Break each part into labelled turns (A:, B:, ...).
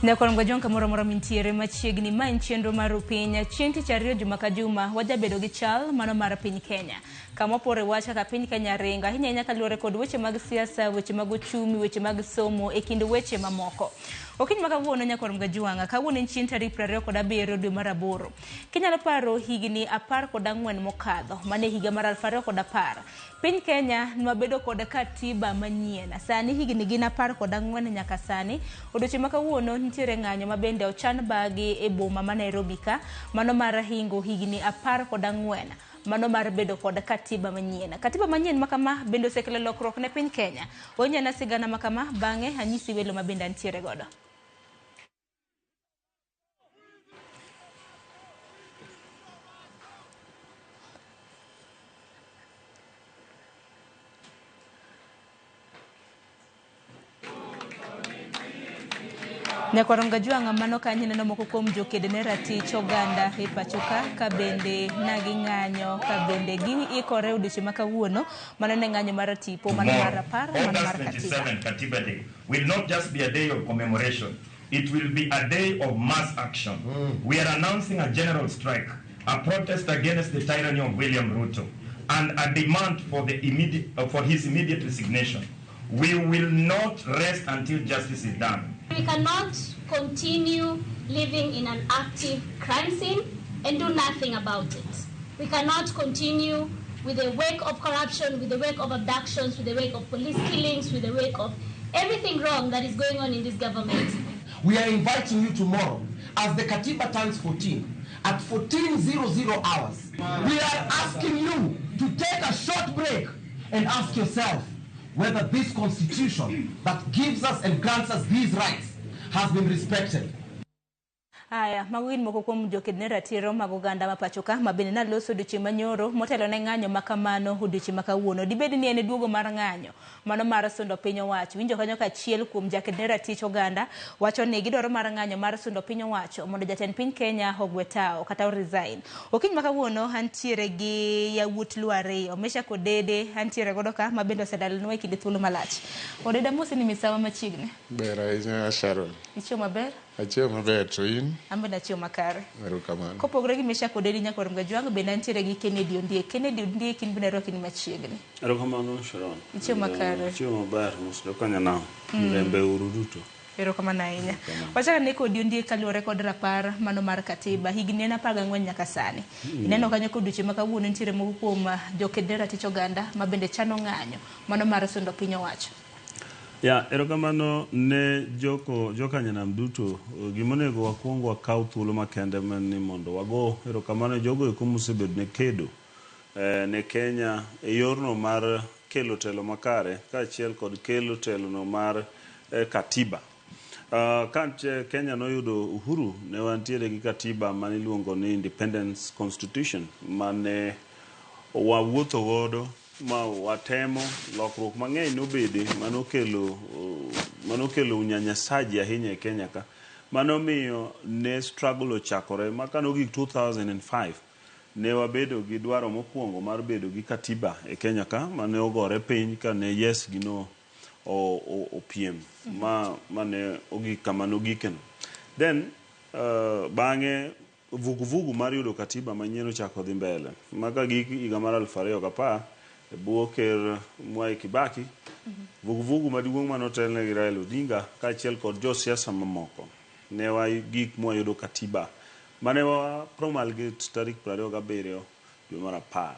A: Nyakwar Mgajwang' kamoro amora mintiere machiegni, ma en chenro mar Rupiny. Chieng' tich ariyo juma ka juma wajabedo gi chal mano mar piny Kenya. Kama wapore wach kaka piny Kenya ringo ahinya ahinya kaluwore kod weche mag siasa, weche mag ochumi, weche mag somo e kind weche mamoko. Okinyi ma kawuono Nyakwar Mgajwang', kawuono en chieng' tarik 27 dwe mar aboro. Kinyalo paro higni 14 mokadho, mane higa mar 2010, Piny Kenya nwabedo kod katiba manyien. Sani higni gin 14 nyaka sani. Odiochieng' ma kawuono nitiere ng'anyo ma bende ochan bagi e boma ma Nairobi ka, mano mar hingo higni 14 mano mar bedo kod katiba manyien. Katiba manyien ma kama bende osekelo lokruok ne piny Kenya. Wanyana sigana ma kama, bang'e anyisi welo ma bende antiere godo. Nyakwar Ongajwang' mano kanyo ineno moko kuom joked ne ratich oganda e pacho ka ka bende na ging'anyo ka bende giikore odiochieng' ma kawuono mano ne ng'anyo mar tipo mano mar
B: Tomorrow,
A: rapar mano mar
B: August
A: katiba.
B: 27, Katiba Day, will not just be a day of commemoration. It will be a day of mass action. We are announcing a general strike, a protest against the tyranny of William Ruto, and a demand for, the immediate, for his immediate resignation. We will not rest until justice is done.
C: We cannot continue living in an active crime scene and do nothing about it. We cannot continue with the wake of corruption, with the wake of abductions, with the wake of police killings, with the wake of everything wrong that is going on in this government.
D: We are inviting you tomorrow as the Katiba turns 14 at 14:00 hours. We are asking you to take a short break and ask yourself whether this constitution that gives us and grants us these rights has been respected.
A: Aya, mago gin moko kuom joked ne ratiro mag oganda ma pacho ka ma bende naloso odiochieng' manyoro motelo ne ng'anyo ma kamano odiochieng' ma kawuono. Dibed ni en duogo mar ng'anyo mano mar sundo piny owacho. Winjo kanyo ka achiel kuom jaked ne ratich oganda wacho ni gidwaro mar ng'anyo mar sundo piny owacho mondo jatend piny Kenya ogwe tao kata o resign. Okinyi ma kawuono antiere gi yawuot Luo ariyo, Meshack Odede antiere godo ka ma bende osedalanwa e kinde thuolo malach. Odede amosi ni misawa machiegni.
E: Ber ahinya Sharon.
A: Ichiew maber?
E: Achiew maber to in?
A: An bende achiew makare.
E: Erokamano.
A: Kopogore gi Meshack Odedi Nyakwar Mgajwang' bende antiere gi Kennedy Ondiek. Kennedy Ondiek in bende arwaki ni machiegni.
F: Erokamano Sharon.
A: Ichiew makare.
F: Achiew maber, mos jokanyanam. Mirembe uru duto.
A: Erokamano ahinya. Wachak ane kodi Ondiek kaluwore kod rapar mano mar katiba. Higni en 14 nyaka sani. Ineno kanyo ka odiochieng' ma kawuono nitiere moko kuom joked ne ratich oganda ma bende chano ng'anyo mano mar sundo piny owacho.
F: Ya, erokamano ne joko jokanyanam duto. Gima onego wakwong wakaw thuolo makende en ni mondo wago erokamano e jogo eko mosebedo ne kedo ne Kenya e yorno mar kelo telo makare kaachiel kod kelo telono mar katiba. Ka Kenya noyudo uhuru, ne wantiere gi katiba mane iluongo ni Independence Constitution mane wawuotho godo ma watemo lokruok mang'eny nobede manokelo manokelo unyanyasaji ahinya e Kenya ka manomiyo ne struggle ochakore ma kane ogik 2005 ne wabedo gi dwaro mokwongo mar bedo gi katiba e Kenya ka mane ogore piny kane yes gi no opiem ma mane ogik kama nogikeno. Then bang'e vuguvugu mar yudo katiba manyien ochako dhi mbele ma ka gik higa mar 2010 e bwo ker Mwai Kibaki, vuguvugu maduong' mane otelne gi Raila Odinga kaachiel kod josiasa mamoko ne wagik mwayudo katiba mane wa promulgate tarik 27 dwe mar 10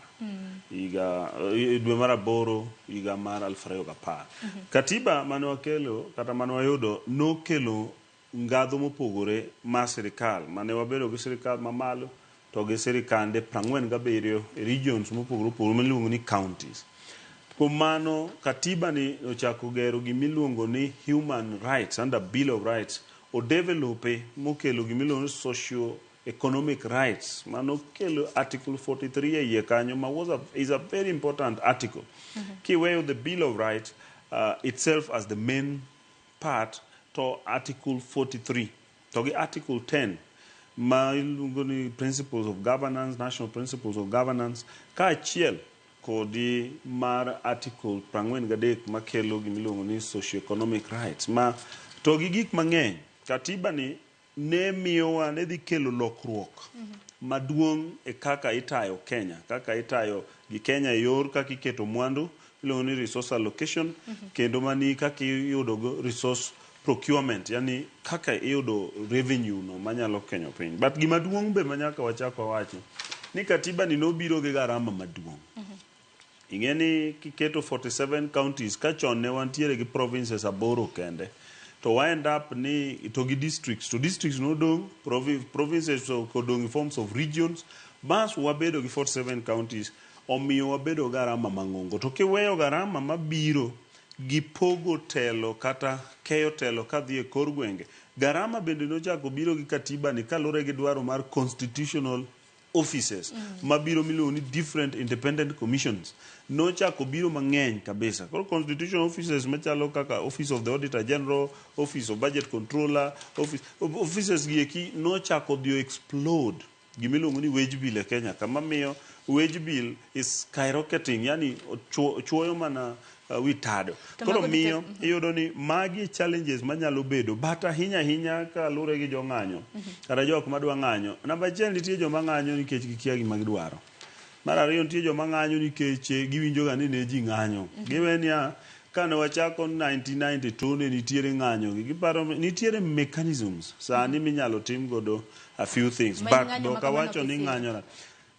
F: higa dwe mar 8 higa mar 2010. Katiba mane wakelo kata mane wayudo nokelo ngadho mopogore mar sirikal mane wabedo gi sirikal mamalo to gi sirikande 47 e regions mopogore opogore miluongo ni counties. Kuom mano katiba ni ochako gero gimiluongo ni human rights under Bill of Rights odevelope mokelo gimiluongo ni socio economic rights mano kelo article 43 e iye kanyo ma was a, is a very important article. Kiweyo the Bill of Rights itself as the main part to article 43 to gi article 10 ma iluongo ni principles of governance, national principles of governance kaachiel kodi mar article 43 makelo gimiluongo ni socio-economic rights ma to gi gik mang'eny. Katiba ni ne miyowa ne dhi kelo lokruok maduong' e kaka itayo Kenya, kaka itayo gi Kenya e yor kaka iketo mwandu iluongo ni resource allocation, kendo mani kaka iyudo go resource procurement, yani kaka iyudo revenue no manyalo konyo piny. But gima duong' be manyaka wachak wawachi ni katiba ni nobiro gi garama maduong'. Ing'e ni kiketo 47 counties ka chon ne wantiere gi provinces 8 kende, to wa end up ni to gi districts, to districts nodong', provinces odong' in forms of regions, bas wabedo gi 47 counties, omiyo wabedo garama mang'ongo. To kiweyo garama mabiro gi pogo telo kata keyo telo kadhi e kor gwenge, garama bende nochako biro gi katiba ni kaluwore gi dwaro mar constitutional offices mabiro miluongo ni different independent commissions nochako biro mang'eny kabisa. Koro constitutional offices machalo kaka Office of the Auditor General, Office of Budget Controller, offices gi eki nochako dhi explode gimiluongo ni wage bill e Kenya, kama miyo wage bill is skyrocketing, yani chuoyo mana wi tado. Koro miyo iyudo ni magi challenges manyalo bedo, but ahinya ahinya kaluwore gi jong'anyo kata jok madwa ng'anyo. Namba achiel, nitie joma ng'anyo nikech gikia gima gidwaro. Mar ariyo, nitie joma ng'anyo nikech giwinjo ga ni ne ji ng'anyo. Giwe niya, kane wachako 1992 ne nitiere ng'anyo gi, giparo nitiere mechanisms sani minyalo tim godo a few things, but dok awacho ni ng'anyo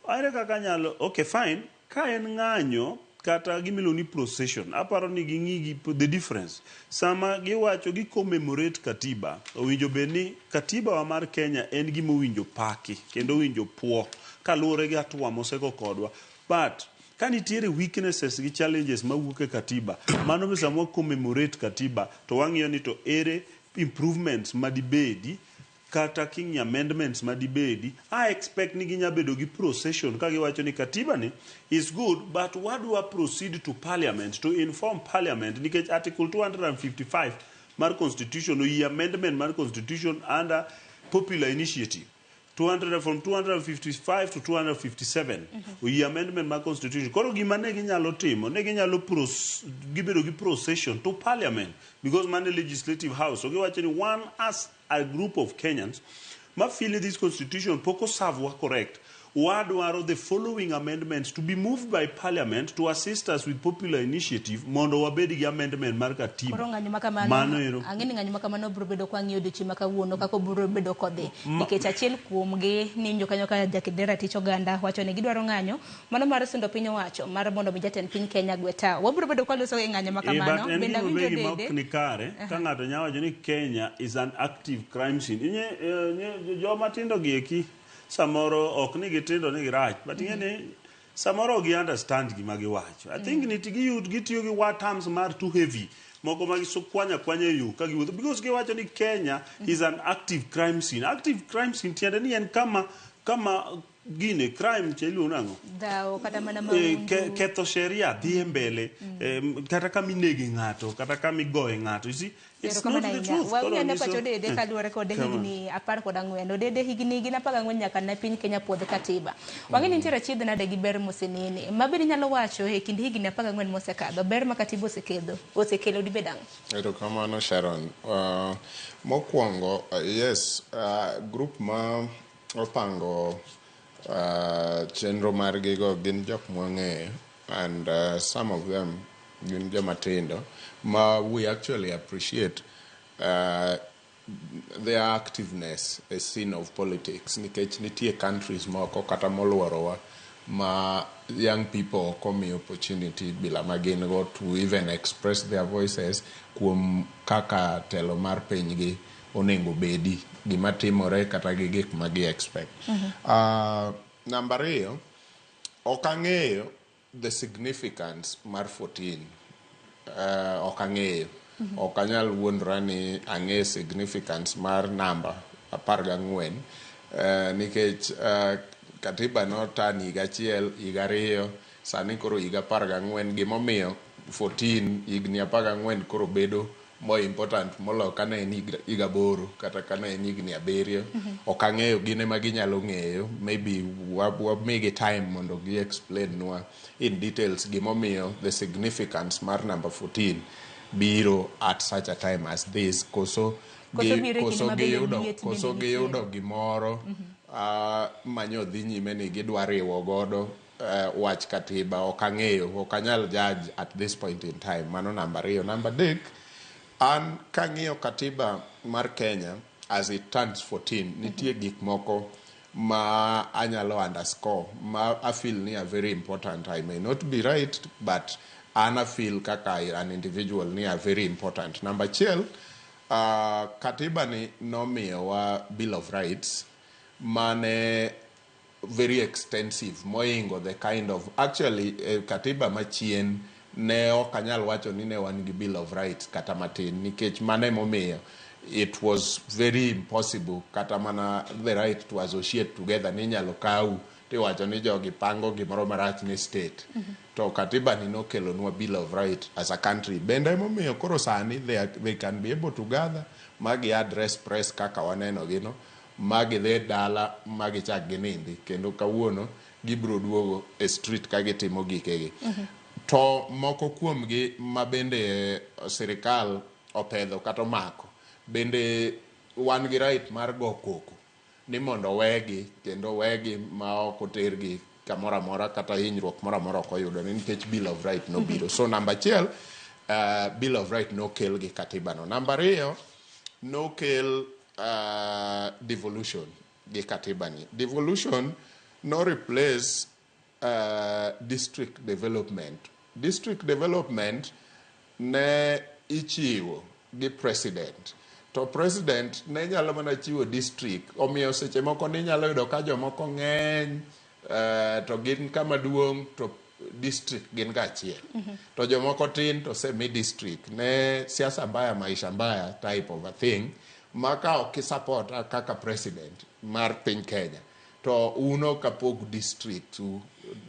F: ere kaka nyalo. Okay, fine, ka en ng'anyo kata gimiluongo ni procession, aparo ni ging'i gi the difference. Sama giwacho gi commemorate katiba, owinjo bed ni katiba wa mar Kenya en gima owinjo paki kendo owinjo puo kaluwore gi hatua mosego kodwa. But ka nitiere weaknesses gi challenges mawuok e katiba, mano be sama wa commemorate katiba to wang'iyo ni to ere improvements madibedi kata king'i amendments madibedi. I expect ni ginya bedo gi procession ka giwacho ni katiba ni is good, but wadwa proceed to parliament to inform parliament, nikech article 255 mar constitution oyie amendment mar constitution under popular initiative. 200, from 255 to 257 oyie amendment mar constitution. Koro gima ne ginyalo timo, ne ginyalo gibedo gi procession to parliament, because mano e legislative house. So giwacho ni one, as a group of Kenyans ma feel this constitution pok oserve wa correct, wadwaro the following amendments to be moved by parliament to assist us with popular initiative mondo wabed gi amendment mar katiba.
A: Koro ng'anyo ma kamano,
F: Mano ero.
A: Ang'e ni ng'anyo ma kamano biro bedo kwang'iyo odiochieng' ma kawuono kaka obiro bedo kodhi, nikech achiel kuomgi ninjo kanyo ka jakidera tich oganda wacho ni gidwaro ng'anyo mano mar sundo piny owacho mar mondo mi jatend piny Kenya gwe tawo. Wabiro bedo kwaloso e ng'anyo ma kamano.
F: But en
A: Bende
F: gima
A: awinjo
F: be gima
A: Dede
F: ok ni kare ka ng'ato nyalo wacho ni Kenya is an active crime scene. Inye, joma tindo gi eki samoro ok ni gitindo ni girach, but ing'e ni samoro ok gi understand gima giwacho. I think ni giyud gitiyo gi word terms mar too heavy moko ma gikwanya kwanya e yo ka giwuotho, because giwacho ni Kenya is an active crime scene. Active crime scene tiende ni en kama gine crime cha iluongo nang'o?
A: Dhawo kata mana mahundu.
F: Ketho sheria dhi e mbele, kata kama inege ng'ato kata kama igoye ng'ato, you see, it's not the truth. Koro
A: Wawinjo pacho Dede kaluwore kod higni 14. Odede, higni gin 14 nyaka ne piny Kenya puodh katiba. Wang'e ni nitiere achiedh nade gi ber mosenene. Ma bende inyalo wacho e kind higni 14 mosekadho, ber ma katiba osekedho, osekelo dibed ang'o?
E: Erokamano, Sharon. Mokwongo, yes, group ma opango chenro margi go gin jok mwang'eyo, and some of them gin joma tindo ma we actually appreciate their activeness e scene of politics, nikech nitie countries moko kata moluorowa ma young people ok omi opportunity bila ma gin go to even express their voices kuom kaka telo mar pinygi onego bedi, gima timore kata gi gik ma gi expect. Namba ariyo, ok ang'eyo the significance mar 14. Ok ang'eyo. Ok anyal wuondora ni ang'e significance mar namba 14, nikech katiba notan higa 1, higa 2, sani koro higa 14. Gimomiyo 14, higni 14 koro bedo more important moloyo kane en higa 8 kata kane en higni 7. Ok ang'eyo, gin ema ginyalo ng'eyo. Maybe wamigi time mondo gi explain nwa in details gimomiyo the significance mar number 14 biro at such a time as this. Koso
A: Koso biro e kinde
E: koso
A: ma bende
E: giyudo
A: liet bende
E: koso
A: nitiere.
E: giyudo gimoro manyo dhi nyime ni gidwa riwo godo wach katiba. Ok ang'eyo, ok anyal judge at this point in time. Mano namba ariyo. Namba adek, an kang'iyo katiba mar Kenya as it turns 14, nitie gik moko ma anyalo underscore ma I feel ni are very important. I may not be right, but an I feel kaka an individual ni are very important. Namba achiel, katiba ni nomiyowa Bill of Rights mane very extensive moingo the kind of actually katiba machien ne ok anyal wacho ni ne wan gi Bill of Rights kata matin, nikech mano emomiyo it was very impossible kata mana the right to associate together ni inyalo kawu tiwacho ni jogi pango gimoro marach ne state. To katiba ni nokelonwa Bill of Right as a country. Bende emomiyo koro sani they can be able to gather ma gi address press kaka waneno gino, ma gidhi dala ma gichak ginindi, kendo kawuono gibiro duogo e street ka gitimo gikegi. To moko kuomgi ma bende sirikal opedho kata omako bende wan gi right mar go koko ni mondo wegi kendo wegi ma ok otergi kamoro amora kata hinyruok moro amora ok oyudo nikech Bill of Right nobiro. So namba achiel, Bill of Right nokel gi katiba no. Namba ariyo, nokel devolution gi katiba ni. Devolution no replace district development. District development ne ichiwo gi president, to president ne nyalo mana chiwo district, omiyo seche moko ninyalo yudo ka jomoko ng'eny to gin kama duong' to district gin ga achiel, to jomoko tin to semi district. Ne siasa mbaya maisha mbaya type of a thing ma ka ok isupport kaka president mar piny Kenya to uno kapog district u,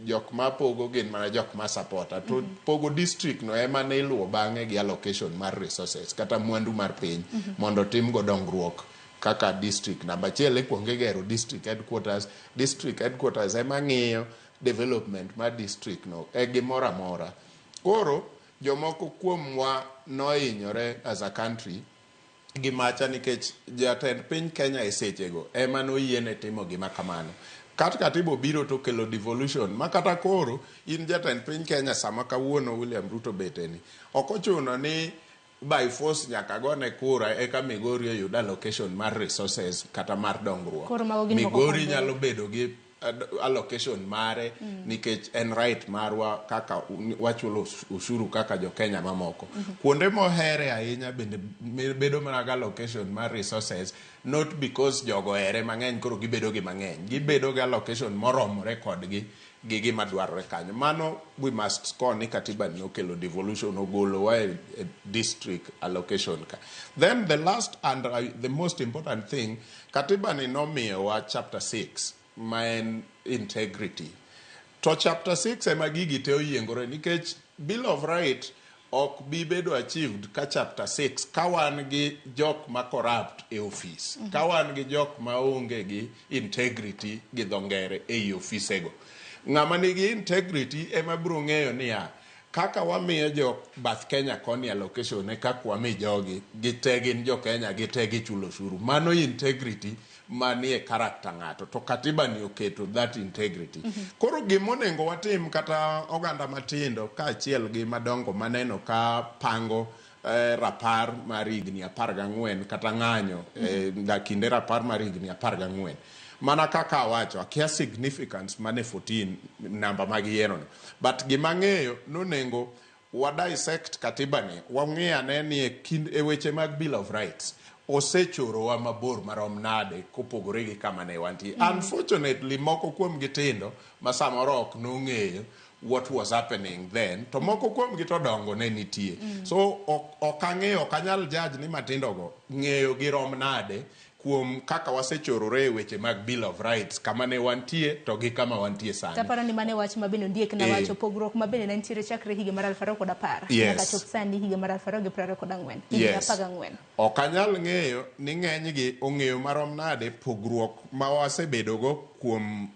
E: jok ma pogo gin mana jok ma supporta to pogo district no ema ne iluwo bang'e gi allocation mar resources kata mwandu mar piny mondo timgo dongruok kaka district. Namba achiel, ikuongo igero district headquarters. District headquarters ema ng'iyo development mar district no e gimoro amora. Koro jomoko kuomwa nohinyore as a country gi macha nikech jatend piny Kenya e sechego ema noyiene timo gima kamano. Kat katiba obiro to kelo devolution ma kata koro in jatend piny Kenya sama kawuono William Ruto beteni, ok ochuno ni by force nyaka gone kura eka Migori oyud allocation mar resources kata mar dongruok.
A: Koro mago gin moko
E: Migori
A: kuom
E: nyalo bedo gi allocation mare nikech en right marwa kaka wachulo ushuru kaka jo Kenya mamoko. Kuonde mohere ahinya bende bedo mana gi allocation mar resources, not because jogo here mang'eny koro gibedo gi mang'eny, gibedo gi allocation moromore kodgi gi gima dwarore kanyo. Mano we must score ni katiba ni okelo devolution, ogolowa e district allocation ka. Then the last and the most important thing, katiba ni nomiyowa chapter 6 ma en integrity. To chapter 6 ema gigi te oyiengore, nikech Bill of Right ok bi bedo achieved ka chapter 6 ka wan gi jok ma corrupt e ofis, ka wan gi jok ma onge gi integrity gi dho ngere ei ofisego. Ng'ama nigi integrity ema biro ng'eyo niya kaka wamiyo jo bath Kenya koni allocation e kaka wami jogi gite gin jo Kenya, gite gichulo osuru. Mano integrity manie character ng'ato, to katiba ni oketo that integrity. Koro gimonego watim kata oganda matindo kaachiel gi madongo maneno ka pango rapar mar higni 14 kata ng'anyo kinde rapar mar higni 14, mana kaka awacho, akia significance mane 14 namba mag yierono, but gima ang'eyo nonengo wa dissect katiba ni, wang'i ane ni e kind e weche mag Bill of Rights osechorowa mabor marom nade kopogore gi kama ne wantie. Unfortunately, moko kuom gi tindo ma samoro ok nong'eyo what was happening then, to moko kuom gi to dongo ne nitie. So ok ang'eyo, ok anyal judge ni matindo go ng'eyo gi rom nade kuom kaka wasechorore e weche mag Bill of Rights, kama ne wantie to gi kama wantie sani.
A: Taparo ni mane wach ma bende ondiek na wacho pogruok ma bende ne nitiere chakre higa mar 2010 nyaka chop sani higa mar 2024, higni 14.
E: Ok anyal ng'eyo ni ng'enygi ong'eyo marom nade pogruok ma wasebedogo kuom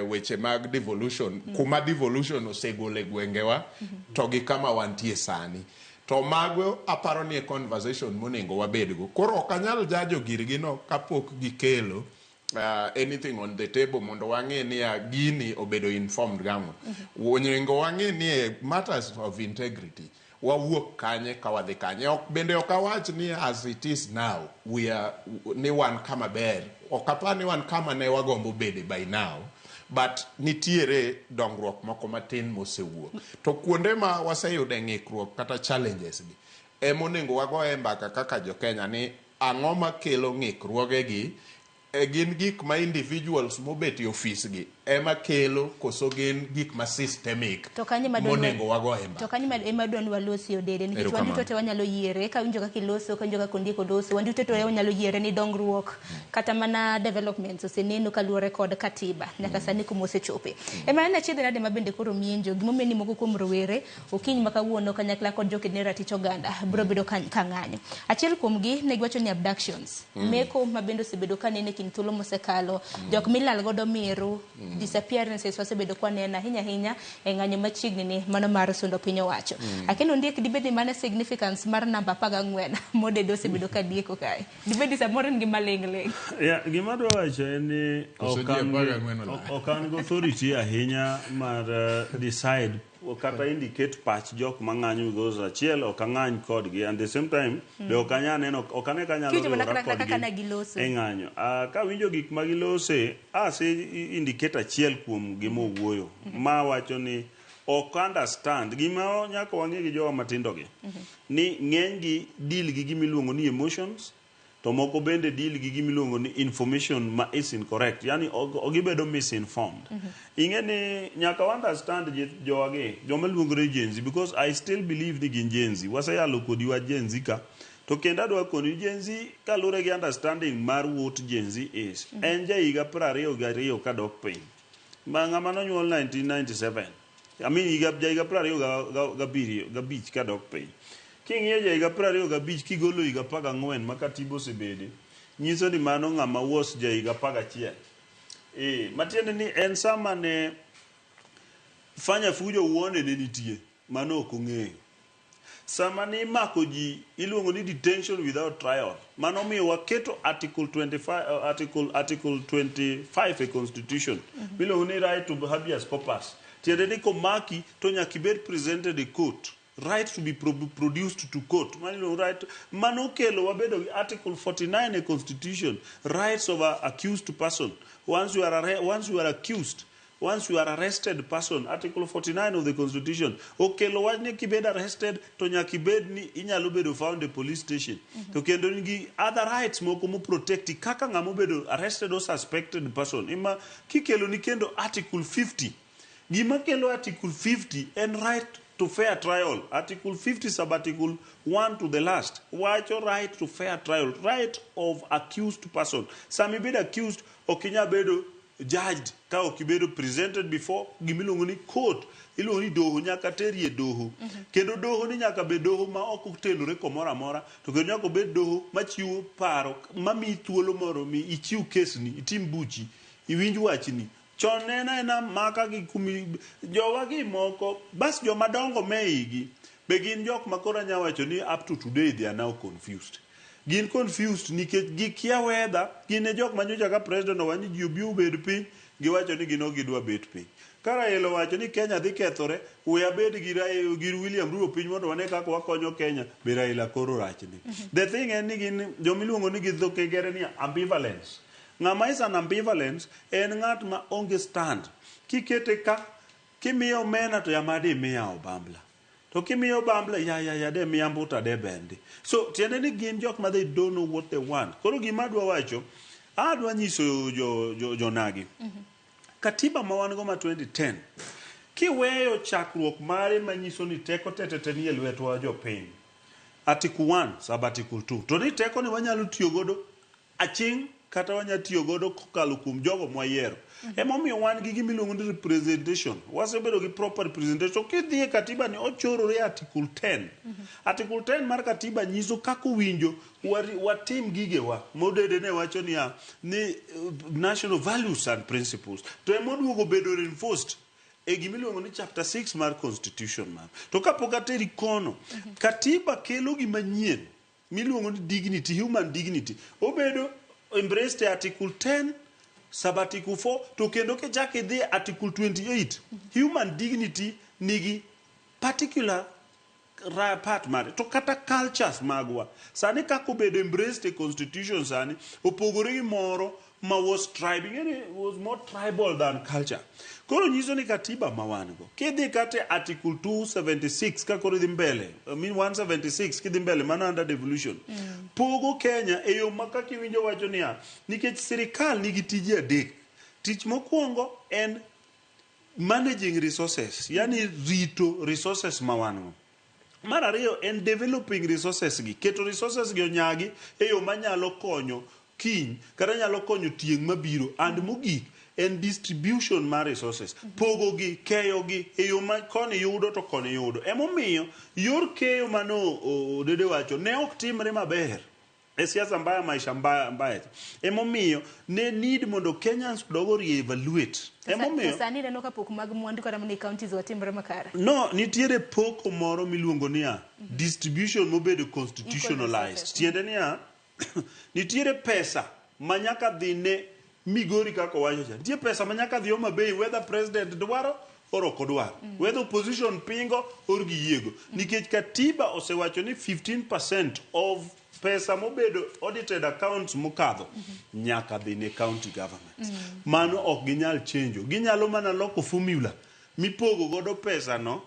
E: weche mag devolution, kuma devolution osegolo e gwengewa to gi kama wantie sani. To mago aparo ni e conversation monego wabedgo. Koro ok anyal jajo girgi no kapok gikelo anything on the table mondo wang'e niya gini obedo informed gang'o. Onego wang'e ni e matters of integrity wawuok kanye ka wadhi kanye. Ok, bende ok awach ni as it is now we are ni wan kama ber. Ok apar ni wan kama ne wagombo bede by now. But nitiere dongruok moko matin mosewuok. To kuonde ma waseyude ng'ikruok kata challenges gi, emonego wagoye mbaka kaka jo-Kenya ni ang'o makelo ng'ikruogegi e gin gik ma individuals mobet e ofis gi ema kelo koso gin gik ma systemic
A: To kanyo ema dwa ni-
E: monego wagoye
A: To
E: mbaka.
A: kanyo ema dwa ni walosi Odede nikech wan
E: Erokamano.
A: duto te wanyalo yiere ka winjo kaka iloso ka winjo kaka Ondiek oloso wan duto te wanyalo yiere ni dongruok kata mana developments oseneno kaluwore kod katiba nyaka sani kuma osechope. Ema en achiedh nade ma bende koro mienjo gimomiyo ni moko kuom rowere okinyi ma kawuono kanyakla kod joked ne ratich oganda biro bedo ka ka ng'anyo. Achiel kuomgi ne giwacho ni abductions meko ma bende osebedo ka neno e kind thuolo mosekalo jok milal godo meru disappearances wasebedo kwaneno ahinya ahinya e ng'anyo machiegni ni mano mar sundo piny owacho. Akeno Ondiek dibed ni mano e significance mar namba 14 modedo osebedo ka dieko kae. Dibed ni samoro en gima ling' ling'.
F: Yeah, gima adwa wacho en ni
E: Koso
F: ok
E: ji
F: an
E: apar
F: gi-
E: gang'wen olal.
F: ok an gi authority ahinya mar decide kata indicate pach jok mang'anyo because achiel ok ang'any kodgi and the same time be ok anya neno ok ane ka anyalo
A: Kiwinjo mana
F: riwora
A: kaka
F: kodgi
A: ne giloso.
F: e ng'anyo. Kawinjo gik ma gilose ase indicate achiel kuom gima owuoyo ma wacho ni ok understand gima nyaka wang'e gi jowa matindo gi ni ng'eny gi deal gi gima iluongo ni emotions to moko bende deal gi gima iluongo ni information ma is incorrect yani gibedo misinformed. Ing'e ni nyaka wa understand jowagi joma luongore Gen Z because I still believe ni gin Gen Z waseyalo kodi wach Gen Z ka to kendo adwa koni Gen Z kalure gi understanding mar what Gen Z is en jahiga 22 kadok piny ma ng'ama nonyuol 1997 I mean higa jahiga 27 gabich kadok piny king'iyo jahiga 25 kigolo higa 14 ma katiba osebede nyiso ni mano ng'ama was jahiga 11 matiende ni en sama ne fanya fujo wuone ne nitie mano ok ong'eyo sama ni imako ji iluongo ni detention without trial mano miyo waketo article 25 article 25 e constitution miluongo ni right to habeas corpus tiende ni komaki to nyaka ibed presented e court right to be produced to court mano iluongo right mano kelo wabedo gi article 49 e constitution rights of a accused person once you are accused once you are arrested person article 49 of the constitution okelo wach ni kibed arrested to nyaka ibed ni inyalo bedo found e police station to kendo nigi other rights moko mo protect kaka ng'ama obedo arrested or suspected person ima kikelo ni kendo article 50 gima kelo article 50 en right to fair trial article 50 sub article 1 to the last wacho right to fair trial right of accused person sama ibedo accused ok inyal bedo judged ka ok ibedo presented before gimiluongo ni court iluongo ni doho nyaka teri e doho kendo doho ni nyaka bed doho ma ok otenore komoro amora to kendo nyaka obed doho machiwo paro mamiyi thuolo moro mi ichiw kesni itim buchi iwinj wachni chon ne en aena maka gi kumi jowa gi moko bas joma dongo me igi be gin jok ma koro anya wacho ni up to today they are now confused gin confused nikech gikia whether gin e jok manyocha ka president owacho ni ji obi obed piny giwacho ni gin ok gidwa bet piny ka Raila owacho ni Kenya dhi kethore we abed gi, gi William Ruto piny mondo wane kaka wakonyo Kenya be Raila koro rachni the thing en ni gin jomiluongo ni gi dho kigere ni ambivalence ng'ama is an ambivalence en ng'at ma onge stand kikete ka kimiyo omena to yamade imiya obambla to kimiyo obambla ya ya ya de miya mbuta de bendi so tiende ni gin jok ma they don't know what they want koro gima adwa wacho adwa nyiso jo, jo, jonagi katiba ma wan go ma 2010 kiweyo chakruok mare manyiso ni teko tetete ni e lwetwa jopiny article 1 sub article 2 to ni teko ni wanyalo tiyo godo aching' kata wanya tiyo godo kokalo kuom jogo mwayiero emomiyo wan gi gimiluongo ni representation wasebedo gi proper representation kidhi e katiba ni ochorore e article 10 article 10 mar katiba nyiso kaka owinjo watim gigewa modede ne wacho niya ni national values and principles to emoduogo bedo reinforced e gima iluongo ni chapter 6 mar constitution mar. To kapok ateri kono, katiba kelo gima nyien miluongo ni dignity, human dignity. Obedo embraced e article 10 sub article 4 to kendo kichak idhi e article 28 human dignity nigi particular part mare to kata cultures magwa sani kaka obedo embraced e constitution sani opogore gi moro ma was tribe ing'eni was more tribal than culture koro nyiso ni katiba ma wan go kidhi kata e article 276 ka koro idhi mbele I mean 176 kidhi mbele mano under devolution pogo Kenya e yo ma kaka iwinjo wacho niya nikech sirikal nigi tije adek tich mokwongo en managing resources yani rito resources ma wan go mar ariyo en developing resources gi keto resources gi onyagi e yo manyalo konyo kiny kata nyalo konyo tieng' mabiro and mogik en distribution mar resources pogo gi keyo gi e yo ma koni yudo to koni yudo emomiyo yor keyo mano Odede wacho ne ok timre maber e siasa mbaya maisha mbaya mbaya emomiyo ne need mondo Kenyans odog re-evaluate emomiyo
A: To sani ineno ka pok mag mwandu kata mana e counties watimre makare.
F: No, nitiere poko moro miluongo niya distribution mobedo constitutionalized.
A: resources.
F: Tiende niya nitiere pesa ma nyaka dhi ne Migori kaka owacho cha. Nitie pesa ma nyaka dhi Homa Bay whether president dwaro or ok odwar. Whether opposition pingo or giyiego. Nikech katiba osewacho ni 15% of pesa mobedo audited accounts mokadho nyaka dhi ne county governments. Mano ok ginyal chenjo. Ginyalo mana loko formula mipogo godo pesa no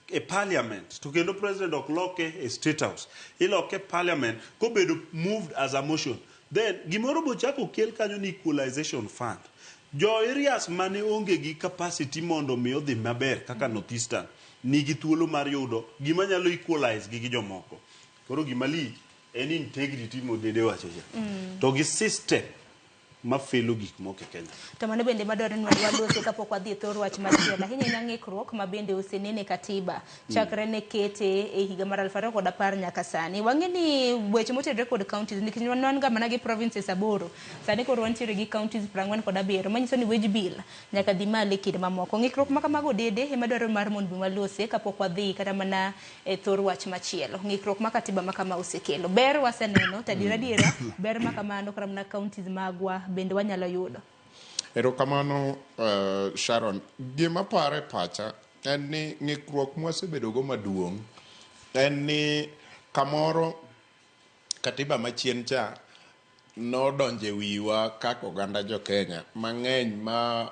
F: e parliament to kendo president ok loke e state house iloke e parliament kobedo moved as a motion then gimoro bochako kel kanyo ni equalization fund jo areas mane onge gi capacity mondo mi odhi maber kaka northeastern nigi thuolo mar yudo gima nyalo equalize gi gi jomoko koro gima lich en integrity modede wacho cha to gi system mafelo gik moko e Kenya
A: To mano bende madwarore ni walosi kapok wadhi e thor wach machielo. Ahinya ahinya ng'ikruok ma bende osenene e katiba chakre ne kete e higa mar 2010 nyaka sani. Wang'e ni weche motenore kod counties nikech wan ga mana gi provinces aboro. Sani koro wantiere gi counties 47 manyiso ni wage bill nyaka dhi malo e kinde mamoko. Ng'ikruok ma kamago dede ema dwarore mar mondo mi walose kapok wadhi kata mana e thor wach machielo. Ng'ikruok ma katiba ma kama osekelo. Ber waseneno to adiera adiera ber ma kamano kata mana counties magwa bende wanyalo yudo.
E: Erokamano Sharon. Gima paro e pacha en ni ng'ikruok mwasebedo go maduong' en ni kamoro katiba machien cha nodonjo e wiwa kaka oganda jo Kenya mang'eny ma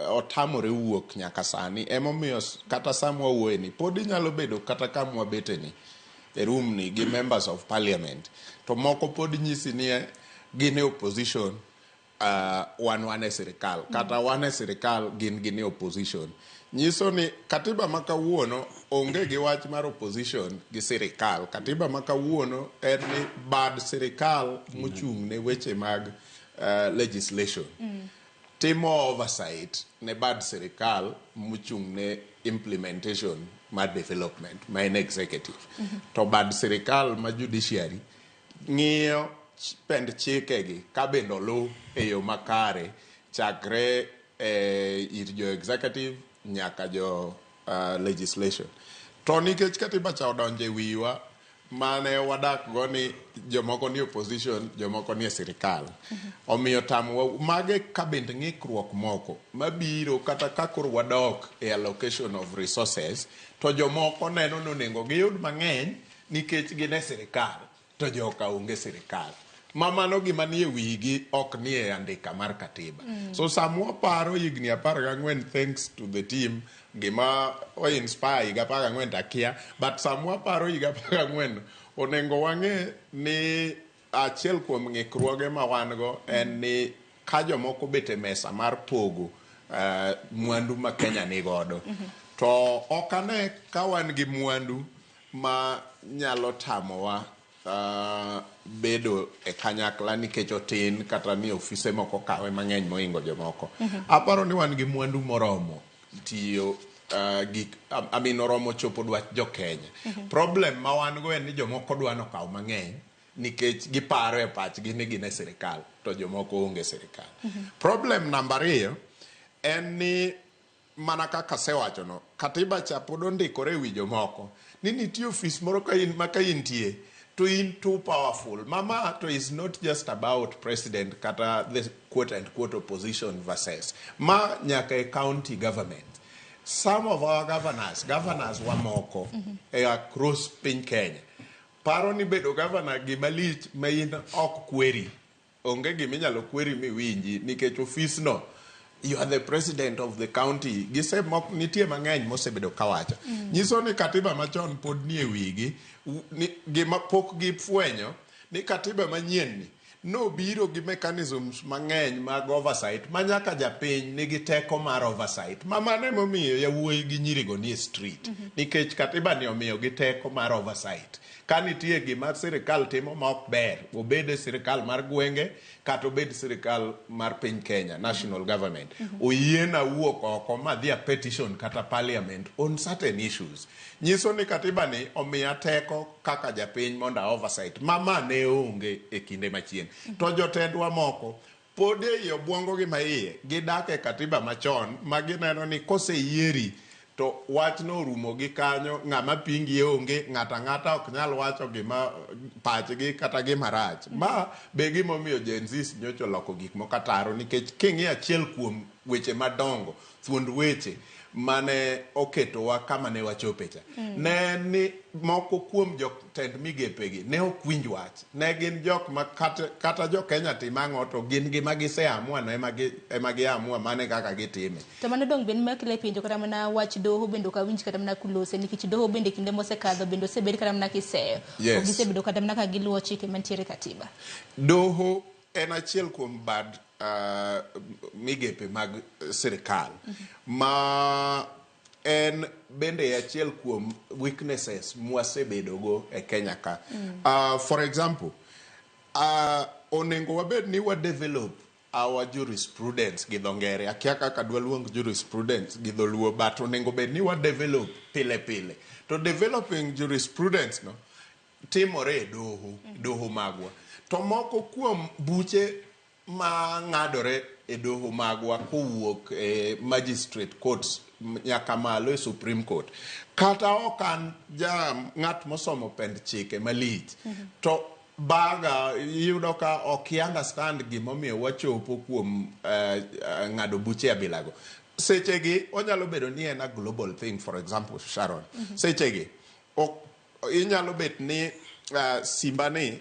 E: otamore wuok nyaka sani. Emomiyo kata sama wawuoye ni pod inyalo bedo kata kama wabete ni e room ni gi members of parliament to moko pod nyisi ni gin e opposition wan e sirikal kata wan e sirikal gin e opposition nyiso ni katiba ma kawuono onge gi wach mar opposition gi sirikal katiba ma kawuono en ni bad sirikal mochung' ne weche mag legislation timo oversight ne bad sirikal mochung' ne implementation mar development ma en executive to bad sirikal ma judiciary ng'iyo pend chikegi ka bende oluw e yo makare chakre ir jo executive nyaka jo legislation to nikech katiba cha odonjo e wiwa mane wadak go ni jomoko ni opposition jomoko ni e sirikal omiyo tamowa mage ka bende ng'ikruok moko mabiro kata ka koro wadok e allocation of resources to jomoko neno ni onego giyud mang'eny nikech gin e sirikal to joka onge sirikal ma mano gima nie wigi ok nie andika mar katiba so sama waparo higni 14 thanks to the team gima o inspire higa 14 takia but sama waparo higa 14 onego wang'e ni achiel kuom ng'ikruoge ma wan go en ni ka jomoko bet e mesa mar pogo mwandu ma Kenya ni godo to ok ane ka wan gi mwandu ma nyalo tamowa bedo e kanyakla nikech otin kata ni ofise moko kawe mang'eny mohingo jomoko. Aparo ni wan gi mwandu moromo tiyo gik I mean oromo chopo dwach jo Kenya. Problem ma wan go en ni jomoko dwa nokaw mang'eny nikech giparo e pachgi ni gin e sirikal to jomoko onge e sirikal. Problem namba ariyo en ni mana kaka asewachono, katiba cha pod ondikore e wi jomoko ni nitie ofis moro ka in, ma ka intie to in too powerful. Mama to is not just about president kata the quote and quote opposition versus ma nyaka e county government. Some of our governors wa moko e across piny Kenya paro ni bedo governor gima lich ma in ok kweri, onge giminyalo kweri miwinji nikech ofis no you are the president of the county. Gise mok nitie mang'eny mosebedo kawacho. Nyiso ni katiba machon pod nie wigi gima pok gifwenyo ni katiba manyien ni nobiro gi mechanisms mang'eny mag oversight ma nyaka japiny nigi teko mar oversight, ma mano emomiyo yawuoyi gi nyirigo nie street, nikech katiba ni omiyo gi teko mar oversight. Ka nitie gima sirikal timo ma ok ber, obed e sirikal mar gwenge kata obed sirikal mar piny Kenya, national government, oyiena wuok oko madhi a petition kata parliament on certain issues. Nyiso ni katiba ni omiya teko kaka japiny mondo a oversight ma ma ne onge e kinde machien. To jotendwa moko pod ei obwongo gi maiye gidak e katiba machon ma gineno ni koseyieri to wachno orumo gi kanyo, ng'ama pingi onge, ng'ato ang'ata ok nyal wacho gima pachgi kata gima rach. Ma be gimomiyo Gen Zs nyocha oloko gik moko ataro, nikech king'iyo achiel kuom weche madongo, thuond weche mane oketowa kama ne wachope cha, ne en ni moko kuom jotend migepegi ne ok winj wach. Ne gin jok ma kata jo Kenya tim ang'o to gin gima giseamua no ema giamua mane kaka gitime.
A: To mano dong bende makele penjo, kata mana wach doho bende ok awinj kata mana kulose, nikech doho bende kinde mosekadho bende osebed kata mana kiseyo. Ok gisebedo kata mana ka giluwo chike mantiere e katiba.
E: Doho en achiel kuom bad migepe mag sirikal ma en bende achiel kuom weaknesses mwasebedogo e Kenya ka. For example, onego wabed ni wa develop our jurisprudence gi dho ngere. Akia kaka dwaluong jurisprudence gi dholuo, but onego bed ni wa develop pile pile. To developing jurisprudence no timore e doho, doho magwa. To moko kuom buche ma ng'adore e doho magwa kowuok e magistrate courts nyaka malo e Supreme Court, kata ok an ja ng'at mosomo pend chike malich, to baga iyudo ka ok i understand gimomiyo wachopo kuom ng'ado buche abilago. Sechegi onyalo bedo ni en a global thing. For example, Sharon, sechegi ok inyalo bet ni simba ni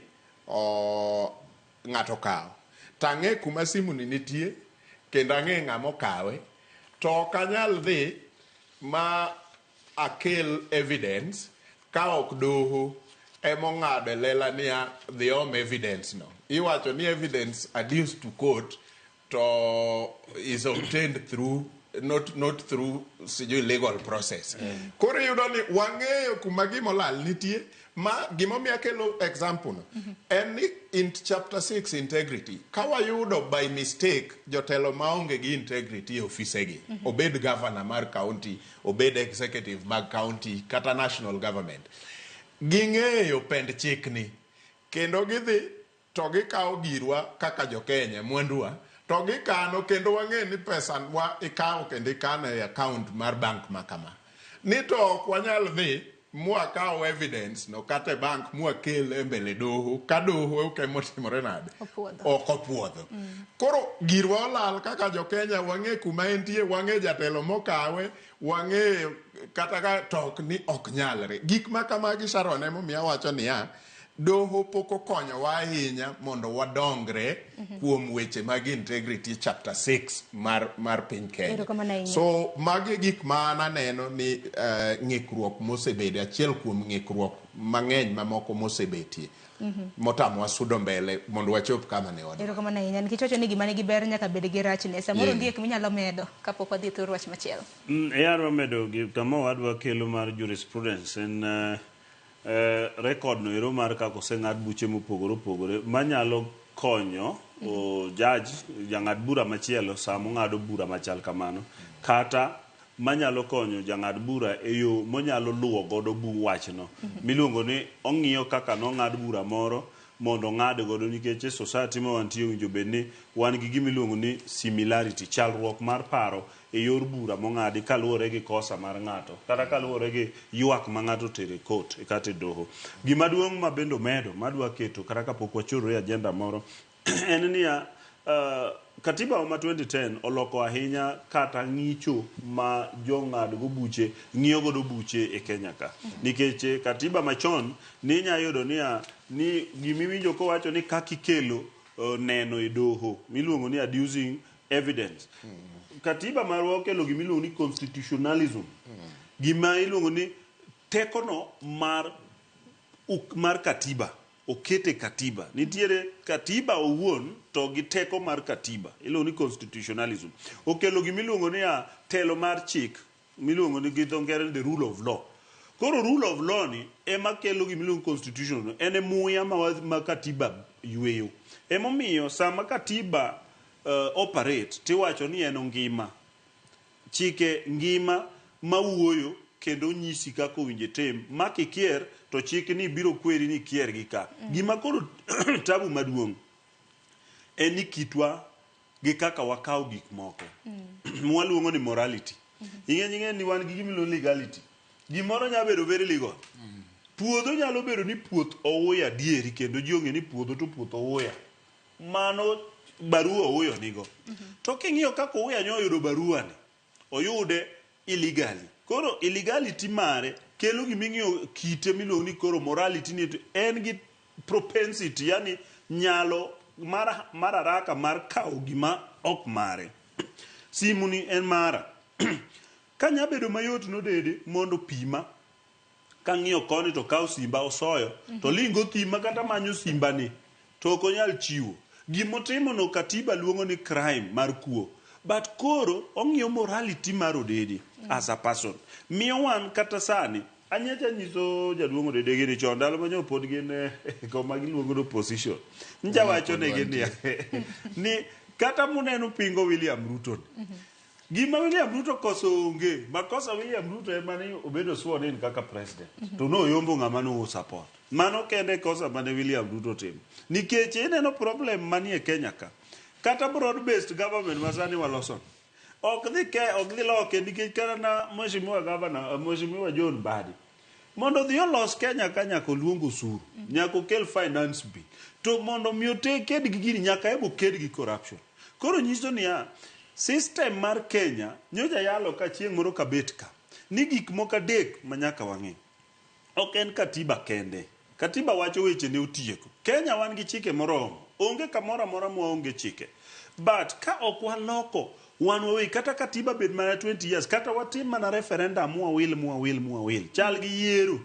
E: ng'ato okawo to ang'e kuma simu ni nitie kendo ang'e ng'ama okawe, to ok anyal dhi ma akel evidence ka ok doho emong'ado e lela niya dhi om evidence no. Iwacho ni evidence adduced to court to is obtained through not through sijui legal process. Koro iyudo ni wang'eyo kuma gimolal nitie. Ma gimomiyo akelo example no en ni in chapter 6 integrity, ka wayudo by mistake jotelo maonge gi integrity e ofisegi, obed governor mar county, obed executive mag county kata national government, ging'eyo pend chikni kendo gidhi to gikawo girwa kaka jokenya, mwanduwa to gikano, kendo wang'e ni pesa wa ikawo kendo ikano e account mar bank ma kama ni, to ok wanyal dhi mwakaw evidence no kata e bank mwakel e mbele doho ka doho ok emotimore nade.
A: Opuodho.
E: Ok opuodho. Koro girwa olal kaka jokenya, wang'e kuma entie, wang'e jatelo mokawe, wang'e kata ka to ok ni ok nyalre. Gik ma kamagi, Sharon, emomiyo awacho niya doho pok okonyowa ahinya mondo wadongre kuom weche mag integrity chapter 6 mar piny Kenya.
A: Erokamano ahinya.
E: So magi e gik ma an aneno ni ng'ikruok mosebedo, achiel kuom ng'ikruok mang'eny mamoko mosebetie motamowa sudo mbele mondo wachop kama ne wadwaro.
A: Erokamano ahinya, nikech wacho ni gima nigi ber nyaka bed gi rachne samoro. Ondiek minyalo medo kapok wadhi e thor wach machielo.
F: Adwa medo gi kama owadwa kelo mar jurisprudence en record no ero mar kaka oseng'ad buche mopogore opogore manyalo konyo judge, jang'ad bura machielo sama ong'ado bura machal kamano, kata manyalo konyo jang'ad bura e yo monyalo luwo godo bu wachno miluongo ni ong'iyo kaka nong'ad bura moro. mondo ong'ad godo nikech e society ma wantie owinjo bed ni wan gi gima iluongo ni similarity, chalruok mar paro e yor bura mong'adi kaluwore gi kosa mar ng'ato kata kaluwore gi ywak ma ng'ato otero e court kata e doho. Gima duong' ma bende omedo madwa keto kata kapok wachorore e agenda moro en niya, katiba ma 2010 oloko ahinya kata ng'icho ma jong'ad go buche ng'iyo godo buche e Kenya ka. Nikech katiba machon ninya yudo niya ni gimiwinjo kowacho ni kaka ikelo neno e doho miluongo ni adducing evidence. Katiba marwa okelo gimiluongo ni constitutionalism. Gima iluongo ni tekono mar katiba okete katiba. Nitiere katiba owuon to gi teko mar katiba. Iluongo ni constitutionalism. Okelo gimiluongo ni telo mar chik miluongo ni gi dho ngere ni the rule of law. Koro rule of law ni ema kelo gimiluongo constitution. En e muya ma katiba yweyo. Emomiyo sama katiba operate tiwacho ni en ngima. Chike ngima mawuoyo kendo nyisi kaka owinjo itim. Ma kikier to chik ni biro kweri ni ikier gi ka. Gima koro tabu maduong' en ni kitwa gi kaka wakawo gik moko. Mwaluongo ni morality. Ing'e ni wan gi gima iluongo ni legality. Gimoro nyalo bedo very legal. Puodho nyalo bedo ni puoth owuoyo adieri kendo ji ong'e ni puodho to puoth owuoya. Mano barua owuoyo nigo. To king'iyo kaka owuoya nyo oyudo barua ni, oyude illegally. Koro illegality mare kelo giming'iyo kite miluongo ni koro morality ni en gi propensity, yani nyalo mar haraka mar kawo gima ok mare. Simu ni en mara. Kanya bedo mayot nodede mondo pima kang'iyo koni to kawo simba osoyo to lingo thima kata manyo simba ni to ok onyal chiwo. Gimotimo no katiba luongo ni crime mar kuo. But koro ong'iyo morality mar Odede as a person. Miyo wan kata sani anyacha nyiso jaduong' Odede gini chon ndalo ma pod gin koma giluongo ni opposition. Nja wacho negi niya ni kata muneno pingo William Ruto ni gima William Ruto koso onge. Makosa William Ruto ema ni obedo sworn in kaka president. To noyombo ng'ama no support. Mano kende kosa mane William Ruto timo. Nikech ineno problem manie Kenya ka. Kata broad based government ma sani waloso. Ok dhi loke nikech kata na Mheshimiwa Governor, Mheshimiwa John Mbadi. Mondo odhi olos Kenya ka nyaka oluong osuru. Nyaka okel finance bill. To mondo mi oked gi gini nyaka ebo ked gi corruption. Koro nyiso niya, system mar Kenya nyocha yalo ka chieng' moro kabet ka ni gik moko adek ma nyaka wang'e. Ok en katiba kende. Katiba wacho weche ne otieko. Kenya wan gi chike moromo. Onge kamoro amora mwaonge chike. But ka ok waloko wan wawegi kata katiba bed mana 20 years kata watim mana referendum mwawil chal gi yiero.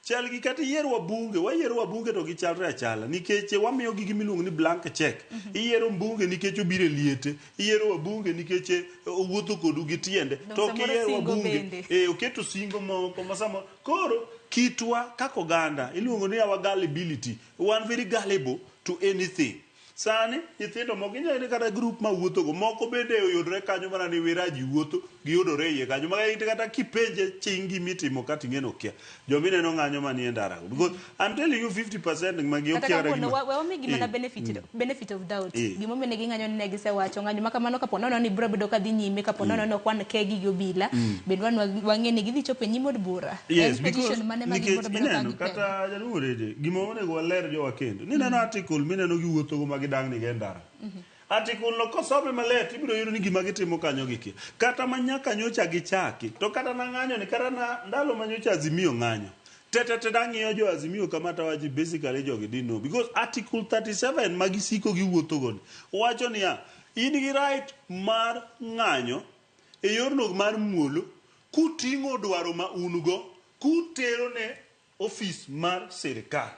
F: Chal gi kata yiero wabunge, wayiero wabunge to gichalre achala nikech wamiyo gi gimiluongo ni blank check. Iyiero mbunge nikech obiro e liete, iyiero wabunge nikech owuotho kodu gi tiende. To ok iyiero wabunge. Oketo singo moko ma samoro. Koro kitwa kaka oganda iluongo ni our gullibility. Wan very gullible to anything. Sani nyithindo moko inyalo yudo kata group ma wuothogo moko bende oyudore kanyo mana ni wiraji wuotho giyudore iye kanyo ma kata kipenje ching gimitimo kata ing'e okia joma ineno ng'anyo manie ndara go because I'm telling you 50% magi okia
A: kata gima wamigi mana benefit of doubt gimomiyo ne ging'anyo ne gisewacho ng'anyo ma kamano kapo nono ni biro bedo ka dhi nyime kapo nono ni ok wan kegi gi obila bende wan wang'e ni gidhi chopo e nyim od bura.
F: Yes, because nikech ineno kata jaduong' Odede gima onego waler jowa kendo ni neno article mineno giwuothogo ma gidang'ni go e ndara. Article no kosome maler tibiro yudo ni gima gitimo kanyo gikia. Kata ma nyaka nyocha gichaki to kata na ng'anyo ni kata na ndalo ma nyocha Azimio ng'anyo tete dang'iyo jo Azimio kama tawachi basically jogi didn't know because article 37 ma gisiko giwuothogo ni wacho niya in gi right mar ng'anyo e yorno mar muolo kuting'o dwaro ma un go kutero ne ofis mar sirikal.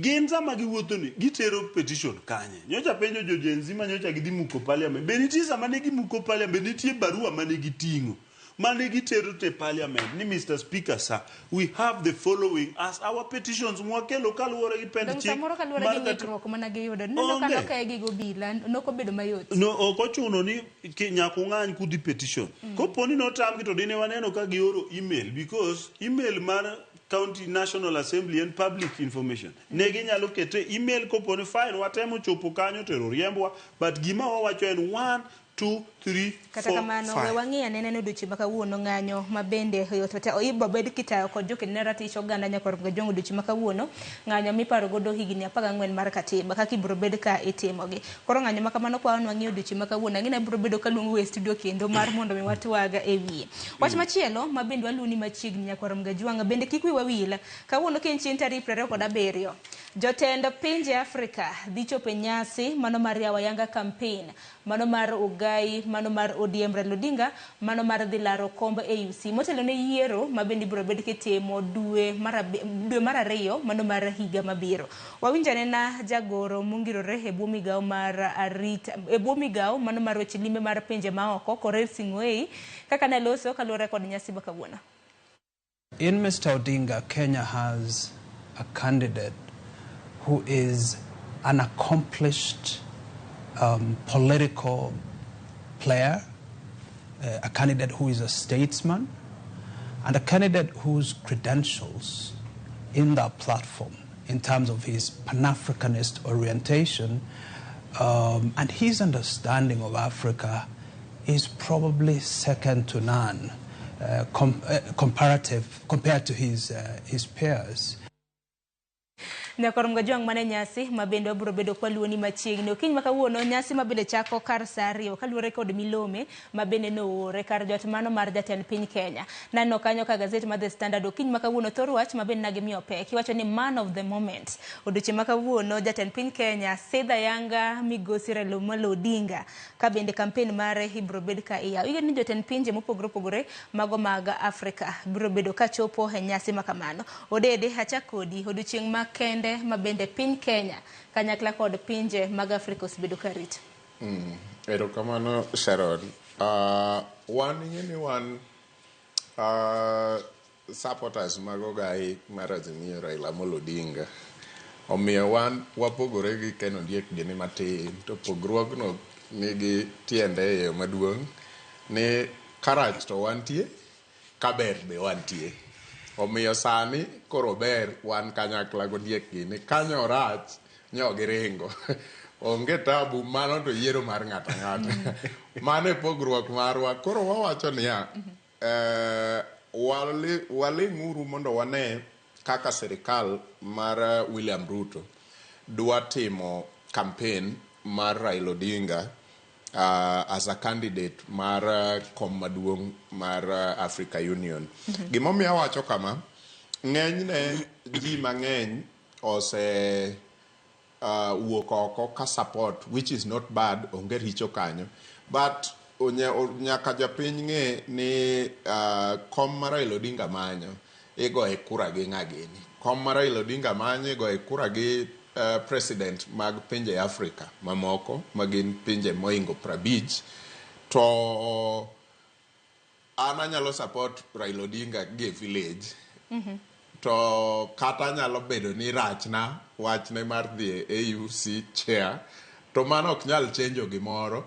F: Gin sama giwuotho ni gitero petition kanye? Nyocha penjo jo Gen Z ma nyocha gidhi muko parliament. Be nitie sama ne gimuko parliament, be nitie barua mane giting'o mane gitero te parliament ni Mr. Speaker sir, we have the following as our petitions mwakelo kaluwore gi pend chik.
A: Samoro kaluwore gi ng'ikruok mana giyudo. Neno ka nokegi gi obila, nokobedo mayot.
F: No, ok ochuno ni nyaka ung'any kudhi petition. Kopo ni notamgi to dine waneno ka gioro email because email mar County National Assembly en public information. Ne ginyalo kete email kopo ni fine watemo chopo kanyo to riembwa but gima wawacho en 1 2 3
A: Kata
F: 4
A: kamano, we
F: 5.
A: wang'i anena ni odiochieng' ma kawuono ng'anyo ma bende ibiro bed kitayo kod joked ne ratich oganda nyaka Ramogi odiochieng' ma kawuono ng'anyo miparo godo higni 14 mar katiba kaka ibiro bed ka itimogi. Koro ng'anyo ma kamano kwa wan wang'iyo odiochieng' ma kawuono ang'e ni abiro bedo kaluongo e studio kendo mar mondo mi watwag e wiye. Wach machielo ma bende waluoni machiegni nyaka Ramogi Jwang' bende kik wiwa wil kawuono ka en chieng' tarik 27 jotend pinje Afrika dhi chopo e nyasi mano mar yawo ayanga campaign mano mar Ugai, mano mar ODM Raila Odinga, mano mar dhi laro komb AUC motelo ne yiero ma bende ibiro bed kitimo dwe mar ariyo mano mar higa mabiro. Wawinjo anena jagoro mongirore e bwo migawo mar arita e bwo migawo mano mar weche limbe mar pinje maoko Korir Sing'oei kaka ne loso kaluwore kod nyasi ma kawuono.
G: In Mr. Odinga, Kenya has a candidate who is an accomplished political player, a candidate who is a statesman, and a candidate whose credentials in that platform, in terms of his Pan-Africanist orientation and his understanding of Africa, is probably second to none compared to his peers.
A: Nyakor Mgajwang' mane nyasi ma bende wabiro bedo kwaluoni machiegni okinyi ma kawuono nyasi ma bende chako kar saa 2 kaluwore kod milome ma bende noore kar jot mano mar jatend piny Kenya. Naneno kanyo ka gazet mar The Standard okinyi ma kawuono thor wach ma bende nagimiyo pek iwacho ni man of the moment odiochieng' ma kawuono jatend piny Kenya sidha yanga migosi Raila Amolo Odinga ka bende kampen mare ibiro bed ka iyawo. Igeno ni jotend pinje mopogore opogore mago mag Afrika biro bedo ka chopo e nyasi ma kamano. Odede achak kodi odiochieng' ma kende ma bende piny Kenya kanyakla kod pinje mag Afrika osebedo ka rito.
E: Erokamano Sharon. Wan ing'e ni wan supporters mag ogai mar Azimio Raila Amolo Odinga. Omiyo wan wapogore gi Ken Ondiek gini matin to pogruogno nigi tiende e yo maduong' ni karach to wantie, kaber be wantie. Omiyo sani koro ber wan kanyakla gondiek gini kanyo rach nyo giringo. Onge tabu mano to yiero mar ng'ato ang'ata. Mano e pogruok marwa. Koro wawacho niya, waling'uru mondo wane kaka sirikal mar William Ruto dwa timo campaign mar Raila Odinga as a candidate mar kom maduong' mar Africa Union. Gimomiyo awacho kama, ng'enyne ji mang'eny ose wuok oko ka support, which is not bad, onge richo kanyo. But nyaka japiny ng'e ni kom mar Raila Odinga manyo igoye kura gi ng'a gini. Kom mar Raila Odinga manyo igoye kura gi president mag pinje Afrika mamoko ma gin pinje moingo 50 to an anyalo support Raila Odinga gi e village. To kata anyalo bedo ni rachna wachne mar dhi e AUC chair to mano ok nyal chenjo gimoro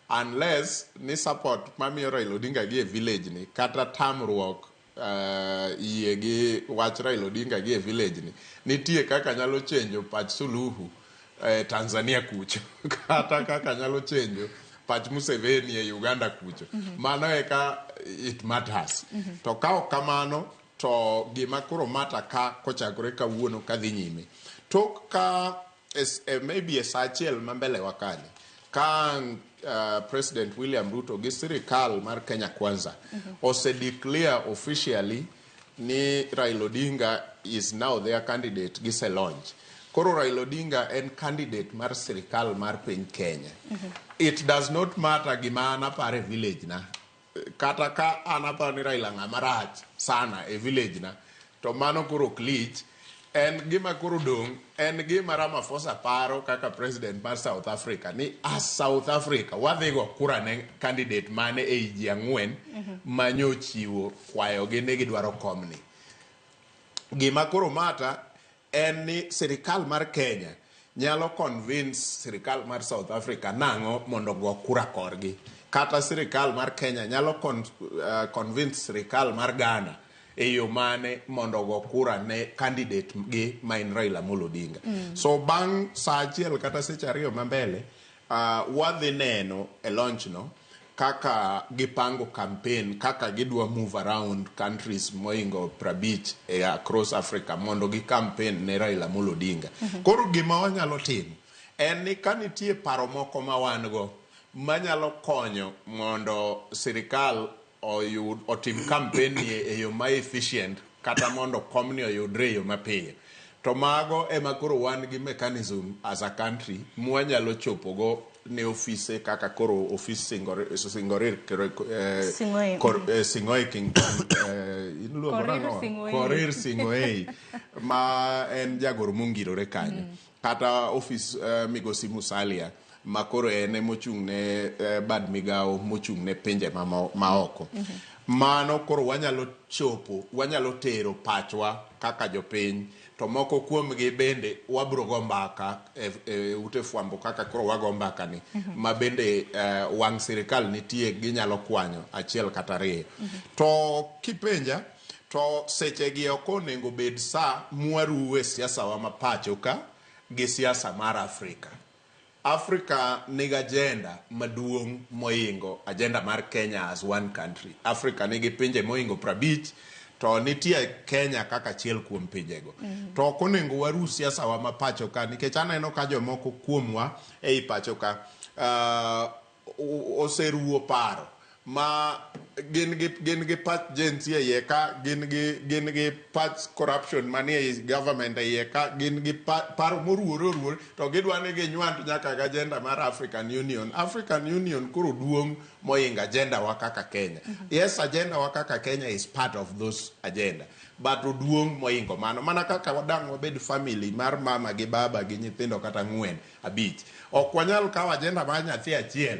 E: unless ni support mamiyo Raila Odinga gi e village ni kata tamruok yie gi wach Raila Odinga gi e village ni nitie kaka nyalo chenjo pach Suluhu Tanzania kucho kata kaka nyalo chenjo pach Museveni e Uganda kucho. Mano eka it matters. To ka ok kamano to gima koro mata ka kochakore kawuono kadhi nyime tok ka maybe e saa achiel ma mbele wa kani ka President William Ruto gi sirikal mar Kenya Kwanza ose declare officially ni Raila Odinga is now their candidate gise launch. Koro Raila Odinga en candidate mar sirikal mar piny Kenya. It does not matter gima an aparo e village na. Kata ka an aparo ni Raila ng'ama rach sana e village na, to mano koro ok lich. En gima koro dong', en gima Ramaphosa paro kaka president mar South Africa ni as South Africa wadhi go kura ne candidate mane ei ji 4 manyochiwo kwayogi ni gidwaro komni. Gima koro mata en ni sirikal mar Kenya nyalo convince sirikal mar South Africa nang'o mondo go kura korgi. Kata sirikal mar Kenya nyalo convince sirikal mar Ghana. e yo mane mondo ogo kura ne candidate gi ma en Raila Amolo Odinga. So bang' saa achiel kata seche ariyo ma mbele, wadhi neno e launch no kaka gipango campaign, kaka gidwa move around countries moingo 50 e across Africa mondo gi campaign ne Raila Amolo Odinga. Koro gima wanyalo timo en ni ka nitie paro moko ma wan go manyalo konyo mondo sirikal oyud otim campaign ni e yo ma efficient kata mondo komni oyudre e yo mapiyo, to mago ema koro wan gi mechanism as a country mwanyalo chopogo ne ofise kaka koro ofis Singorir
A: Sing'oei.
E: Sing'oei King, iluongo
A: Korir
E: nang'o?
A: Sing'oei.
E: Korir Sing'oei ma en jagoro mongirore kanyo, kata ofis migosi Musalia ma koro en emochung' ne bad migawo mochung' ne pinje maoko. Mano koro wanyalo chopo, wanyalo tero pachwa kaka jopiny, to moko kuomgi bende wabro go mbaka e ute fwambo kaka koro wago mbaka ni, ma bende wang' sirikal nitie, ginyalo kwanyo achiel kata ariyo. To kipenja to sechegi ok onego bed sa mwaruwe siasa wa ma pacho ka gi siasa mar Afrika. Africa nigi agenda maduong' moingo agenda mar Kenya as one country. Africa nigi pinje moingo 50, to nitie Kenya kaka achiel kuom pinjego. To ok onego waru siasa wa ma pacho ka, nikech aneno ka jomoko kuomwa ei pacho ka oseruwo paro ma gin gi pach Gen Z e iye ka, gin gi pach corruption manie ei government e iye ka, gin gi paro moruwore oruwore, to gidwa ni ginywand nyaka gi agenda mar African Union. African Union koro duong' moingo agenda wa kaka Kenya. Yes, agenda wa kaka Kenya is part of those agenda, but oduong' moingo mano. Mana kaka wadang' wabed family mar mama gi baba gi nyithindo kata ang'wen, abich, ok wanyal kawo agenda mar nyathi achiel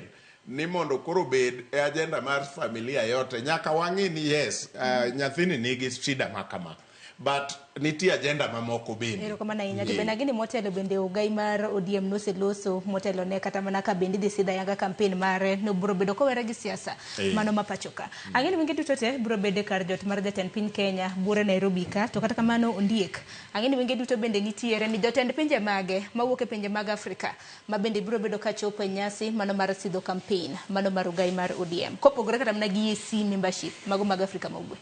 E: ni mondo koro bed e agenda mar familia yote. Nyaka wang'i ni yes, nyathini nigi shida ma kama, but nitie agenda mamoko bende.
A: Erokamano ahinya. To bende agini motelo bende ogai mar ODM noseloso motelo ne kata mana ka bende idhi sidho ayanga campaign mare no biro bedo kowere gi siasa mano ma pacho ka. Ang'e ni wenge duto te biro bedo e kar jot mar jatend piny Kenya buore Nairobi ka, to kata kamano ondiek. Ang'e ni wenge duto bende nitiere ni jotend pinje mage mawuok e pinje mag Afrika ma bende biro bedo kachopo e nyasi mano mar sidho campaign mano mar ogai mar ODM. Kopogore kata mana gi EAC membership mago mag Afrika ma Ugwe.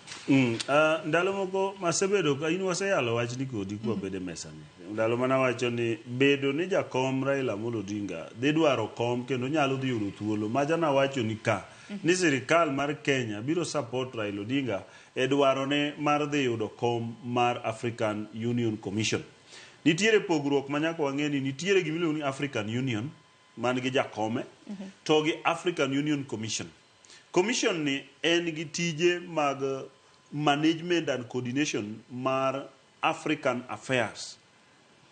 F: Ndalo moko masebedo ka in waseyalo wachni kodi kwabedo e mesa ni. Ndalo manawacho ni bedo ni jakom Raila Amolo Odinga dhi dwaro kom kendo nyalo dhi yudo thuolo macha nawacho ni ka ni sirikal mar Kenya biro support Raila Odinga e dwarone mar dhi yudo kom mar African Union Commission. Nitiere pogruok ma nyaka wang'e ni nitiere gimiluongo ni African Union man gi jakome to gi African Union Commission. Commission ni en gi tije mag management and coordination mar African affairs.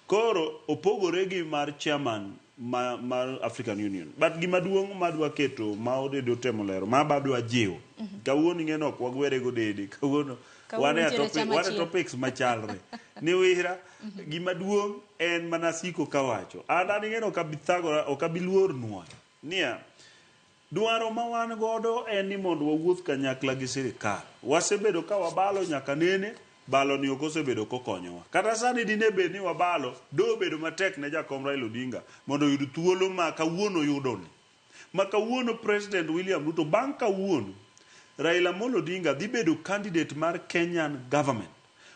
F: Koro opogore gi mar chairman mar African Union. But gima duong' madwa keto ma odedo temo lero ma badwa jiwo. Kawuono ing'e ni ok wagwere godede. Kawuono
A: Kawuono
F: wan e
A: nitiere chama
F: wan e
A: achiel.
F: topics machalre. Ni wira gima duong' en mana siko kawacho. An ing'e ni ok abi thagora, ok abi luor nwoyo. Niya, dwaro ma wan godo en ni mondo wawuoth kanyakla gi sirikal. Wasebedo ka wabalo nyaka nene, balo ni ok osebedo kokonyowa. Kata sani dine bed ni wabalo, do bedo matek ne jakom Raila Odinga mondo oyud thuolo ma kawuono yudoni. Ma kawuono President William Ruto bang' kawuono, Raila Amolo Odinga dhi bedo candidate mar Kenyan government.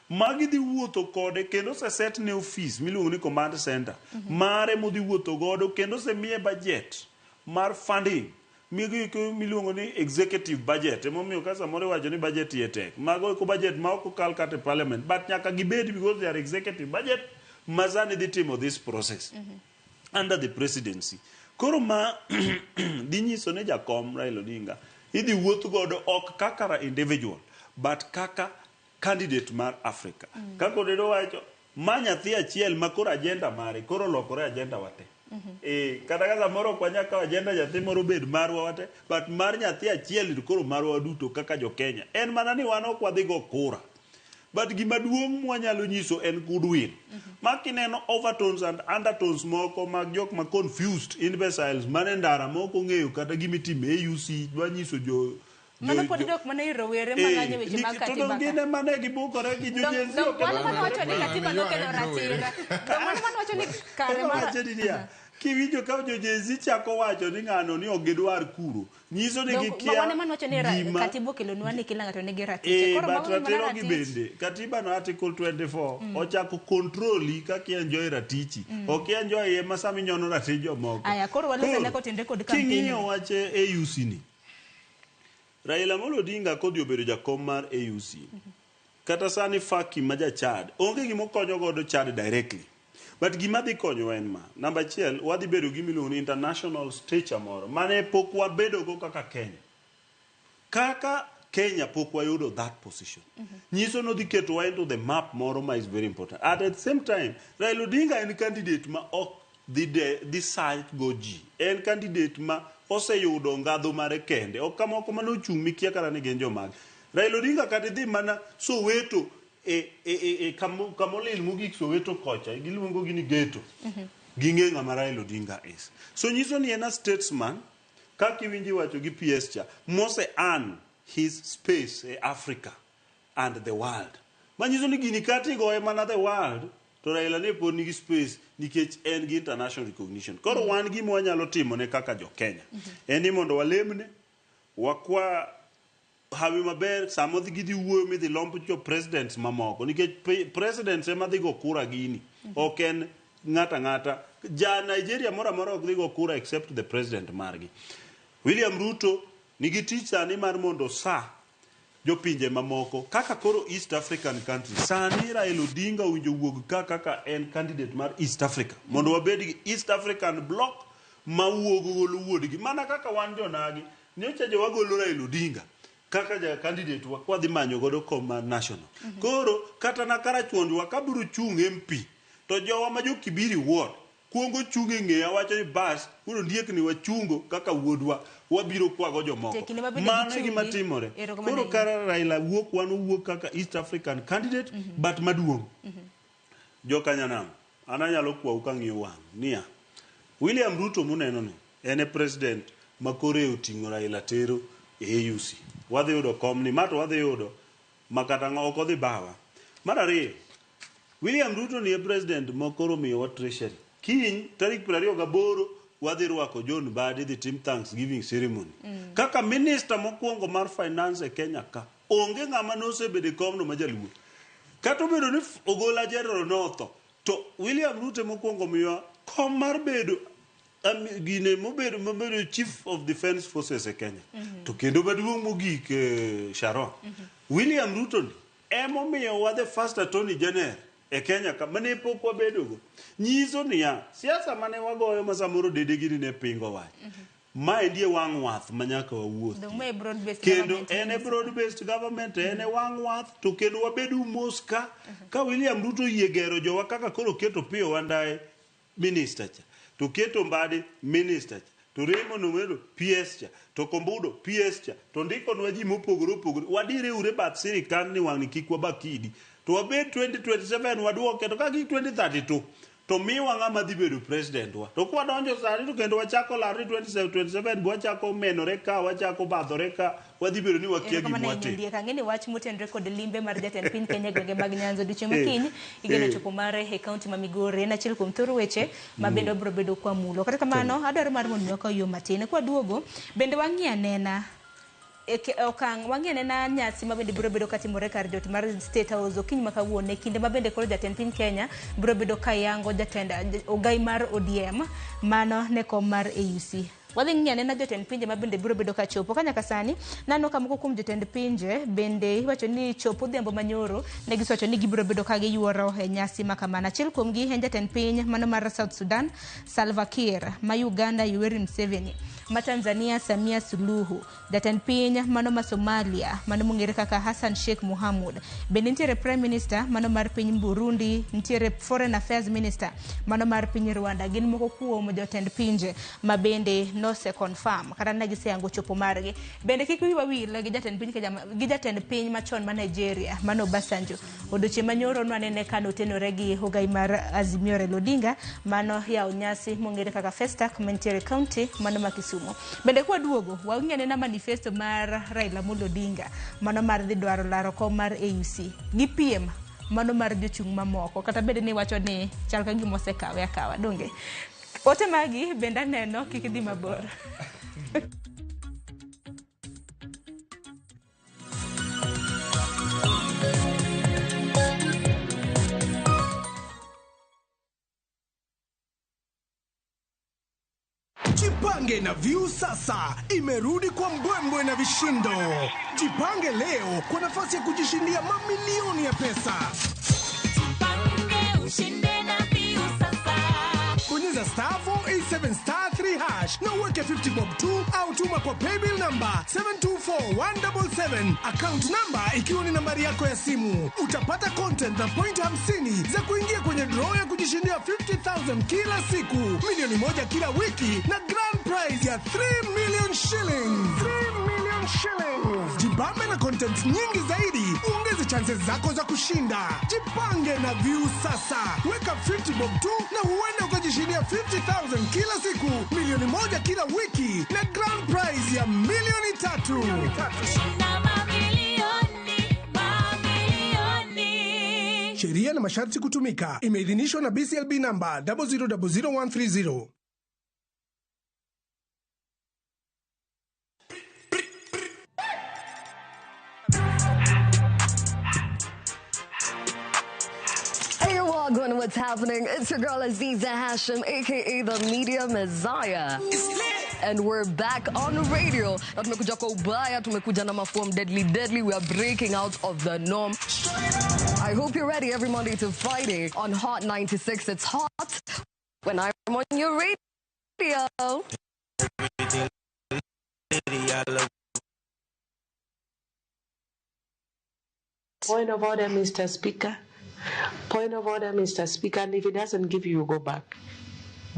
F: Magi dhi wuotho kode kendo oseset ne ofis miluongo ni command center mare modhi wuotho godo, kendo osemiye budget mar funding migo eko miluongo ni executive budget. Emomiyo ka samoro iwacho ni budget iye tek, mago eko budget ma ok okal kata e parliament, but nyaka gibed because they are executive budget ma sani dhi timo this process under the presidency. Koro ma dhi nyiso ni jakom Raila Odinga idhi wuoth godo ok kaka individual but kaka candidate mar Africa. Kaka Odedo wacho, ma nyathi achiel ma koro agenda mare koro olokore agenda wate. Kata ka samoro ok wanyal kawo agenda nyathi moro bed marwa wate, but mar nyathi achiel ni koro marwa duto kaka jo Kenya. En mana ni wan ok wadhi go kura. But gima duong' mwanyalo nyiso en goodwill. Ma kineno overtones and undertones moko mag jok ma confused imbeciles mane ndara ma ok ong'eyo kata gimitimo e AUC dwa nyiso jo
A: Mano pod dok mana ir rowere mang'anyo weche mag
F: To
A: katiba
F: dong
A: ka.
F: gin ema ne gibukore gi
A: Dong-
F: jo-Gen Z
A: dong
F: ok
A: mano
F: ema-
A: mane wacho ni
E: Mano
A: katiba
E: ni
A: nokelo
E: yware gi rowere.
A: ratiro. Dong mano mane wacho ni kare
F: Ema
A: mar
F: wacho ni niya, kiwinjo ka jo-Gen Z chako wacho ni ng'ano ni ok gidwar kuro nyiso ni
A: Dong-
F: gikia
A: wan ema nwacho ni
F: gima-
A: katiba okelonwa ni kila ng'ato nigi ratiche.
F: Eh,
A: Koro
F: but
A: mago gin mana
F: ratiro gi
A: ratich.
F: bende katiba no article 24 ochako kontroli kaka i-enjoy ratichi ok i-enjoy ema sama inyono ratich jomoko.
A: Aya, koro walos ane kotenre kod campaign.
F: King'iyo wach AUC ni, Raila Amolo Odinga kodhi obedo jakom mar AUC, kata sani Faki ma ja Chad onge gima okonyo godo Chad directly, but gima dhi konyowa en ma namba achiel, wadhi bedo gi miluongo ni international stature moro mane pok wabedogo kaka Kenya. Kaka Kenya pok wayudo that position. Nyiso nodhi ketowa into the map moro ma is very important. At the same time, Raila Odinga en candidate ma ok dhi dhi go ji. En candidate ma oseyudo ngadho mare kende. Ok kamoko mane ochung' mikia kata ni gin jomage. Raila Odinga kata idhi mana Soweto e kamolil mogik Soweto kocha, giluongo gi ni ghetto. Ging'e ng'ama Raila Odinga is. So nyiso ni en a statesman, kaka iwinjo iwacho gi PS cha, mose earn his space e Africa and the world. Manyiso ni gini kata igoye mana the world, to Raila ne pod nigi space nikech en gi international recognition. Koro wan gima wanyalo timo ne kaka jo Kenya en ni mondo walemne, wakwa hawi maber sama odhi gidhi wuoyo midhi lomb jo presidents mamoko nikech presidents ema dhi go kura gini, ok en ng'ata ng'ata. Ja Nigeria moro amora ok dhi go kura except the president margi. William Ruto nigi tich sani mar mondo sa jopinje mamoko kaka koro East African countries. Sani Raila Odinga owinjo wuog ka kaka en candidate mar East Africa mondo wabed gi East African bloc mawuog golo wuodgi mana kaka wan jonagi nyocha jowagolo Raila Odinga kaka ja candidate wa kwadhi manyo godo kom mar national. Koro kata na karachuonjwa ka biro chung' MP to jowa ma jo Kibiri ward kuongo chung' e ng'eya wacho ni bas koro ndiek ni wachungo kaka wuodwa wabiro kwago jomoko.
A: Te kinde ma bende
F: Mano e gima
A: gichungi,
F: timore.
A: erokamano
F: Koro
A: ahinya.
F: kara Raila wuok, wan owuok kaka East African candidate but maduong' jokanyanam an anyalo kwau kang'iyo wang' niya William Ruto muneno ni en e president ma kore oting'o Raila tero e AUC. Wadhi yudo kom ni ma to wadhi yudo ma kata ok odhi bawa. Mar ariyo, William Ruto ni e president ma koro miyowa treasury. Kiny tarik 28 wadhi rwako John Mbadi dhi tim Thanksgiving ceremony. Kaka minister mokwongo mar finance e Kenya ka, onge ng'ama nosebedo e komno ma jaluo. Kata obedo ni Ogola General notho, to William Ruto mokwongo miyowa kom mar bedo gine mobedo Chief of Defence Forces e Kenya. To kendo maduong' mogik, Sharon, William Ruto ni emomiyowa the first Attorney General e Kenya ka mane pok wabedogo. Nyiso niya, siasa mane wagoyo ma samoro dede gini ne pingo wach. Ma endi e wang' wath ma nyaka wawuothi.
A: Dong' ma e broad based
F: Kendo
A: government.
F: en e broad based government, en e wang' wath, to kendo wabedu mos ka William Ruto oyie gero jowa kaka koro keto Opiyo Wandayi minister cha, to keto Mbadi minister cha, to Raymond Omelo PS cha, to Kombudo PS cha, to ndikonwa ji mopogore opogore. Wadire ure bath sirikal ni wang'ni kik wabakidi. To wabed 2027 waduoke, to ka gik 2032 to miwa ng'ama dhi bedo president wa. To kwadonjo sani to kendo wachako lar ni 2027 wachako menore ka, wachako badhore ka, wadhi bedo ni wakia
A: Erokamano
F: gima
A: ahinya
F: watimo.
A: Ondiek. Ang'e ni wach motenore kod limbe mar jatend piny Kenya e gwenge mag Nyanza odiochieng' ma kiny igeno chopo mare e kaunti ma Migori. En achiel kuom thor weche ma bende wabiro bedo kwamulo. Kata kamano, adwaro mar mondo wakaw yo matin. Kwaduogo, bende wang'i anena okang' wang'i anena nyasi ma bende biro bedo katimore kar jot mar State House okinyi ma kawuono e kinde ma bende koro jatend piny Kenya biro bedo kayango jatend ogai mar ODM mano ne kom mar AUC. Wadhi ng'iyo anena jotend pinje ma bende biro bedo kachopo. Ka nyaka sani, naneno ka moko kuom jotend pinje bende iwacho ni chopo odhiambo manyoro ne gisewacho ni gibiro bedo ka giyuoro e nyasi ma kamano. Achiel kuomgi en jatend piny mano mar South Sudan, Salva Kiir, ma Uganda Yoweri Museveni, ma Tanzania Samia Suluhu, jatend piny mano ma Somalia mano mong'ere kaka Hassan Sheikh Mohamud. Bende nitiere Prime Minister mano mar piny Burundi, nitiere Foreign Affairs Minister mano mar piny Rwanda. Gin moko kuom jotend pinje ma bende nose confirm kata ne giseyango chopo margi. Bende kik wiwa wil gi jatend piny Kenya, gi jatend piny machon ma Nigeria mano Obasanjo. Odiochieng' manyoro nwanene ka notenore gi ogai mar Azimio Raila Odinga mano yawo nyasi mong'ere kaka Festac mantiere county mano ma Kisumu. Kisumu. Bende kwaduogo wang'i anena manifesto mar Raila Amolo Odinga mano mar dhi dwaro laro kom mar AUC gi piem mano mar jochung' mamoko kata bed ni wacho ni chal ka gima osekawe akawa donge. Ote magi bende aneno kik idhi mabor.
H: Jipange na Viusasa imerudi kwa mbwembwe na vishindo. Jipange leo kwa nafasi ya kujishindia mamilioni ya pesa.
I: Jipange ushinde na Viusasa.
H: Bonyeza star 487 star 3 hash na uweke 50 bob 2 au tuma kwa paybill number 724177, account number ikiwa ni nambari yako ya simu. Utapata content na point 50 za kuingia kwenye draw ya kujishindia 50,000 kila siku, 1 milioni kila wiki na grand prize ya 3 million shillings. 3 million shillings. Jibambe na content nyingi zaidi, uongeze chances zako za kushinda. Jipange na Viusasa, weka 50 bob tu na huenda ukajishindia 50,000 kila siku, 1 milioni kila wiki na grand prize ya 3 milioni.
I: Shinda mamilioni, mamilioni.
H: Sheria na masharti kutumika. Imeidhinishwa na BCLB namba 0000130.
J: Hey, wagwan, what's happening? It's your girl Aziza Hashim, aka the Media Messiah. And we're back on radio. Na tumekuja kwa ubaya, tumekuja na maform deadly deadly. We are breaking out of the norm. I hope you're ready every Monday to Friday on Hot 96. It's hot when I'm on your radio.
K: Point of order, Mr. Speaker. Point of order, Mr. Speaker. And if he doesn't give you, you go back.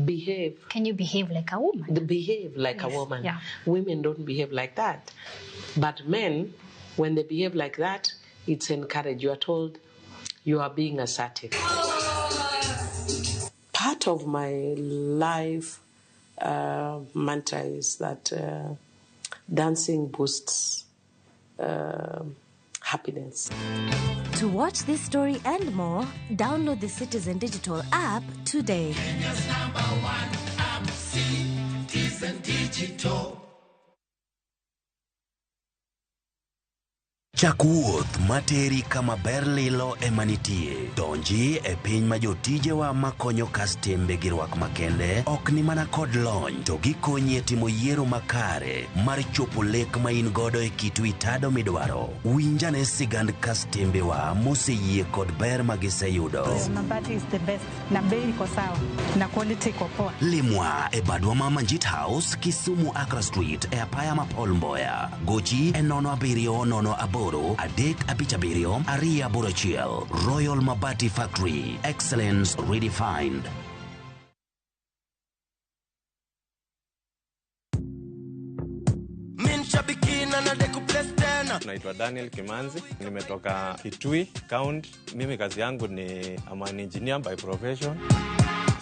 K: Behave.
C: Can you behave like a woman?
K: Behave like a woman. Women don't behave like that. But men, when they behave like that, it's encouraged. You are told you are being assertive. Part of my life mantra is that dancing boosts happiness.
L: To watch this story and more, download the Citizen Digital app today.
M: Kenya's number one app, Citizen Digital.
N: Chak wuoth materi kama ber lilo ema nitie. Donji e piny ma jotijewa makonyo kastembe gi rwak makende ok ni mana kod lony to gikonyi e timo yiero makare mar chopo lek ma in godo e kit wi tado midwaro. Winjane sigand kastembewa moseyie kod ber ma giseyudo.
O: Mabati is the best na bei iko sawa na quality iko poa.
N: Limwa e badwa ma Manjit House, Kisumu Accra Street e apaya ma Paul Mboya. Gochi e 0708 357 281. Royal Mabati Factory. Excellence redefined.
M: Min shabiki na nadeku place tena.
P: Naitwa Daniel Kimanzi, nimetoka Kitui County. Mimi kazi yangu ni I'm an engineer by profession.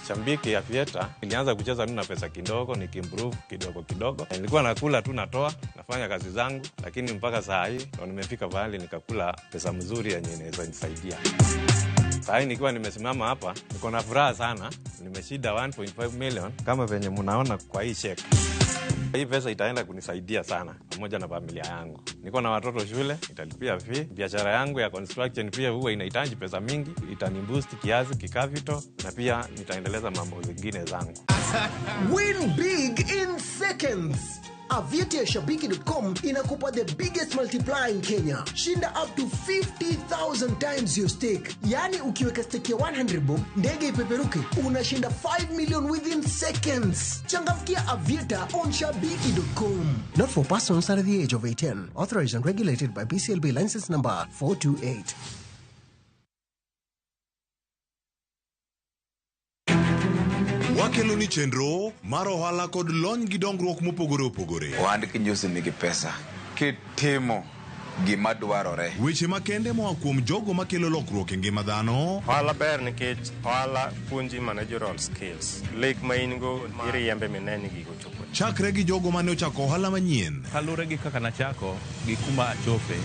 P: Shabiki ya Aviator, nilianza kucheza tu na pesa kidogo, nikiimprove kidogo kidogo. Nilikuwa nakula tu, natoa, nafanya kazi zangu, lakini mpaka saa hii ndo nimefika pahali nikakula pesa mzuri yenye inaweza nisaidia. Saa hii nikiwa nimesimama hapa, niko na furaha sana. Nimeshinda 1.5 million kama venye mnaona kwa hii cheque. Hii pesa itaenda kunisaidia sana pamoja na familia yangu. Niko na watoto shule, italipia fee. Biashara yangu ya construction pia huwa inahitaji pesa mingi, itaniboost kiasi kicapital, na pia nitaendeleza mambo zingine zangu.
Q: Win big in seconds. Aviator Shabiki.com inakupa the biggest multiplier in Kenya. Shinda up to 50,000 times your stake. Yani ukiweka stake ya 100 bob, ndege ipeperuke, unashinda 5 million within seconds. Changamkia Aviator on Shabiki.com. Not for persons under the age of 18. Authorized and regulated by BCLB license number 428.
R: Wakelo ni chenro mar ohala kod lony gi dongruok mopogore opogore.
S: Ohand kinjusi nigi pesa kitimo Gima dwarore.
R: Weche makende moa kuom jogo makelo lokruok e ngima dhano.
P: Ohala ber nikech ohala puonji managerial skills. Lek ma in go iriembe mine ni gigo chopo.
R: Chakre gi jogo mane ochako ohala manyien.
T: Kaluwore gi kaka nachako gi kuma achope,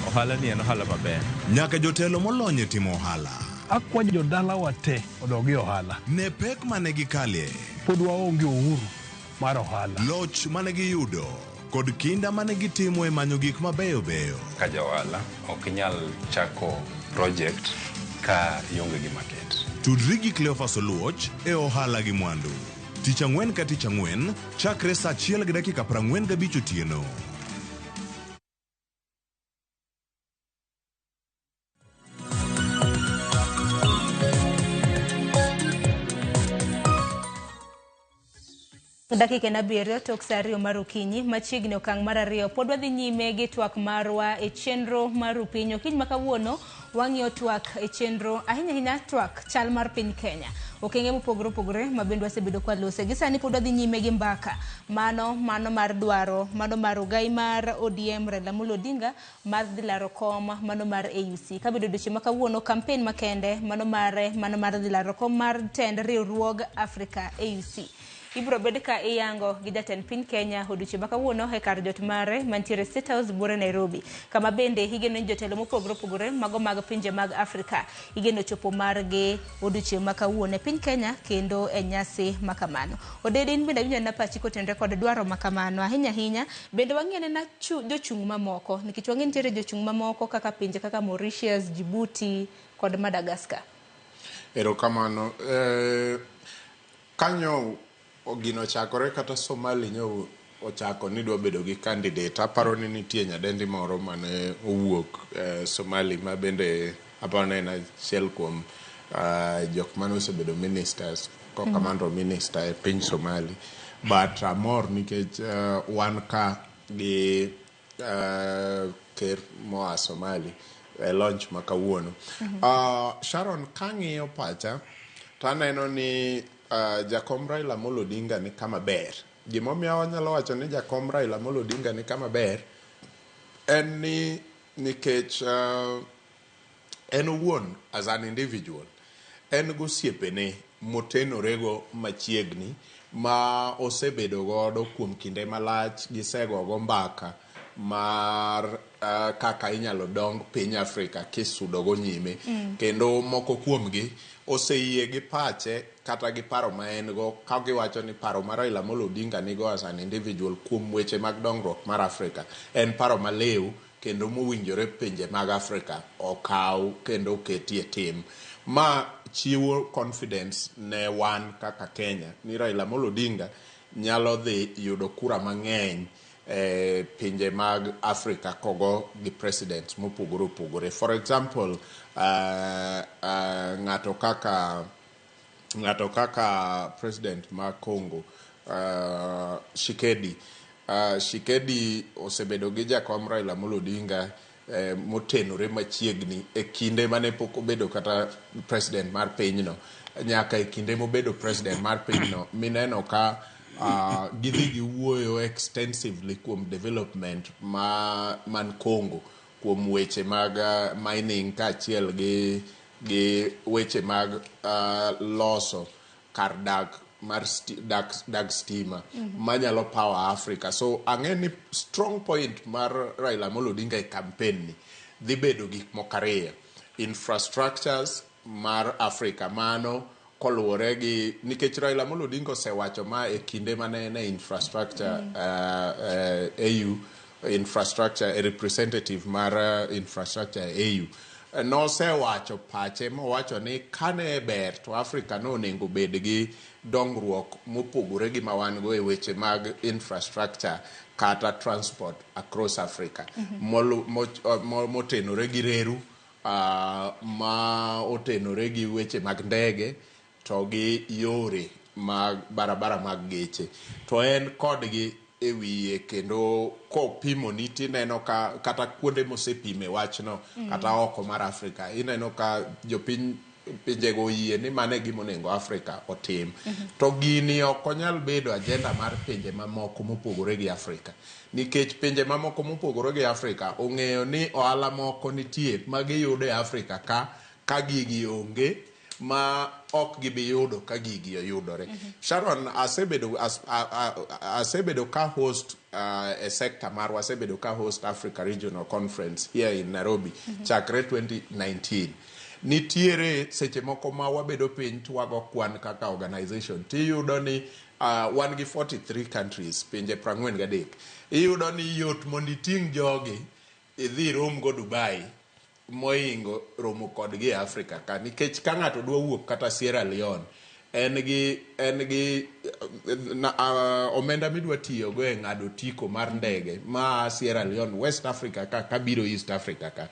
T: ohala ni en ohala maber.
R: Nyaka jotelo molony e timo ohala.
H: Akwayo jodalawa te odog e ohala.
R: Ne pek mane gikalie.
H: Pod waonge uhuru mar ohala.
R: Loch mane giyudo kod kinda mane gitimo e manyo gik mabeyo beyo.
U: Ka ja ohala ok inyal chako project ka ionge gi market.
R: Tudri gi Cleophas Oluoch e ohala gi mwandu. Tich ang'wen ka tich ang'wen chakre saa 1:45 otieno.
A: Dakika en 7 tok saa 2 mar okinyi machiegni okang' mar 2 pod wadhi nyime gi twak marwa e chenro mar Rupiny. Okinyi ma kawuono wang'iyo twak e chenro ahinya ahinya twak chal mar piny Kenya. Okenge mopogore opogore ma bende wasebedo kwa lose. Gi sani pod wadhi nyime gi mbaka mano mar dwaro mano mar ogai mar ODM Raila Amolo Odinga mar dhi laro kom mano mar AUC. Kabedo odiochieng' ma kawuono campaign makende mano mar dhi laro kom mar tend riwruog Africa AUC. Ibiro bed ka iyango gi jatend piny Kenya odiochieng' ma kawuono e kar jot mare mantiere State House buore Nairobi, kama bende igeno ni jotelo mopogore opogore mago mag pinje mag Afrika igeno chopo margi odiochieng' ma kawuono e piny Kenya kendo e nyasi ma kamano. Odede in bende awinjo na pachi kotenore kod dwaro ma kamano ahinya ahinya bende wang'iyo nena jochung' mamoko nikech wang'e nitiere jochung' mamoko kaka pinje kaka Mauritius, Djibouti kod Madagascar.
E: Erokamano. Kanyo gino chakore kata Somali nyo ochako ni dwa bedo gi candidate. Aparo ni nitie nyadendi moro mane owuok Somali ma bende aparo ni en achiel kuom jok mane osebedo ministers, commando minister e piny Somali. But amor nikech wan ka gi ker moa Somali e launch ma kawuono. Sharon, kang'iyo pacha to aneno ni Jakom Raila Amolo Odinga ni kama ber. Gimomiyo wanyalo wacho ni Jakom Raila Amolo Odinga ni kama ber en ni nikech en owuon as an individual en gosiepene motenorego machiegni ma osebedo godo kuom kinde malach, gisegogo mbaka mar kaka inyalo dong piny Afrika kisudogo nyime. Kendo moko kuomgi oseyie gi pache kata gi paro ma en go ka giwacho ni paro mar Raila Amolo Odinga nigo as an individual kuom weche mag dongruok mar Afrika en paro maliw kendo mowinjore pinje mag Afrika okaw kendo oketie tim. Ma chiwo confidence ne wan kaka Kenya ni Raila Amolo Odinga nyalo dhi yudo kura mang'eny pinje mag Afrika kogo gi presidents mopogore opogore. For example, ng'ato kaka president ma Congo, Tshisekedi. Tshisekedi osebedo gi Jakom Raila Amolo Odinga motenore machiegni e kinde mane pok obedo kata president mar pinyno nyaka e kinde mobedo president mar pinyno mineno ka gidhi giwuoyo extensively kuom development man Congo kuom weche mag mining kaachiel gi weche mag loso kar dak mar dag stima manyalo power Africa. So ang'e ni strong point mar Raila Amolo Odinga e campaign ni dhi bedo gik moko ariyo: infrastructures mar Africa mano koluwore gi nikech Raila Amolo Odinga osewacho ma e kinde mane en e infrastructure AU infrastructure a representative mar infrastructure AU nosewacho pache mowacho ni kane ber to Afrika no onego bed gi dongruok mopogore gi ma wan go e weche mag infrastructure kata transport across Africa motenore gi reru ma otenore gi weche mag ndege to gi yore mag barabara mag geche. To en kodgi e wiye kendo kopimo ni tineno ka kata kuonde mosepime wachno kata oko mar Afrika ineno ka jopiny Pinjego oyie ni mano e gima onego Afrika otim. To gini ok onyal bedo agenda mar pinje mamoko mopogore gi Afrika. Nikech pinje mamoko mopogore gi Afrika ong'eyo ni ohala moko nitie ma giyudo e Afrika ka ka gigi onge ma ok gibi yudo ka gigi oyudore. Sharon, asebedo as, a, a, asebedo ka host e sector marwa asebedo ka host Africa Regional Conference here in Nairobi chakre 2019. Nitiere seche moko ma wabedo piny to wago kwan kaka organization tiyudo ni wan gi 43 countries, pinje 43. Iyudo ni yot mondo iting' jogi idhi irom go Dubai mohingo romo kodgi e Africa ka nikech ka ng'ato dwa wuok kata Sierra Leone en gi en gi na, omenda midwa tiyogo e ng'ado otiko mar ndege ma Sierra Leone West Africa ka kabiro East Africa ka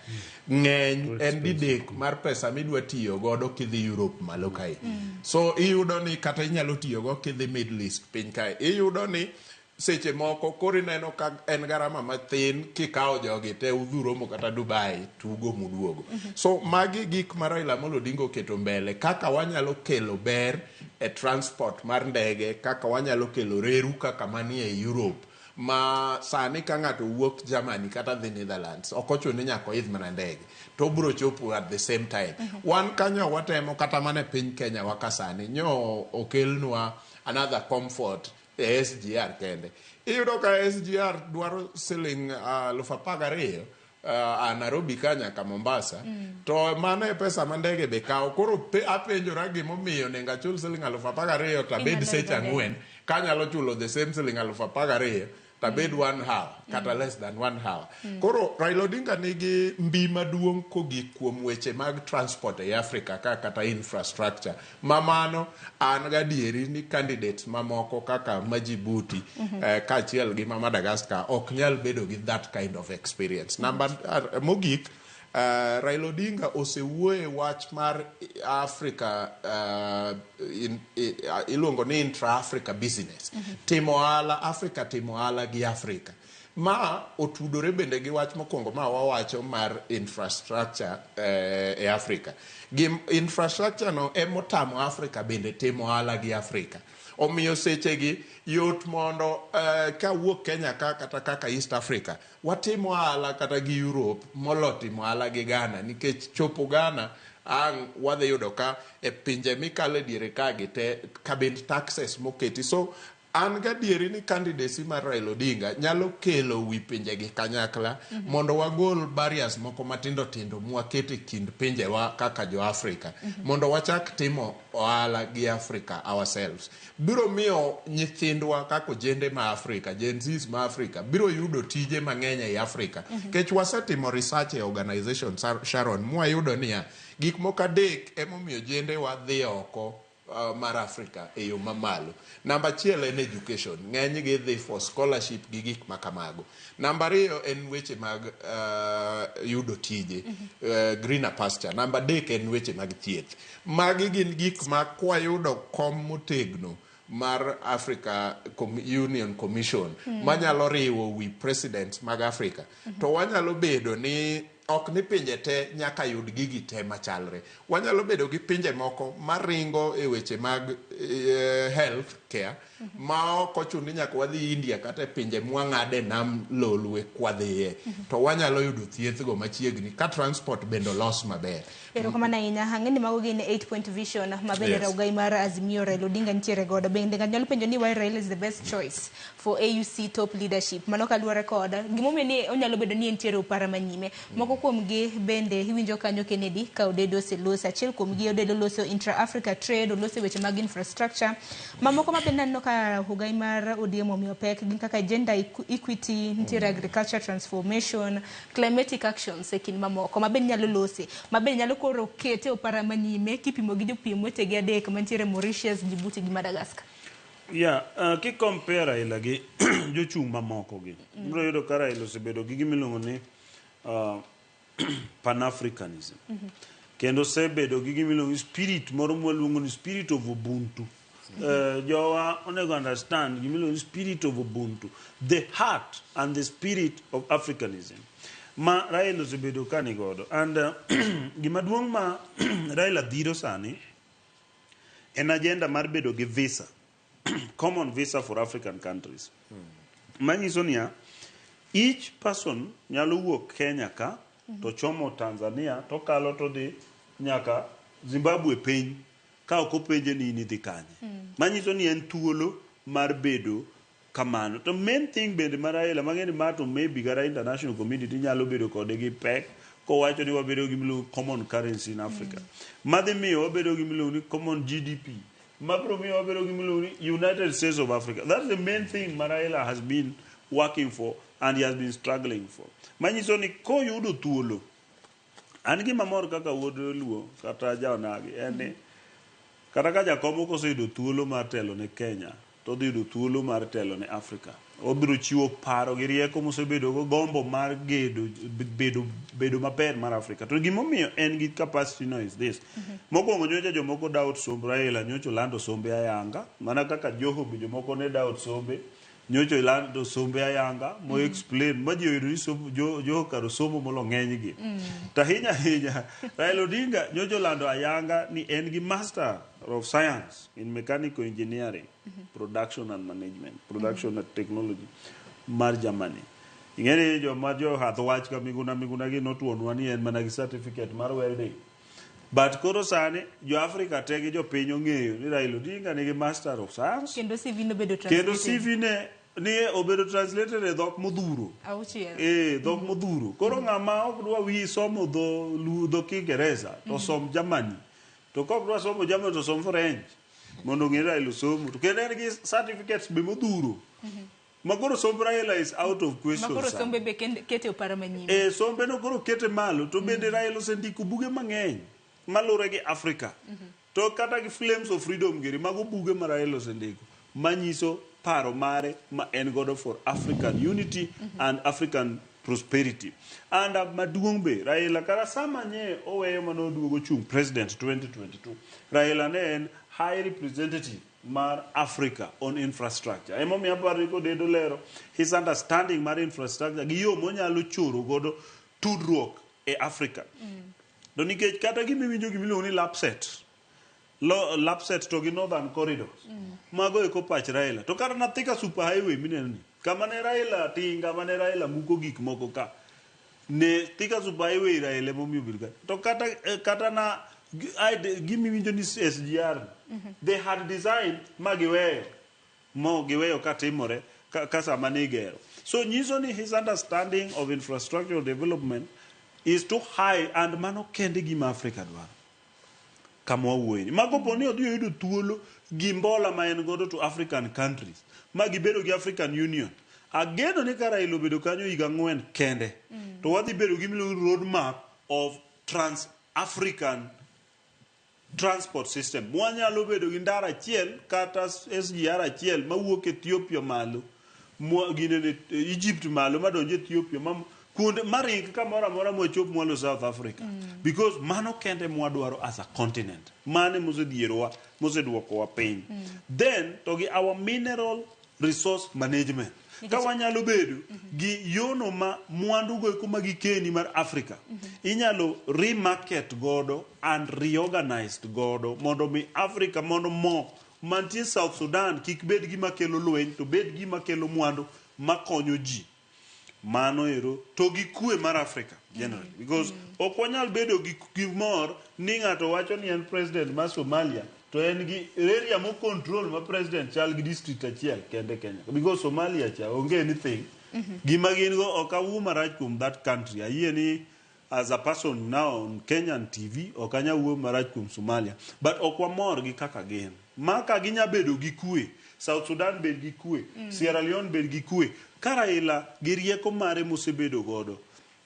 E: ng'eny en didek mar pesa midwa tiyo godo kidhi Europe malo kae. So iyudo ni kata inyalo tiyogo kidhi Middle East piny kae iyudo ni seche moko koro ineno ka en garama mathin kikawo jogi te udhi romo kata Dubai tugo muduogo. So magi gik ma Raila Amolo Odinga oketo mbele kaka wanyalo kelo ber e transport mar ndege, kaka wanyalo kelo reru kaka manie Europe ma sani ka ng'ato wuok Germany kata dhi Netherlands ok ochuno ni nyaka oidh mana ndege to obiro chopo at the same time. Wan kanyo watemo kata mana e piny Kenya wa ka sani nyo okelnwa another comfort e SGR kende. Iyudo ka SGR dwaro siling 12,000 a Nairobi ka nyaka Mombasa. To mano e pesa ma ndege be kawo. Koro apenjora gimomiyo onego achul siling 12,000 to abed
A: Inyalo
E: seche
A: idho ndege.
E: 4 kanyalo chulo the same siling 12,000 to abed 1 hour kata less than 1 hour. Koro Raila Odinga nigi mbi maduong' kogik kuom weche mag transport ei Africa ka kata infrastructure. Ma mano an gadieri ni candidates mamoko kaka ma Djibouti kaachiel gi ma Madagascar ok nyal bedo gi that kind of experience. Number mogik Raila Odinga osewuoye wach mar Africa iluongo ni intra-Africa business. Timo ohala Africa timo ohala gi Africa. Ma otudore bende gi wach mokwongo ma wawacho mar infrastructure e Africa. Gi infrastructure no emotamo Africa bende timo ohala gi Africa. Omiyo sechegi yot mondo kawuok Kenya ka kata kaka East Africa watimo ohala kata gi Europe molo timo ohala gi Ghana nikech chopo Ghana ang' wadhi yudo ka e pinje mikale diere ka gi te kabind taxes moketi. So an gadieri ni candidacy mar Raila Odinga nyalo kelo wi pinjegi kanyakla mondo wagol barriers moko matindo tindo mwaketo e kind pinjewa kaka jo Africa mondo wachak timo ohala gi Africa ourselves. Biro miyo nyithindwa kaka ojende ma Africa, Gen Zs ma Africa biro yudo tije mang'eny ei Africa. Kech wasetimo research e organization Sharon mwayudo niya gik moko adek emomiyo ojendewa dhi oko mar Africa e yo mamalo. Namba achiel en education. Ng'eny gi dhi for scholarship gi gik makamago. Namba ariyo en weche mag yudo tije, greener pasture. Namba adek en weche mag thieth. Magi gin gik ma kwayudo kom motegno mar Africa Union Commission manyalo riwo wi presidents mag Africa to wanyalo bedo ni ok ni pinje te nyaka yud gigi te machalre. Wanyalo bedo gi pinje moko maringo e weche mag health care ma ok ochuno ni nyaka wadhi India kata e pinje mwang'ade nam lolwe kwadhiye to wanyalo yudo thieth go machiegni ka transport bende olos maber.
A: Erokamano ahinya. Ang'e ni mago gin 8 point vision ma bende Raugai mar Azimio Raila Odinga nitiere godo. Bende ng'ato nyalo penjo ni why Raila is the best choice for AUC top leadership. Mano kaluwore kod gimomiyo ni onyalo bedo ni entiere opara manyime. Moko kuom gi bende iwinjo kanyo Kennedy ka Odedo oseloso. Achiel kuom gi Odedo loso intra-Africa trade, oloso weche mag infrastructure. Mamoko ma bende aneno ka ogai mar ODM omiyo pek gin kaka gender equity, nitiere agriculture transformation, climatic actions e kind mamoko ma bende nyalo lose ma bende nyalo koro kete opara manyime kipimo gi jopiem wetegi adek mantiere Mauritius, Djibouti gi Madagascar.
F: Yeah, ki compare Raila gi jochung' mamoko gi, ibiro yudo ka Raila osebedo gi gimiluongo ni Pan-Africanism. Kendo osebedo gi gimiluongo ni spirit moro mwaluongo ni spirit of Ubuntu. Jowa onego understand gimiluongo ni spirit of Ubuntu, the heart and the spirit of Africanism. Ma Raila osebedo ka ni godo. And gima duong' ma Raila dhiro sani en agenda mar bedo gi visa. Common visa for African countries. Manyiso niya, each person nyalo wuok Kenya ka to chomo Tanzania to kalo to dhi nyaka Zimbabwe piny ka ok openje ni in idhi kanye. Manyiso ni en thuolo mar bedo kamano. To main thing bende mar Raila mang'e ni ma to maybe kata international community nyalo bedo kode gi pek kowacho ni wabedo gi miluongo common currency in Africa. Madhi miyo wabedo gi miluongo ni common GDP. Mabiro miyo wabedo gi miluongo ni United States of Africa. That's the main thing ma Raila has been working for and he has been struggling for. Manyiso ni koyudo thuolo, an gima mor kaka wuod Luo kata jaonagi en ni kata ka jakom ok oseyudo thuolo mar telo ne Kenya, to odhi yudo thuolo mar telo ne Africa. Obiro chiwo paro gi rieko mosebedo go gombo mar gedo bedo bedo maber mar Africa. To gimomiyo en gi capacity no is this. Mokwongo nyocha jomoko doubt somb Raila, nyocha olando sombe ayanga, mana kaka Joho be jomoko ne doubt sombe. Nyocha olando sombe ayanga, mo explain, ma ji oyudo ni somb Joho kar osomo molo ng'enygi. To ahinya ahinya, Raila Odinga nyocha olando ayanga ni en gi Master of Science in Mechanical Engineering, Production and Management, Production and Technology mar Germany. Ing'e ni joma johath wach ka Miguna Miguna gi notuonwa ni en mana gi certificate mar welding. But koro sani jo Africa te gi jopiny ong'eyo ni Raila Odinga nigi Master of Science.
A: Kendo CV nobedo
F: Kendo
A: translated.
F: CV ne ni obedo translated e dhok modhuro.
A: Auchiel.
F: Eh, dhok modhuro. Koro ng'ama ok dwa wi somo dho Luo, dho Kiingereza to som Germany. To kok dwa somo Germany to som French. Mondo ong'e Raila osomo. To kendo en gi certificates be modhuro. Ma koro somb Raila is out of question.
A: Makoro
F: sani.
A: sombe be kete opara manyime.
F: Eh, sombe no koro kete malo to bende Raila osendiko buge mang'eny malure gi Africa. To kata gi Flames of Freedom giri mago buge ma Raila osendiko manyiso paro mare ma en godo for African unity and African prosperity. And maduong' be Raila kata sama nye oweyo mane oduogo chung president 2022 Raila ne en high representative mar Africa on infrastructure. Emomiyo aparo ni kodedo lero his understanding mar infrastructure gi yo monyalo choro godo tudruok e Africa. To nikech kata gimiwinjo gimiluongo ni LAPSSET, LAPSSET to gi Northern Corridors, mago eko pach Raila. To kata na Thika Super Highway mineno ni, kama ne Raila tinga, mane Raila muko gik moko ka, ne Thika Super Highway Raila emomiyo obedo ka. To kata na gimiwinjo ni SGR, they had designed ma giweyo, mo giweyo katimore ka sama ne igero. So nyiso ni his understanding of infrastructural development is too high and mano kende gima Africa dwaro. Kama wawuoyeni. Ma kopo ni odhi oyudo thuolo gi mbola ma en godo to African countries, ma gibedo gi African Union. Ageno ni ka Raila obedo kanyo higa 4 kende, to wadhi bedo gi miluongo ni roadmap of trans-African transport system. Mwanyalo bedo gi ndara achiel kata SGR achiel mawuok Ethiopia malo, ginene, Egypt malo madonjo Ethiopia, kuonde maring kamoro amora mwachop mwalo South Africa. Because mano kende mwadwaro as a continent. Mane mosedhierowa, moseduokowa piny. Then to gi our mineral resource management. Ka wanyalo bedo gi yono ma mwandu go eko ma gikeni mar Africa, inyalo remarket godo and reorganized godo mondo mi Africa mondo mo mantie South Sudan kik bed gima kelo lweny to bed gima kelo mwandu makonyo ji. Mano ero to gi kwe mar Africa generally, because ok wanyal bedo gi mor ni ng'ato wacho ni en president mar Somalia to en gi area mo control ma president chal gi district achiel kende Kenya, because Somalia cha onge anything. Gima gin go ok awuo marach kuom that country. Ayie ni as a person now on Kenyan TV ok anyal wuo marach kuom Somalia, but ok wamor gi kaka gin. Ma ka ginya bedo gi kwe, South Sudan bed gi kwe, Sierra Leone bed gi kwe, ka Raila gi rieko mare mosebedo godo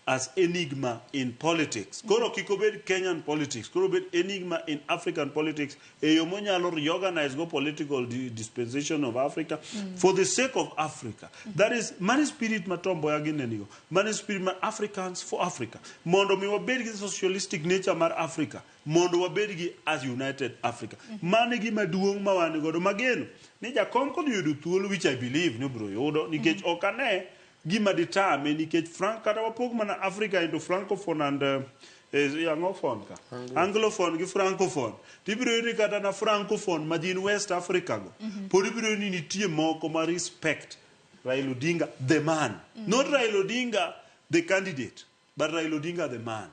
F: as enigma in politics. Koro kik obed Kenyan politics, koro obed enigma in African politics, e yo monyalo reorganize go political dispensation of Africa for the sake of Africa. That is, mano spirit ma Tom Mboya gine nigo. Mano spirit ma Africans for Africa. Mondo mi wabed gi socialistic nature mar Africa, mondo wabed gi as United Africa. Mano e gima duong' ma wan godo mageno ni jakom kodhi yudo thuolo, which I believe ni obiro yudo, nikech ok ane gima ditame nikech Frank kata wapog mana Africa into francophone and anglophone ka anglophone gi francophone tibiro yudo ni kata na francophone ma gin West Africa go pod ibiro yudo ni nitie moko ma respect Raila Odinga the man, not Raila Odinga the candidate, but Raila Odinga the man.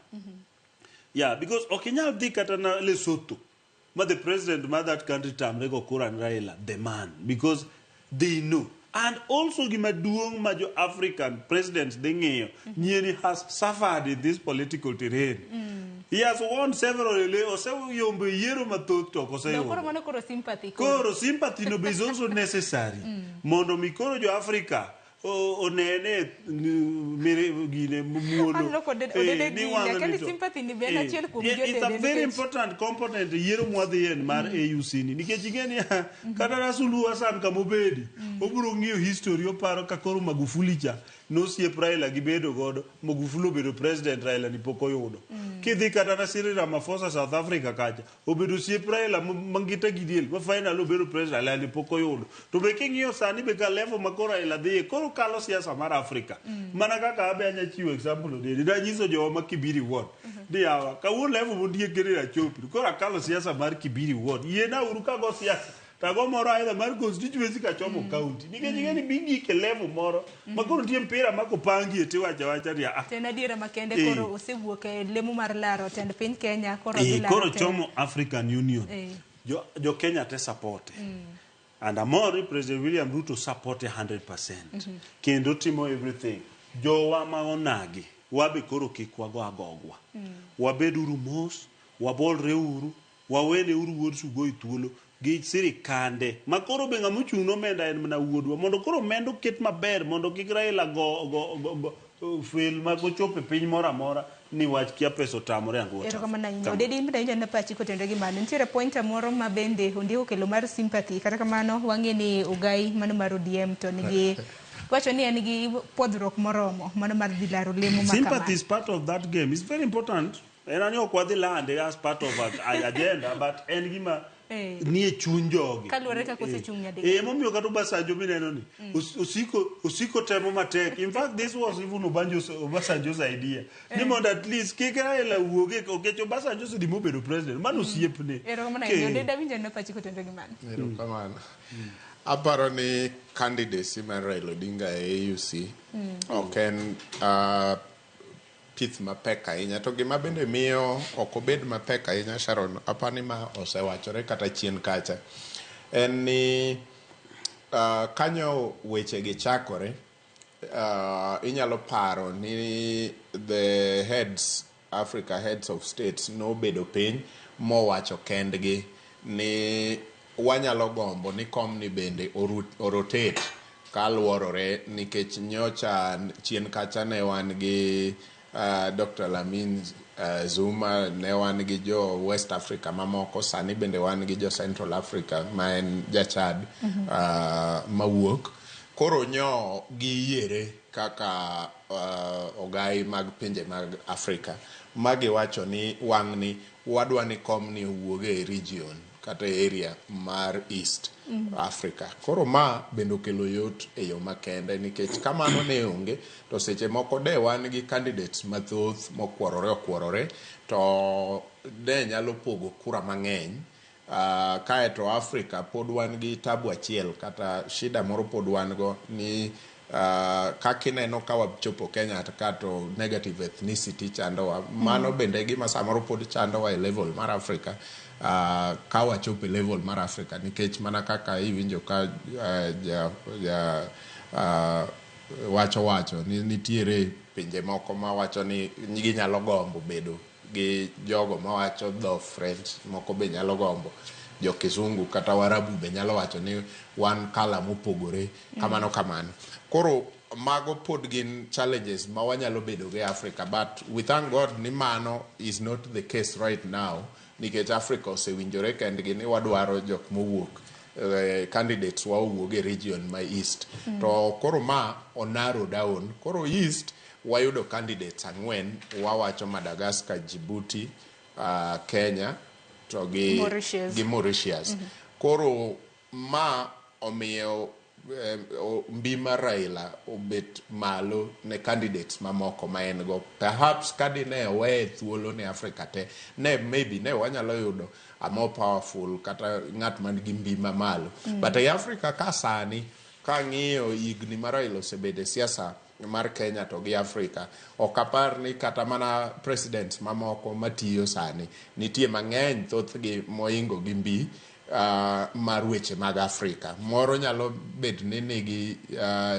F: Yeah, because ok inyal dhi kata na Lesotho ma the president ma that country tamre go kura ni Raila the man, because they know. And also gima duong' ma jo African presidents dhi ng'iyo, nyieni has suffered in this political terrain. He has won several oseyombo yiero mathoth to ok
A: No,
F: oseyombo.
A: koro mano koro sympathy.
F: Koro sympathy no be is also necessary mondo mi koro jo Africa onene gine muolo.
A: Aneno kod Odede
F: Ni
A: gini,
F: wang'
A: akia
F: ni
A: ni
F: to-
A: sympathy ni be en achiel kuom
F: It's a
A: jotende
F: very
A: nikech-
F: important component e yiero mwadhiyen mar AUC ni, nikech ing'e ni kata na Suluhu Hassan kamobedi obiro ng'iyo history, oparo ka koro Magufuli cha nosiep Raila gibedo godo, Magufuli obedo president, Raila ni pok oyudo. Kidhi kata na Cyril Ramaphosa South Africa kacha obedo osiep Raila mangita gi diel ma final obedo president, Raila ni pok oyudo. To be king'iyo sani be ka level ma koro Raila dhiye, koro kalo siasa mar Africa. Mana kaka abe anya chiwo example oderi nanyiso jowa ma Kibiri Ward ni yawa kawuono level mondiek kere achopi koro akalo siasa mar Kibiri Ward, yiena uru kago siasa tago moro aidha mar constituency kachomo county, nikech ing'e ni bigik e level moro ma koro nitie mpira ma kopangie tiwacho awacha ni ah.
A: To en adiera makende. Koro osewuok e lemo mar laro tend piny Kenya, koro odhi laro
F: Koro chomo African Union. Jo Kenya te support and amor ni President William Ruto support 100% kendo timo everything. Jowa ma onagi wabe koro kik wago agogwa, wabeduru mos, wabolre uru, wawene uru wuod Sugoi thuolo gi sirikande ma koro be ng'ama ochung' nomenda en mana wuodwa, mondo koro omenda oket maber mondo kik Raila go fail ma kochopo e piny moro amora ni wach kia pesa otamore ang'o.
A: Erokamano ahinya. Odede, in bende awinjo na pachi kotenore gi mano. Nitiere pointer moro ma bende ondiek okelo mar sympathy. Kata kamano wang'e ni Ogai mano mar ODM to nigi wacho ni en gi puodhruok moromo mano mar dhi laro lemo ma
F: Sympathy
A: kama.
F: is part of that game. It's very important. En ani ok wadhi lande as part of our agenda, but en gima nie chuny jogi.
A: Kaluwore kaka osechung' nyadek.
F: Emomiyo kata Obasanjo mineno ni osiko temo matek. In fact, this was even Obasanjo's idea. Ni mondo at least kik Raila wuogi okech Obasanjo osedhi mobedo president. Mano osiepne.
A: Erokamano ahinya. Odede, awinjo na pachi kotenore gi mano.
E: Erokamano. Aparo ni candidacy mar Raila Odinga e AUC ok en pith mapek ahinya, to gima bende miyo ok obed mapek ahinya, Sharon, apani ma osewachore kata chien kacha, en ni kanyo weche gi chakore, inyalo paro ni the heads, Africa heads of states nobedo piny mowacho kendgi ni wanyalo gombo ni komni bende orotate kaluorore, nikech nyocha chien kacha ne wan gi Dr. Lamin Zuma, ne wan gi jo West Africa mamoko, sani bende wan gi jo Central Africa ma en ja Chad mawuok. Koro nyo giyiere kaka ogai mag pinje mag Afrika ma giwacho ni wang'ni wadwa ni komni owuog e region kata e area mar East Africa. Koro ma bende okelo yot e yo makende, nikech kamano ne onge to seche moko de wan gi candidates mathoth mokworore okworore to de nyalo pogo kura mang'eny. Kaeto Africa pod wan gi tabu achiel kata shida moro pod wan go ni kaka ineno ka wachopo Kenya ka to negative ethnicity chandowa. Mano bende e gima samoro pod chandowa e level mar Africa ka wachopo e level mar Africa, nikech mana kaka iwinjo ka ja wacho ni nitiere pinje moko mawacho ni ginyalo gombo bedo gi jogo mawacho dho French, moko be nyalo gombo jo Kizungu kata Warabu be nyalo wacho ni wan kala mopogore kamano kamano. Koro mago pod gin challenges ma wanyalo bedo go e Africa, but we thank God ni mano is not the case right now, nikech Africa osewinjore kendgi ni wadwaro jok mowuok candidates wa owuog e region ma East. To koro ma onarrow down. Koro East wayudo candidates ang'wen, wawacho Madagascar, Djibouti, Kenya to gi
A: Mauritius.
E: gi Mauritius. Koro ma omiyo mbi mar Raila obet malo ne candidates mamoko ma en go. Perhaps ka dine oweye thuolo ne Africa te, ne maybe ne wanyalo yudo a more powerful kata ng'at man gi mbi mamalo. But e Africa ka sani, kang'iyo higni ma Raila osebedo e siasa mar Kenya to gi Africa, ok apar ni kata mana presidents mamoko matiyo sani nitie mang'eny, thothgi moingo gi mbi mar weche mag Afrika. Moro nyalo bet ni nigi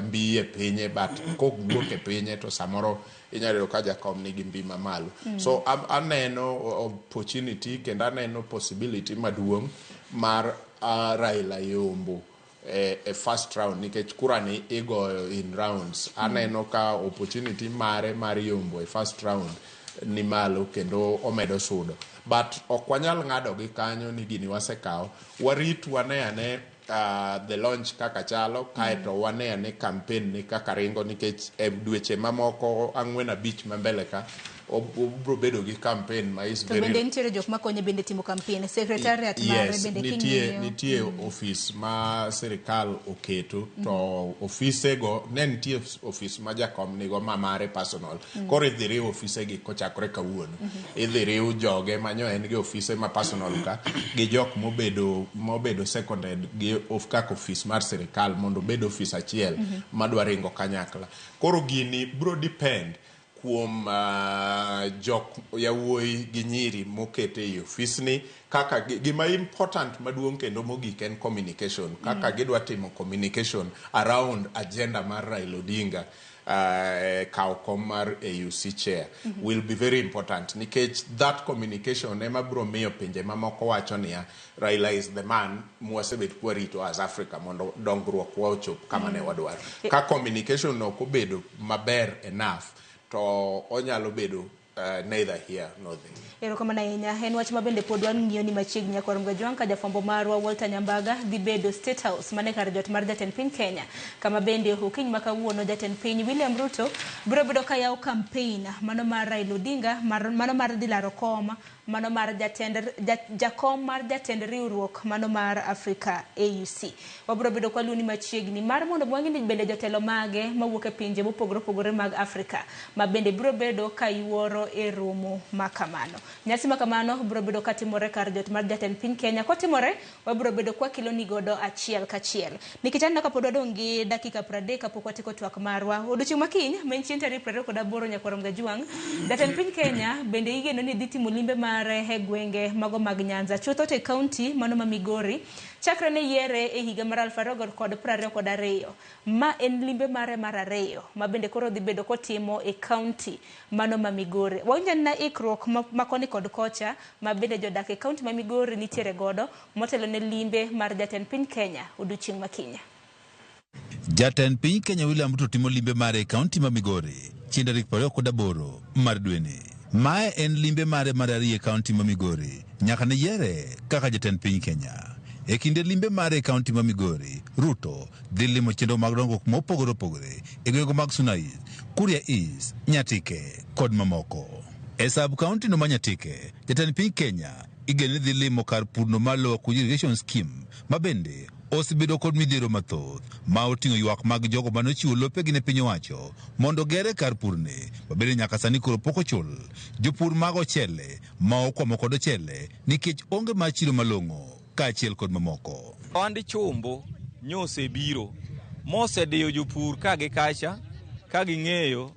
E: mbi e pinye, but kowuok e pinye to samoro inyalo yudo ka jakom nigi mbi mamalo. So aneno opportunity kendo aneno possibility maduong' mar Raila yombo e first round, nikech kura ni igoyo in rounds. Aneno ka opportunity mare mar yombo e first round ni malo kendo omedo sudo, but ok wanyal ng'ado gi kanyo ni gini wasekawo. Warit wane ane the launch kaka chalo, kaeto wane ane campaign ni kaka ringo, nikech e dweche mamoko 4 5 ma mbele ka obro bedo gi campaign ma is
A: To bende nitiere jok makonye bende timo campaign, secretariat mare bende
E: nitie
A: king'iyo.
E: Nitie ofis ma sirikal oketo to ofisego ne nitie ofis ma jakom nigo ma mare personal. Koro idhi riw ofisegi kochakore kawuono. Idhi riw joge manyo en gi ofise ma personal ka gi jok mobedo seconded gi kaka ofis mar sirikal mondo obed ofis achiel madwa ringo kanyakla. Koro gini bro depend kuom jok yawuoyi gi nyiri mokete ei ofisni kaka gima important maduong' kendo mogik en communication, kaka gidwa timo communication around agenda mar Raila Odinga kawo kom mar AUC chair will be very important, nikech that communication ema biro miyo pinje mamoko wacho niya, Raila is the man mwasebet kwarito as Africa mondo dongruok wa ochop kama ne wadwaro. Ka communication ok obedo maber enough, to onyalo bedo neither here nor there.
A: Erokamano ahinya. En wach ma bende pod wang'iyo ni machiegni nyakwar Mgajwang' ka jafwambo marwa Walter Nyambaga dhi bedo State House mane kar jot mar jatend piny Kenya, kama bende okinyi ma kawuono jatend piny William Ruto biro bedo ka yawo campaign mano mar Raila Odinga mano mar dhi laro kom mano mar jatend jakom mar jatend riwruok mano mar Africa AUC. Wabiro bedo kwa luoni machiegni mar mondo wang'e ni bende jotelo mage mawuok e pinje mopogore opogore mag Afrika ma bende biro bedo ka yuoro e romo ma kamano. Nyasi ma kamano biro bedo katimore kar jot mar jatend piny Kenya. Kotimore, wabiro bedo kwa kiloni godo achiel kachiel. Nikech aneno kapod wadong' gi dakika 30 kapok watieko twak marwa. Odiochieng' ma kiny, ma en chieng' tarik 28 nyakwar Mgajwang', jatend piny Kenya bende igeno ni dhi timo limbe mare e gwenge mago mag Nyanza. Chutho to e kaunti mano ma Migori, chakre ne yiere e higa mar 2022. Ma en limbe mare mar ariyo, ma bende koro dhi bedo kotimo e kaunti mano ma Migori. Wawinjo na ikruok ma koni kod kocha ma bende jodak e kaunti ma Migori nitiere godo motelo ne limbe mar jatend piny Kenya odiochieng' ma kiny.
S: Jatend piny Kenya William Ruto timo limbe mare e kaunti ma Migori chieng' tarik 28 mar dweni. Mae en limbe mare mar ariyo e kaunti ma Migori nyaka ne yiere kaka jatend piny Kenya. E kinde limbe mare e kaunti ma Migori, Ruto dhi limo chenro mag dongruok mopogore opogore e gwenge mag Suna East, Kuria East, Nyatike kod mamoko. E sub kaunti no ma Nyatike, jatend piny Kenya igeno ni dhi limo kar purno mar Lower Kuja Irrigation Scheme ma bende osebedo kod midhiero mathoth ma oting'o ywak mag jogo manochiwo lopegi ne piny owacho mondo gere kar purni ma bende nyaka sani koro pok ochul. Jopur mag ochele ma okwamo kod ochele nikech onge mar chiro malong'o kaachiel kod mamoko.
V: Ohand chumbo nyosebiro mosediyo jopur ka gi kacha ka ging'eyo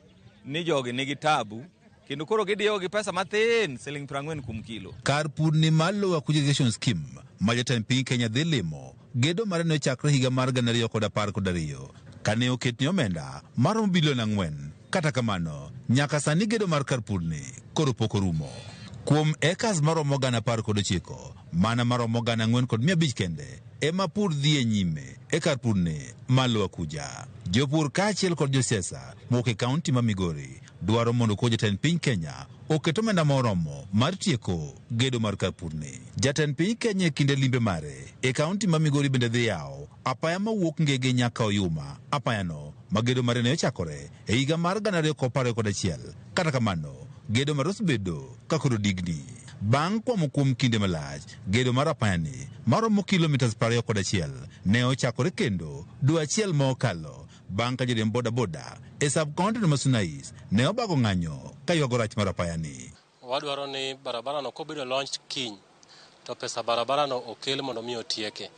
V: ni jogi nigi tabu kendo koro gidiyo gi pesa mathin siling 40 kuom kilo.
S: Kar purni mar Lower Kuja Irrigation Scheme ma jatend piny Kenya dhi limo, gedo mare ne ochakre higa mar 2012 kane oketne omenda maromo bilion 4. Kata kamano, nyaka sani gedo mar kar purni koro pok orumo. Kuom acres maromo 19,000, mana maromo 4,500 kende ema pur dhi e nyime e kar purni mar Lower Kuja. Jopur kaachiel kod josiasa mowuok e kaunti ma Migori dwaro mondo koro jatend piny Kenya oket omenda moromo mar tieko gedo mar kar purni. Jatend piny Kenya e kinde limbe mare e kaunti ma Migori bende dhi yawo apaya mawuok Ngege nyaka Oyuma. Apayano ma gedo mare ne ochakore e higa mar 2021. Kata kamano, gedo mare osebedo ka koro digni. Bang' kwamo kuom kinde malach, gedo mar apayani maromo kilomitas 21 ne ochakore kendo dwe achiel ma okalo bang' ka joriemb bodaboda e sub county no ma Suna East ne obago ng'anyo ka ywago rach mar apayani.
B: Wadwaro ni barabara no kobedo launched kiny to pesa barabara no okel mondo mi otieke.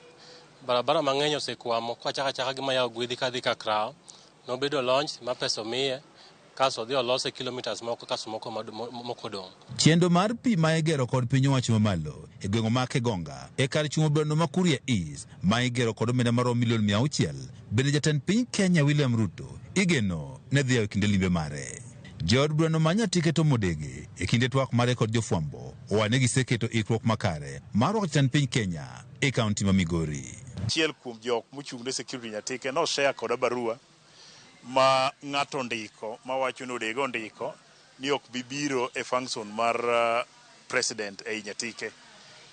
B: Barabara mang'eny osekwamo kwachako achaka gi mayawo Gwedhi kadhi Kakrawo nobedo launched ma pesa omiye kasto odhi olose kilometers moko kasto moko moko odong'.
S: Chenro mar pi ma igero kod piny owacho mamalo e gweng' ma Kegonga e kar chung' obweno ma Kuria East ma igero kod omenda maromo milion 600 bende jatend piny Kenya William Ruto igeno ne dhi yawo e kinde limbe mare. Jood burano ma Nyatike Tom Odege e kinde twak mare kod jofwambo owacho ni giseketo ikruok makare mar rwako jatend piny Kenya e kaunti ma Migori.
D: Achiel kuom jok mochung' ne security Nyatike no share koda barua ma ng'ato ondiko mawacho ni Odege ondiko ni ok bi biro e function mar president ei Nyatike.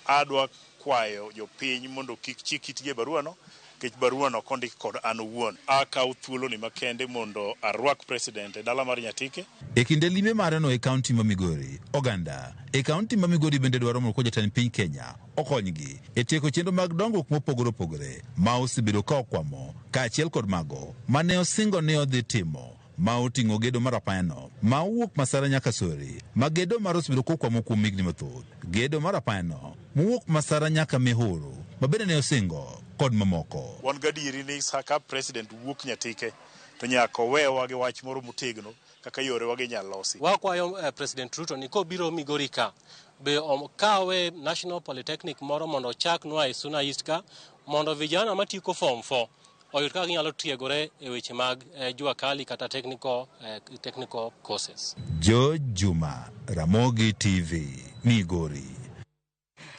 D: Adwa kwayo jopiny mondo kik chik itgi e barua no nikech barua no ok ondik kod an owuon. Akawo thuolo ni makende mondo arwak president e dala mar Nyatike.
S: E kinde limbe mare no e kaunti ma Migori, oganda e kaunti ma Migori bende dwaro mondo jatend piny Kenya okonygi e tieko chenro mag dongruok mopogore opogore ma osebedo ka okwamo kaachiel kod mago mane osingo ni odhi timo ma oting'o gedo mar apayano ma owuok Masara nyaka Sori ma gedo mar osebedo kokwamo kuom higni mathoth, gedo mar apayano mowuok Masara nyaka Mihuru ma bende ne osingo kod mamoko.
D: Wan gadieri ni ka president wuok Nyatike to nyaka owewa gi wach moro motegno kaka yorewa gi inyalo losi.
B: Wakwayo President Ruto ni kobiro Migori ka be okawe National Polytechnic moro mondo ochaknwa e Suna East ka mondo vijana matieko form 4 oyud kaka ginyalo tiegore e weche mag jua kali kata technical courses.
S: George Juma, Ramogi TV, Migori.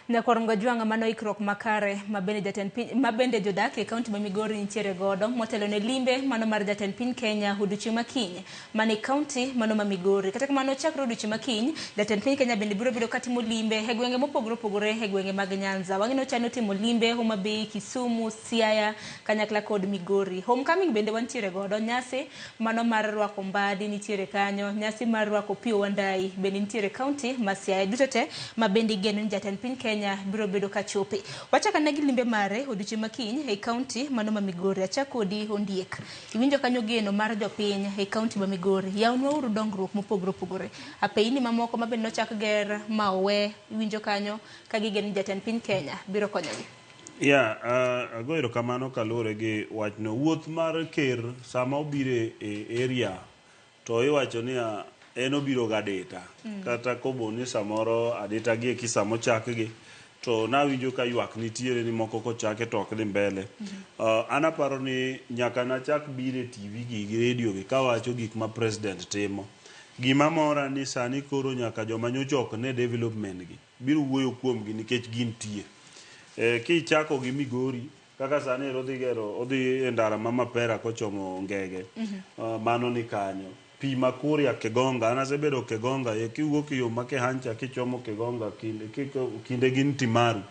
A: Nyakwar Ngajwang' mano ikruok makare ma bende jatend piny ma bende jodak e kaunti ma Migori nitiere godo motelo ne limbe mano mar jatend piny Kenya odiochieng' ma kiny mane kaunti mano ma Migori. Kata kamano chakre odiochieng' ma kiny jatend piny Kenya bende biro bedo katimo limbe e gwenge mopogore opogore e gwenge mag Nyanza. Wang'e ni ochano timo limbe Homa Bay, Kisumu, Siaya kanyakla kod Migori. Homecoming bende wantiere godo nyasi mano mar rwako Mbadi nitiere kanyo, nyasi mar rwako Opiyo Wandayi bende nitiere kaunti ma Siaya. Duto te ma bende igeno ni jatend piny Kenya biro bedo kachope. Wachako ane gi limbe mare odiochieng' ma kiny e kaunti mano ma Migori. Achak kodi Ondiek. Iwinjo kanyo geno mar jopiny e kaunti ma Migori. Yawnwa uru dongruok mopogore opogore. Apeini mamoko ma bende nochak ger ma owe iwinjo kanyo ka gigeno ni jatend piny Kenya biro konyogi.
F: Ya, ago erokamano kaluwore gi wachno. Wuoth mar ker sama obiro e area to iwacho niya en obiro gadita. Kata kobo ni samoro adita gi eki sama ochakgi to nawinjo ka ywak nitiere ni moko kochake to ok dhi mbele. An aparo ni nyaka nachak biro e TV gi radio gi kawacho gik ma president timo. Gima mora ni sani koro nyaka joma nyocha ok ne development gi biro wuoyo kuomgi nikech gintie. Kichako gi Migori kaka sani ero odhi gero odhi e ndara ma Mapera kochomo Ngege. Mano ni kanyo. Pi ma Kuria Kegonga, an asebedo Kegonga, kiwuok yo ma Kehancha kichomo Kegonga kinde gin Timaru.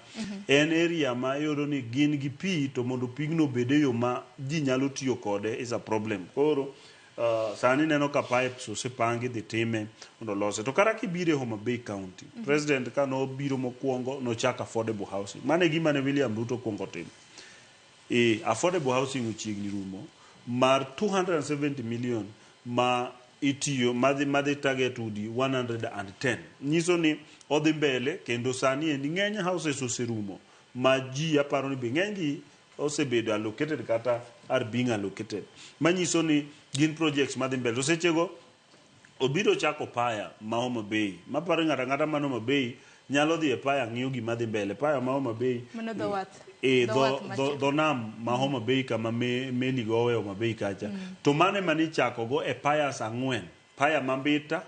F: En area ma iyudo ni gin gi pi to mondo pigno obed e yo ma ji nyalo tiyo kode is a problem. Koro sani neno ka pipes osepangi dhi time mondo olose. To kata kibiro e Homa Bay County, President ka nobiro mokwongo nochako affordable housing. Mano e gima ne William Ruto okuongo timo. Affordable housing ochiegni rumo mar 270 million ma itiyo madhi target udi 110. Nyiso ni odhi mbele kendo sani endi ng'eny houses oserumo ma ji aparo ni be ng'eny gi osebedo allocated kata are being allocated. Manyiso ni gin projects madhi mbele. To sechego obiro chako paya ma Homa Bay. Maparo ni ng'ato ang'ata man Homa Bay nyalo dhi e paya ng'iyo gima dhi mbele. Paya ma Homa Bay
A: Mano dho wath.
F: Dho nam ma Homa Bay kama meli gowe Homa Bay kacha. To mano ema nichako go e payas 4. Paya ma Mbita,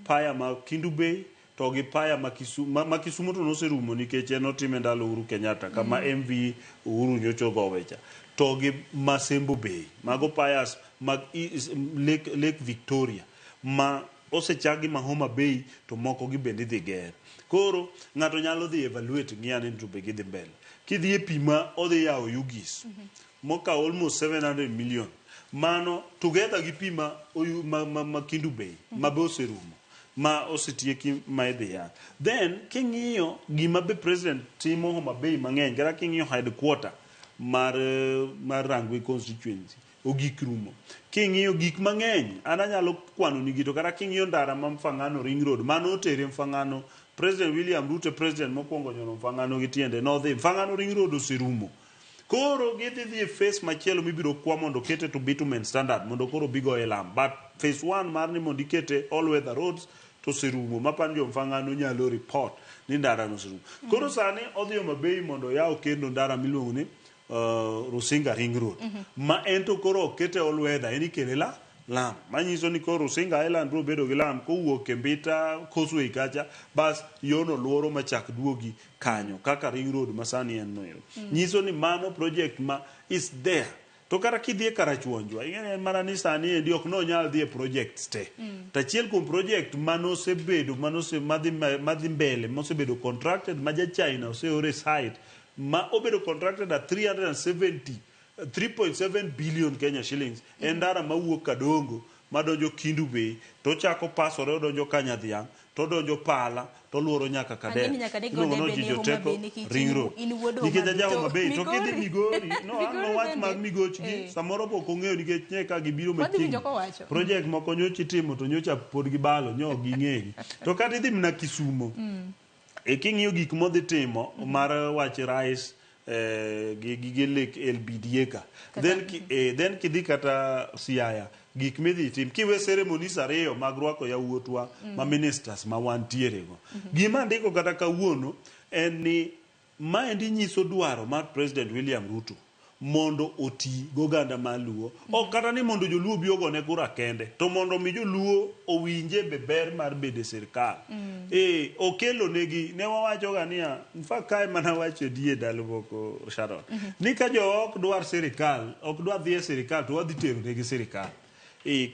F: paya ma Kendu Bay, to gi paya ma Kisumu, ma Kisumu to noserumo nikech en otime ndalo Uhuru Kenyatta kama MV Uhuru nyocha ogowe cha. To gi Masembo Bay. Mago payas mag Lake Victoria ma osechak gi ma Homa Bay to moko gi bende idhi ger. Koro ng'ato nyalo dhi evaluate ng'i ane ni to be gidhi mbele. Kidhi e pi ma odhi yawo Ugis mokawo almost 700 million. Mano together gi pi ma Kendu Bay ma be oserumo. ma osetieki ma idhi ya. Then king'iyo gima be president timo Homa Bay mang'eny, kata king'iyo headquarter mar mar Rangwe constituency ogik rumo. King'iyo gik mang'eny, an anyalo kwano nigi to kata king'iyo ndara ma Mfangano Ring Road, mano otere Mfangano. President William Ruto e president mokwongo nyono Mfangano gi tiende nodhi. Mfangano Ring Road oserumo. Koro gidhi dhi e phase machielo mibiro kwa mondo okete to bitumen standard mondo koro bi goye lam. But phase one mar ni mondo ikete all weather roads to oserumo. Mapani jo Mfangano nyalo report ni ndara no oserumo. Koro sani odhi Homa Bay mondo oyaw kendo ndara miluongo ni Rusinga Ring Road. Ma en to koro ok kete all weather, en ikele la lam. Manyiso ni koro Rusinga Island biro bedo gi lam kowuok e Mbita Causeway kacha, bas yono luoro machak duogi kanyo kaka Ring Road ma sani en no ero. Nyiso ni mano project ma is there. To kata kidhi e Karachuonjwa, ing'e ni en mana ni sani endi ok nonyal dhi e projects te. To achiel kuom project manosebedo manose madhi madhi mbele mosebedo contracted ma ja China oseor e site ma obedo contracted at 370 3.7 billion Kenya shillings en ndara mawuok Kadongo madonjo Kindu Bay to ochako pasore odonjo Kanyadhiang' to odonjo Pala to oluoro nyaka Kader.
A: Ang'e ni nyaka ne
F: Iluongo
A: gode
F: ni
A: be ni
F: Ojijo
A: Homa
F: Teko
A: Bay nikech
F: Ring
A: in-
F: Road.
A: in wuod Homa
F: Nikech
A: Bay
F: aja
A: to
F: Homa Bay to kidhi
A: Migori.
F: Migori no an
A: Migori
F: nowach mag
A: bende.
F: migochgi
A: Eh.
F: samoro be ok ong'eyo nikech nye ka gibiro
A: Wadhi
F: machiegni.
A: winjo kowacho.
F: Project moko nyocha itimo to nyocha pod gibalo nyo ok ging'egi. To kata idhi mana Kisumo E king'iyo gik modhi timo mar wach rice gi gige lek LBDA ka. Then, ki, then kidhi kata Siaya, gik midhi tim kiwe ceremonies ariyo mag rwako yawuotwa ma ministers ma wantiere go. Gima andiko kata kawuono en ni maendi nyiso dwaro mar President William Ruto mondo oti goganda mar Luo. Ok kata ni mondo joluo obi ogone kura kende, to mondo mi joluo owinje be ber mar bedo e sirkal. Okelo negi, ne wawacho ga niya, in fact kae mana wacho die ndalo moko Sharon, ni ka jowa ok dwar sirkal, ok dwar dhi e sirkal, to wadhi tero negi sirkal.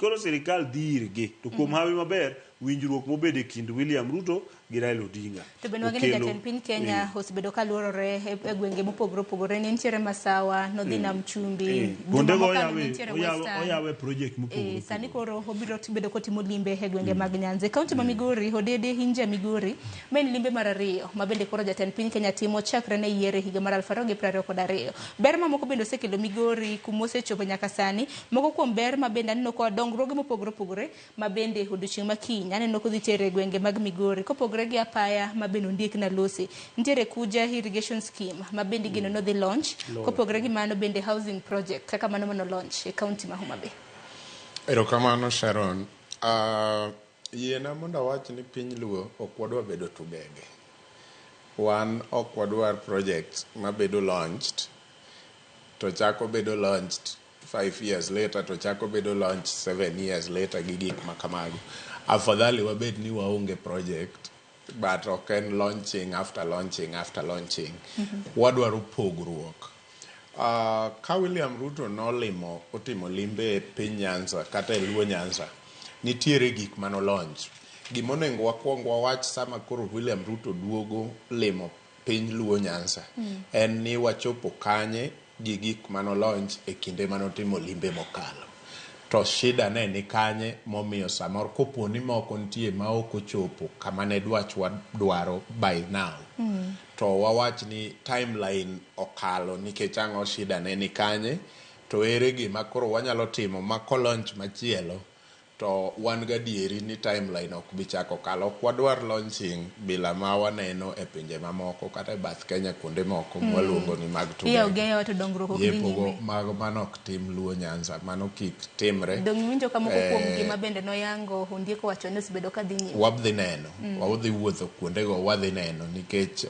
F: Koro sirkal dhi irgi, to kuom hawi maber, winjruok mobedo e kind William Ruto gi Raila Odinga.
A: To bende wang'e ni jatend piny Kenya osebedo ka luorore e gwenge mopogore opogore. Ne nitiere Masawa, nodhi Nam Chumbi, juma
F: Kuondego
A: mokalo ne nitiere Western.
F: oyawe project mopogore
A: Sani koro obiro bedo kotimo limbe e gwenge mag Nyanza. E kaunti ma Migori, Odede Hinja Migori, ma en limbe mar ariyo ma bende koro jatend piny Kenya timo chakre ne yiere higa mar 2022. Ber mamoko bende osekelo Migori kuma osechopo nyaka sani. Moko kuom ber ma bende aneno ka dongruoge mopogore opogore ma bende odiochieng' ma kiny aneno kodhi tere e gwenge mag Migori kopogore gi apaya ma bende ondiek na losi. Nitiere Kuja irrigation scheme ma bende igeno nodhi launch. Kopogore gi mano bende housing project kaka mano mano launch e kaunti ma Homa Bay.
E: Erokamano Sharon. Yiena mondo awach ni piny Luo ok wadwa bedo tugege. Wan ok wadwar projects mabedo launched to chako bedo launched 5 years later to chako bedo launched 7 years later gi gik ma kamago. Afadhali wabed ni waonge project but ok en launching after launching after launching. Wadwaro pogruok. Ka William Ruto nolimo otimo limbe e piny Nyanza kata e Luo Nyanza, nitiere gik mano launch. Gimonego wakwong wawach sama koro William Ruto duogo limo piny Luo Nyanza en ni wachopo kanye gi gik mano launch e kinde manotimo limbe mokalo. To shida ne ni kanye momiyo samoro kopo ni moko nitie ma ok ochopo kama ne dwachwa dwaro by now. To wawach ni timeline okalo nikech ang'o shida ne ni kanye to ere gima koro wanyalo timo ma ko launch machielo to wan gadieri ni timeline ok bi chako kalo. Ok wadwar launching bila ma waneno e pinje mamoko kata e bath Kenya kuonde moko mwaluongo ni mag
A: Iyawo
E: tugege.
A: gi ayawa to dongruok ok dhi
E: Yepogo
A: nyime.
E: mago mano ok tim Luo Nyanza, mano kik timre.
A: Dong' iwinjo ka moko kuom gima bende noyango Ondiek owacho ni osebedo ka dhi nyime.
E: Wadhi neno, wadhi wuotho kuondego wadhi neno nikech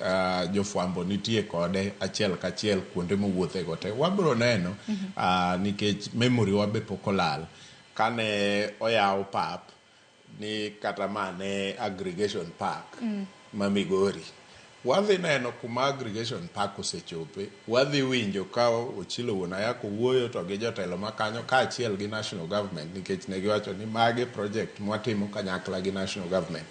E: jofwambo nitie kode achiel kachiel kuonde mowuothego te. Wabiro neno nikech memory wa be pok olal. Kane oyaw pap ni kata ma ne aggregation park ma Migori. Wadhi neno kuma aggregation park osechope. Wadhi winjo ka Ochilo Wuon Ayako wuoyo to gi jotelo ma kanyo kaachiel gi national government nikech ne giwacho ni magi project mwatimo kanyakla gi national government.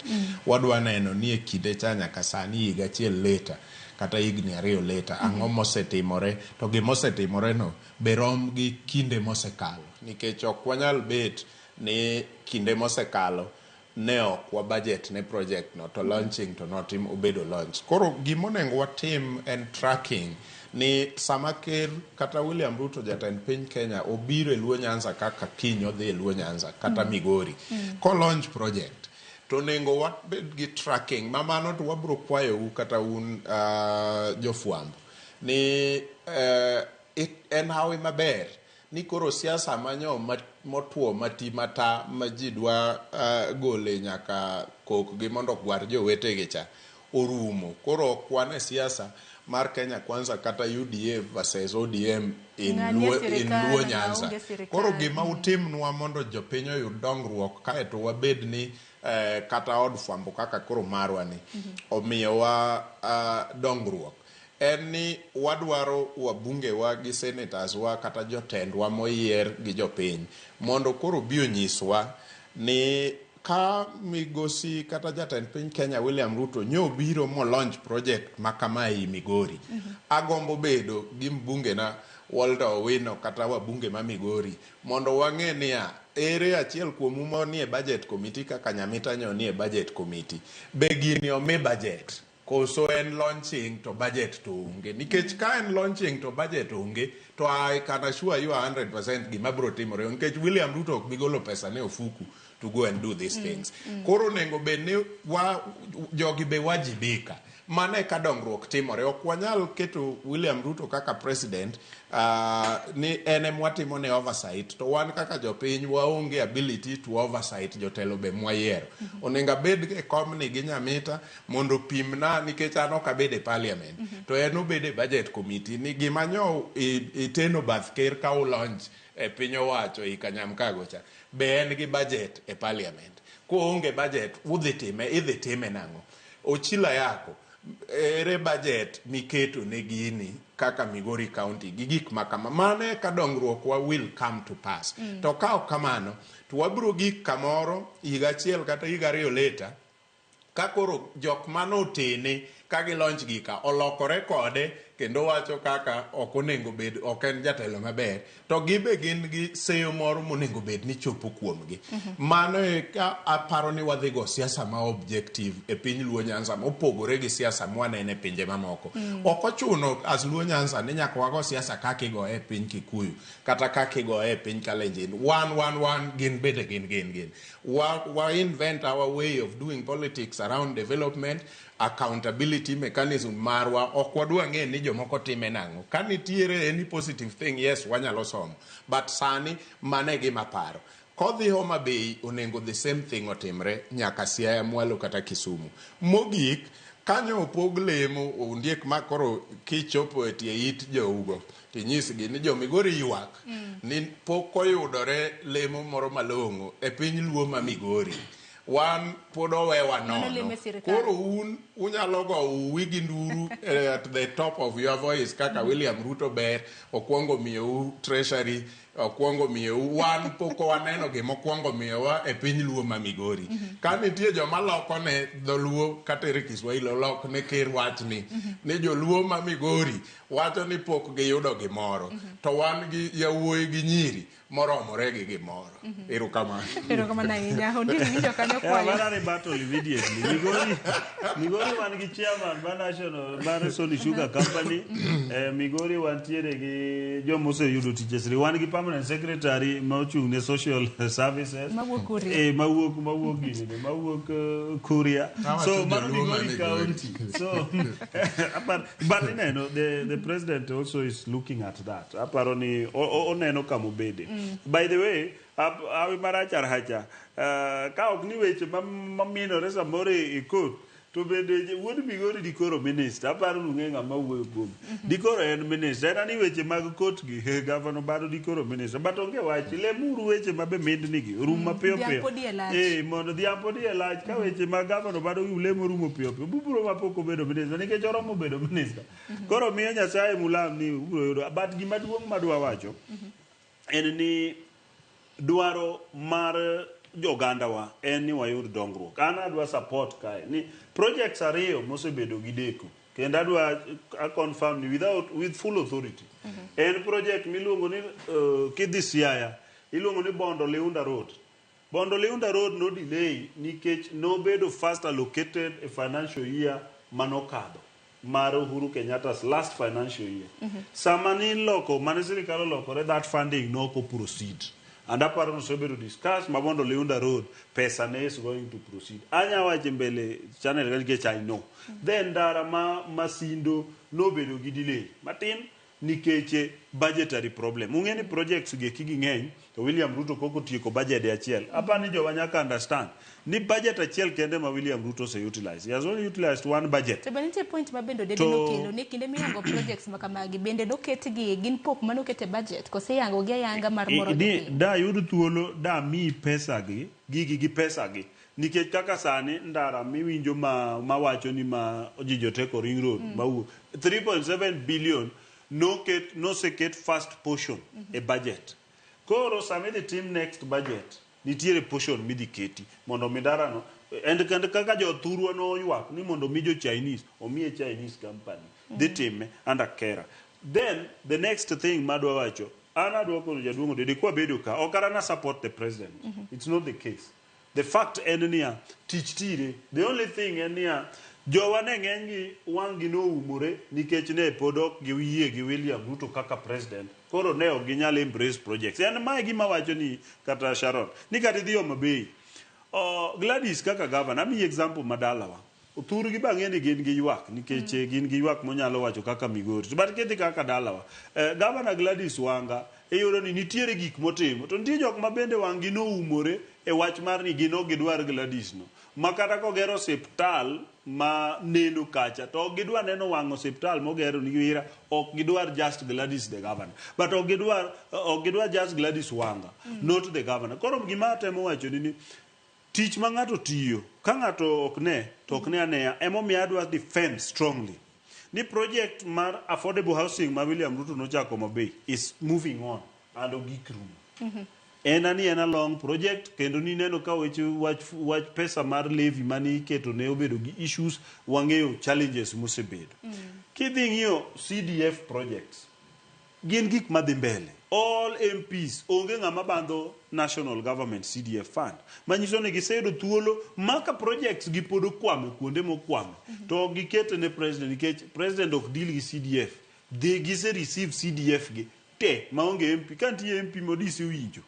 E: Wadwa neno ni e kinde cha nyaka sani higa achiel later kata higni ariyo later ang'o mosetimore to gimosetimore no be rom gi kinde mosekalo nikech ok wanyal bet ni kinde mosekalo ne ok wa budget ne project no to launching to notim obedo launch. Koro gimonego watim en tracking ni sama ker kata William Ruto jatend piny Kenya obiro e Luo Nyanza kaka kiny odhi e Luo Nyanza kata Migori ko launch project to onego wabed gi tracking ma mano to wabiro kwayou kata un jofwambo ni en hawi maber ni koro siasa manyo motwo mati mata ma ji dwa gole nyaka kokgi mondo ogwar jowetegi cha orumo. Koro ok wan e siasa mar Kenya Kwanza kata UDA versus ODM in
A: Ng'ani e
E: Luo, in
A: sirikal,
E: Luo
A: ng'a
E: Nyanza.
A: onge sirikal.
E: Koro gima utimnwa mondo jopiny oyud dongruok kaeto wabed ni kata od fwambo kaka koro marwa ni omiyowa dongruok en ni wadwaro wabungewa gi senators wa kata jotendwa moyier gi jopiny mondo koro bi onyiswa ni ka migosi kata jatend piny Kenya William Ruto nyo biro mo launch project ma kama ei Migori. Agombo bedo gi mbungena Walter Owino kata wabunge ma Migori mondo wang'e niya ere achiel kuomu manie budget committee kaka Nyamita nyo nie budget committee be gini omi budget koso en launching to budget to onge nikech ka en launching to budget onge to I can assure you 100% gima biro timore nikech William Ruto ok bi golo pesa ne ofuku to go and do these things. Koro onego bed ni wa jogi be wajibika. Mano eka dongruok timore. Ok wanyal keto William Ruto kaka president ni en ema watimo ne oversight to wan kaka jopiny waonge ability to oversight jotelo be mwayiero. Onego abed e komni gi Nyamita mondo opimna nikech an ok abed e parliament to en obed e budget committee ni gima nyo iteno bath ker ka ulaunch e piny owacho i Kanyamkago cha be en gi budget e parliament. Koonge budget udhi time idhi time nang'o? Ochila yako ere budget miketo ne gini kaka Migori County gi gik ma kama mano eka dongruok wa will come to pass. To ka ok kamano to wabiro gik kamoro higa achiel kata higa ariyo later ka koro jok manotene ka gilaunch gika olokore kode kendo wacho kaka ok onego bed ok en jatelo maber to gibe gin gi seyo moro monego bed ni chopo kuomgi. Mano e ka aparo ni wadhi go siasa ma objective e piny Luo Nyanza mopogore gi siasa mwanene e pinje mamoko. Ok ochuno as Luo Nyanza ni nyaka wago siasa kaka igoye e piny Kikuyu kata kaka igoye e piny Kalenjin. Wan wan wan gin bende gin gin gin. Wa invent our way of doing politics around development accountability mechanism marwa ok wadwa ng'e ni jomoko time nang'o ka nitiere any positive thing yes wanyalo somo but sani mano e gima paro kodhi Homa Bay onego the same thing otimre nyaka Siaya mwalo kata Kisumu mogik kanyo opog lemo ondiek ma koro kichopo e tie it jougo tinyisgi ni jo Migori ywak ni pok oyudore lemo moro malong'o e piny Luo ma Migori wan pod owewa
A: Mano
E: nono
A: lemo e sirikal.
E: koro un unyalo go uwi gi nduru at the top of your voice kaka William Ruto ber okwongo miyou treasury okwongo miyou wan pok waneno gima okwongo miyowa e piny Luo ma Migori ka nitie joma loko ne dholuo kata ere Kiswahili olok ne ker wachni ni joluo ma Migori wacho ni pok giyudo gimoro to wan gi yawuoyi gi nyiri moromore gi gimoro. Erokamano.
A: Erokamano ahinya. Ondiek winjo kanyo
F: Yeah,
A: kwayo.
F: mana rebuttal immediately. Migori, Migori wan gi chairman mar national mar Sony Sugar Company. Migori wantiere gi joma oseyudo tich e sirkal. Wan gi permanent secretary ma ochung' ne social services.
A: Mawuok Kuria.
F: Mawuok gini, mawuok Kuria.
E: Awacho
F: So mano
E: joluo ma
F: Migori
E: Migori.
F: County. So but ineno the president also is looking at that. Aparo ni oneno kama obede. By the way, hawi marach aracha ka ok ni weche maminore samoro e court to bende wuod Migori dikoro minister aparo ni ung'e ng'ama wuoyo kuome dikoro en minister en ani weche mag court gi gavana bado dikoro minister but onge wach lemuru weche mabe mindni gi orum mapiyo
A: Dhiang'
F: piyo
A: pod iye lach.
F: Mondo dhiang' pod iye lach ka weche mag gavana bado gi ulemo rumo piyo piyo bubro mapok obedo minister nikech oromo bedo minister koro miyo Nyasaye mulam ni ubro yudo but gima duong' madwa wacho en ni dwaro mar jogandawa en ni wayud dongruok. An adwa support kae ni projects ariyo mosebedo gi deko kendo adwa a confirm ni without with full authority. En project miluongo ni kidhi Siaya iluongo ni Bondo Liunda Road. Bondo Liunda Road no delay nikech nobedo first allocated e financial year manokadho mar Uhuru Kenyatta's last financial year. Sama niloko mane sirikal olokore that funding no ok proceed. And aparo ni osebedo discussed ma Bondo Liunda Road pesa ne is going to proceed. Anya wacho mbele channel ka nikech I know. Then ndara ma Masindo nobedo gi delay matin nikech budgetary problem. Ung'e ni projects gi eki ging'eny to William Ruto kok otieko budget achiel. Apa ni jowa nyaka understand ni budget achiel kende ma William Ruto ose utilize. He has only utilized one budget.
A: To be nitie point ma bende Odede nokelo ni kinde miyango projects ma kamagi bende noketgi gin pok manoket e budget kose iyango gi ayanga mar moro
F: Di, da yud thuolo da miyi pesa gi gigi gi pesa gi nikech kaka sani ndara miwinjo ma mawacho ni ma Ojijoteko Ring Road mawuok 3.7 billion noket noseket first portion e budget. Koro sama idhi tim next budget nitiere portion midhi keti mondo mi ndarano and kaka jothurwa noywak ni mondo mi jo Chinese omiye Chinese company dhi time under KeRRA. Then the next thing madwa wacho an adwa kono jaduong' Odede kwabedo ka ok arana support the president. It's not the case. The fact en niya tich tire. The only thing en niya jowa ne ng'eny gi wang' gi noumore nikech ne pod ok giyie gi William Ruto kaka president. Koro ne ok ginyal embrace projects. En mae gima wacho ni kata Sharon ni kata idhi Homa Bay. Gladys kaka governor amiyi example madalawa. Thurgi bang'e ni gin gi ywak nikech gin gi ywak monyalo wacho kaka Migori. To but kidhi kaka dalawa, Governor Gladys Wanga iyudo ni nitiere gik motimo to nitie jok ma bende wang' gi noumore e wach mar ni gin ok gidwar Gladys no. Ma kata kogero osiptal ma neno kacha to ok gidwar neno wang' osiptal mogero ni wira ok gidwar just Gladys the governor. But ok gidwar just Gladys Wanga, not the governor. Koro gima atemo wacho ni tich ma ng'ato tiyo ka ng'ato ok ne to ok ne aneya emomiyo adwa defend strongly ni project mar affordable housing ma William Ruto nochako Homa Bay is moving on and ogik rumo. En ani en a long project kendo nineno ka weche wach pesa mar levy mane iketo ne obedo gi issues wang'eyo challenges mosebedo. Kidhi ng'iyo CDF projects gin gik madhi mbele. All MPs onge ng'ama bandho national government CDF fund manyiso ni giseyudo thuolo maka projects gi pod okwame kuonde mokwame to ok gikete ne president nikech president ok deal gi CDF. Dhi gise receive CDF gi te maonge MP ka nitie MP modisi winjo.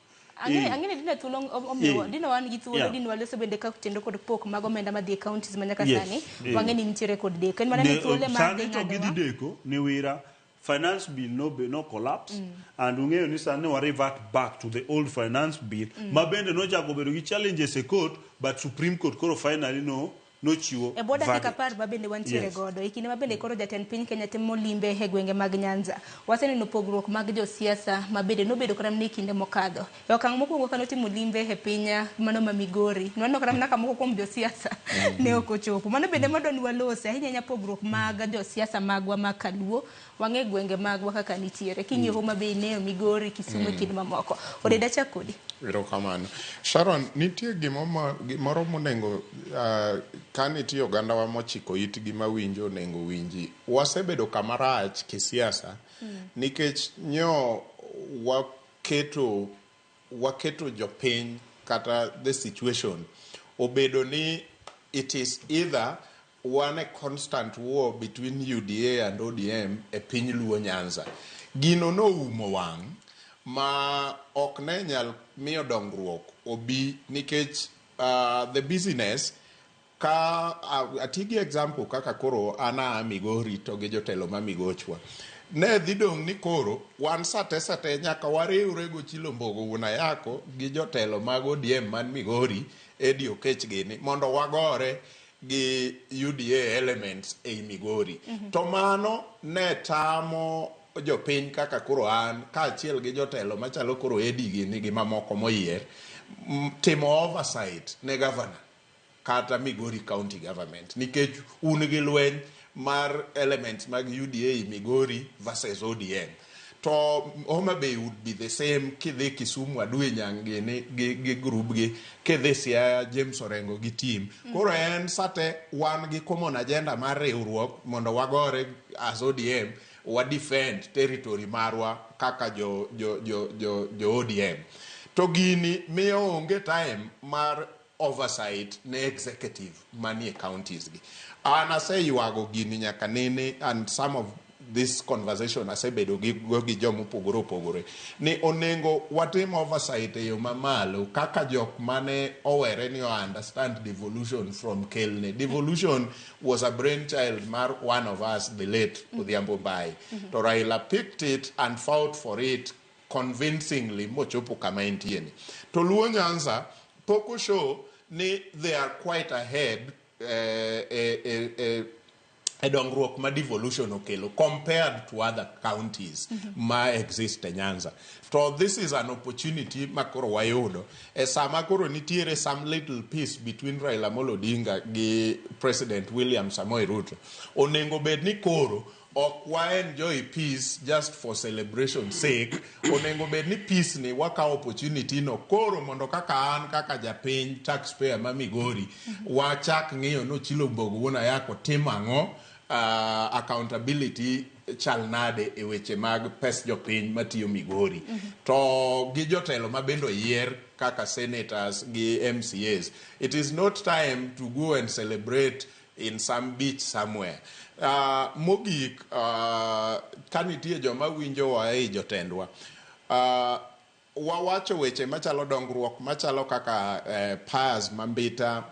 A: Ang'e ni dine thuolo omiyo dine wan gi thuolo dine waloso bende ka kendo kod pok mag omenda madhi e counties ma nyaka sani wang'e ni nitiere kod deko en mana ni thuolo mar
F: dhi sani to gidhi deko ni wira finance bill no collapse and ung'eyo ni sani wa revert back to the old finance bill ma bende nochako bedo gi challenges e court but Supreme Court koro finally no nochiwo
A: e boda dakika 10 ma bende wantiere godo e kinde ma bende koro jatend piny Kenya timo limbe e gwenge mag Nyanza waseneno pogruok mag josiasa ma bende nobedo kata mana e kinde mokadho e okang' mokwongo kane otimo limbe e piny mano ma Migori nwaneno kata mana ka moko kuom josiasa ne ok ochopo mano bende madwa ni walose ahinya ahinya pogruok mag josiasa magwa ma Kaluo wang'e gwenge magwa kaka nitiere king'iyo Homa Bay ne Migori Kisumu kind mamoko Odeda chak kodi.
E: Erokamano. Sharon, nitie gimoro monengo ka nitie ogandawa mochiko itgi mawinjo onego winji. Wasebedo kama rach kisiasa nikech nyo waketo jopiny kata the situation obedo ni it is either one a constant war between UDA and ODM e piny Luo Nyanza. Gino noumo wang' ma ok ne nyal miyo dongruok obi nikech the business ka atigi example kaka koro an aa Migori to gi jotelo ma Migochwa ne dhi dong' ni koro wan sate nyaka wariwre go Chilo Mbogo wuon Ayako gi jotelo mag ODM man Migori Eddie Okech gini mondo wagore gi UDA elements ei Migori. To mano ne tamo jopiny kaka koro an kaachiel gi jotelo machalo koro Eddie gini gi mamoko moyier timo oversight ne governor kata Migori County Government nikech un gi lweny mar elements mag UDA Migori versus ODM. To Homa Bay would be the same kidhi Kisumu Adui Nyang' gini gi group gi kidhi Siaya James Orengo gi team. Koro en sate wan gi common agenda mar riwruok mondo wagore as ODM wa defend territory marwa kaka jo ODM. To gini miyo onge time mar oversight ne executive manie counties gi. An aseywago gini nyaka nene, and some of this conversation asebedo gi go gi jomopogore opogore, ni onego watim oversight e yo mamalo kaka jok mane owere ni o understand devolution from kelne. Devolution was a brainchild mar one of us, the late Odhiambo Mbai. To Raila picked it and fought for it convincingly mochopo kama entie ni. To Luo Nyanza pok o show ni they are quite ahead e dongruok ma devolution okelo compared to other counties ma exist e Nyanza. To this is an opportunity ma koro wayudo e sama koro nitiere some little peace between Raila Amolo Odinga gi President William Samoei Ruto. Onego bed ni koro ok wa enjoy peace just for celebration sake. Onego bed ni peace ni wakawo opportunity no koro mondo kaka an kaka japiny, taxpayer ma Migori, wachak ng'iyo ni Ochilo Mbogo wuon Ayako timo ang'o, accountability chal nade e weche mag pes jopiny matiyo Migori. To gi jotelo ma bende oyier kaka senators gi MCAs. It is not time to go and celebrate in some beach somewhere. Mogik, ka nitie joma winjowa ei jotendwa, wawacho weche machalo dongruok machalo kaka Pius Mambita,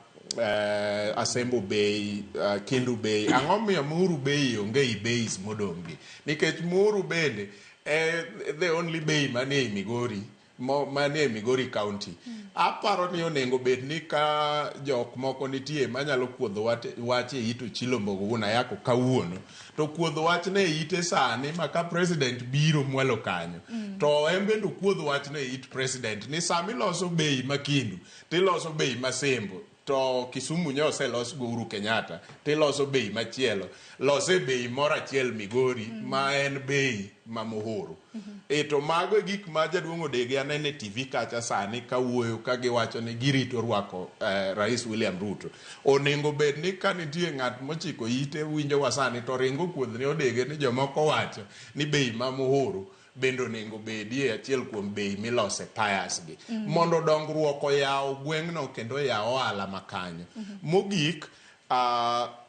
E: Asembo Bay, Kendu Bay. Ang'o miyo Muhuru Bay onge ei bays modong' gi? Nikech Muhuru bende the only bay manie ei Migori, manie Migori County. Aparo ni onego bed ni ka jok moko nitie manyalo kuodho wach e it Ochilo Mbogo wuon Ayako kawuono, to kuodho wach ne e ite sani ma ka president biro mwalo kanyo, to en bende okuodh wach ne e it president ni sama iloso bei ma Kendu, tiloso bei ma Sembo, to Kisumu nyo oselos go Uhuru Kenyatta, tiloso bei machielo, lose bei moro achiel Migori ma en bei ma Muhuru. E to mago e gik ma jaduong' Odege aneno e TV kacha sani kawuoyo ka giwacho ni girito rwako Rais William Ruto. Onego bed ni ka nitie ng'at mochiko ite winjowa sani to ringo kuodh ne Odege ni jomoko wacho ni bei ma Muhuru bende onego bedie achiel kuom bei milose Pius gi. Mondo dongruok oyaw gweng'no kendo oyaw ohala ma kanyo. Mogik,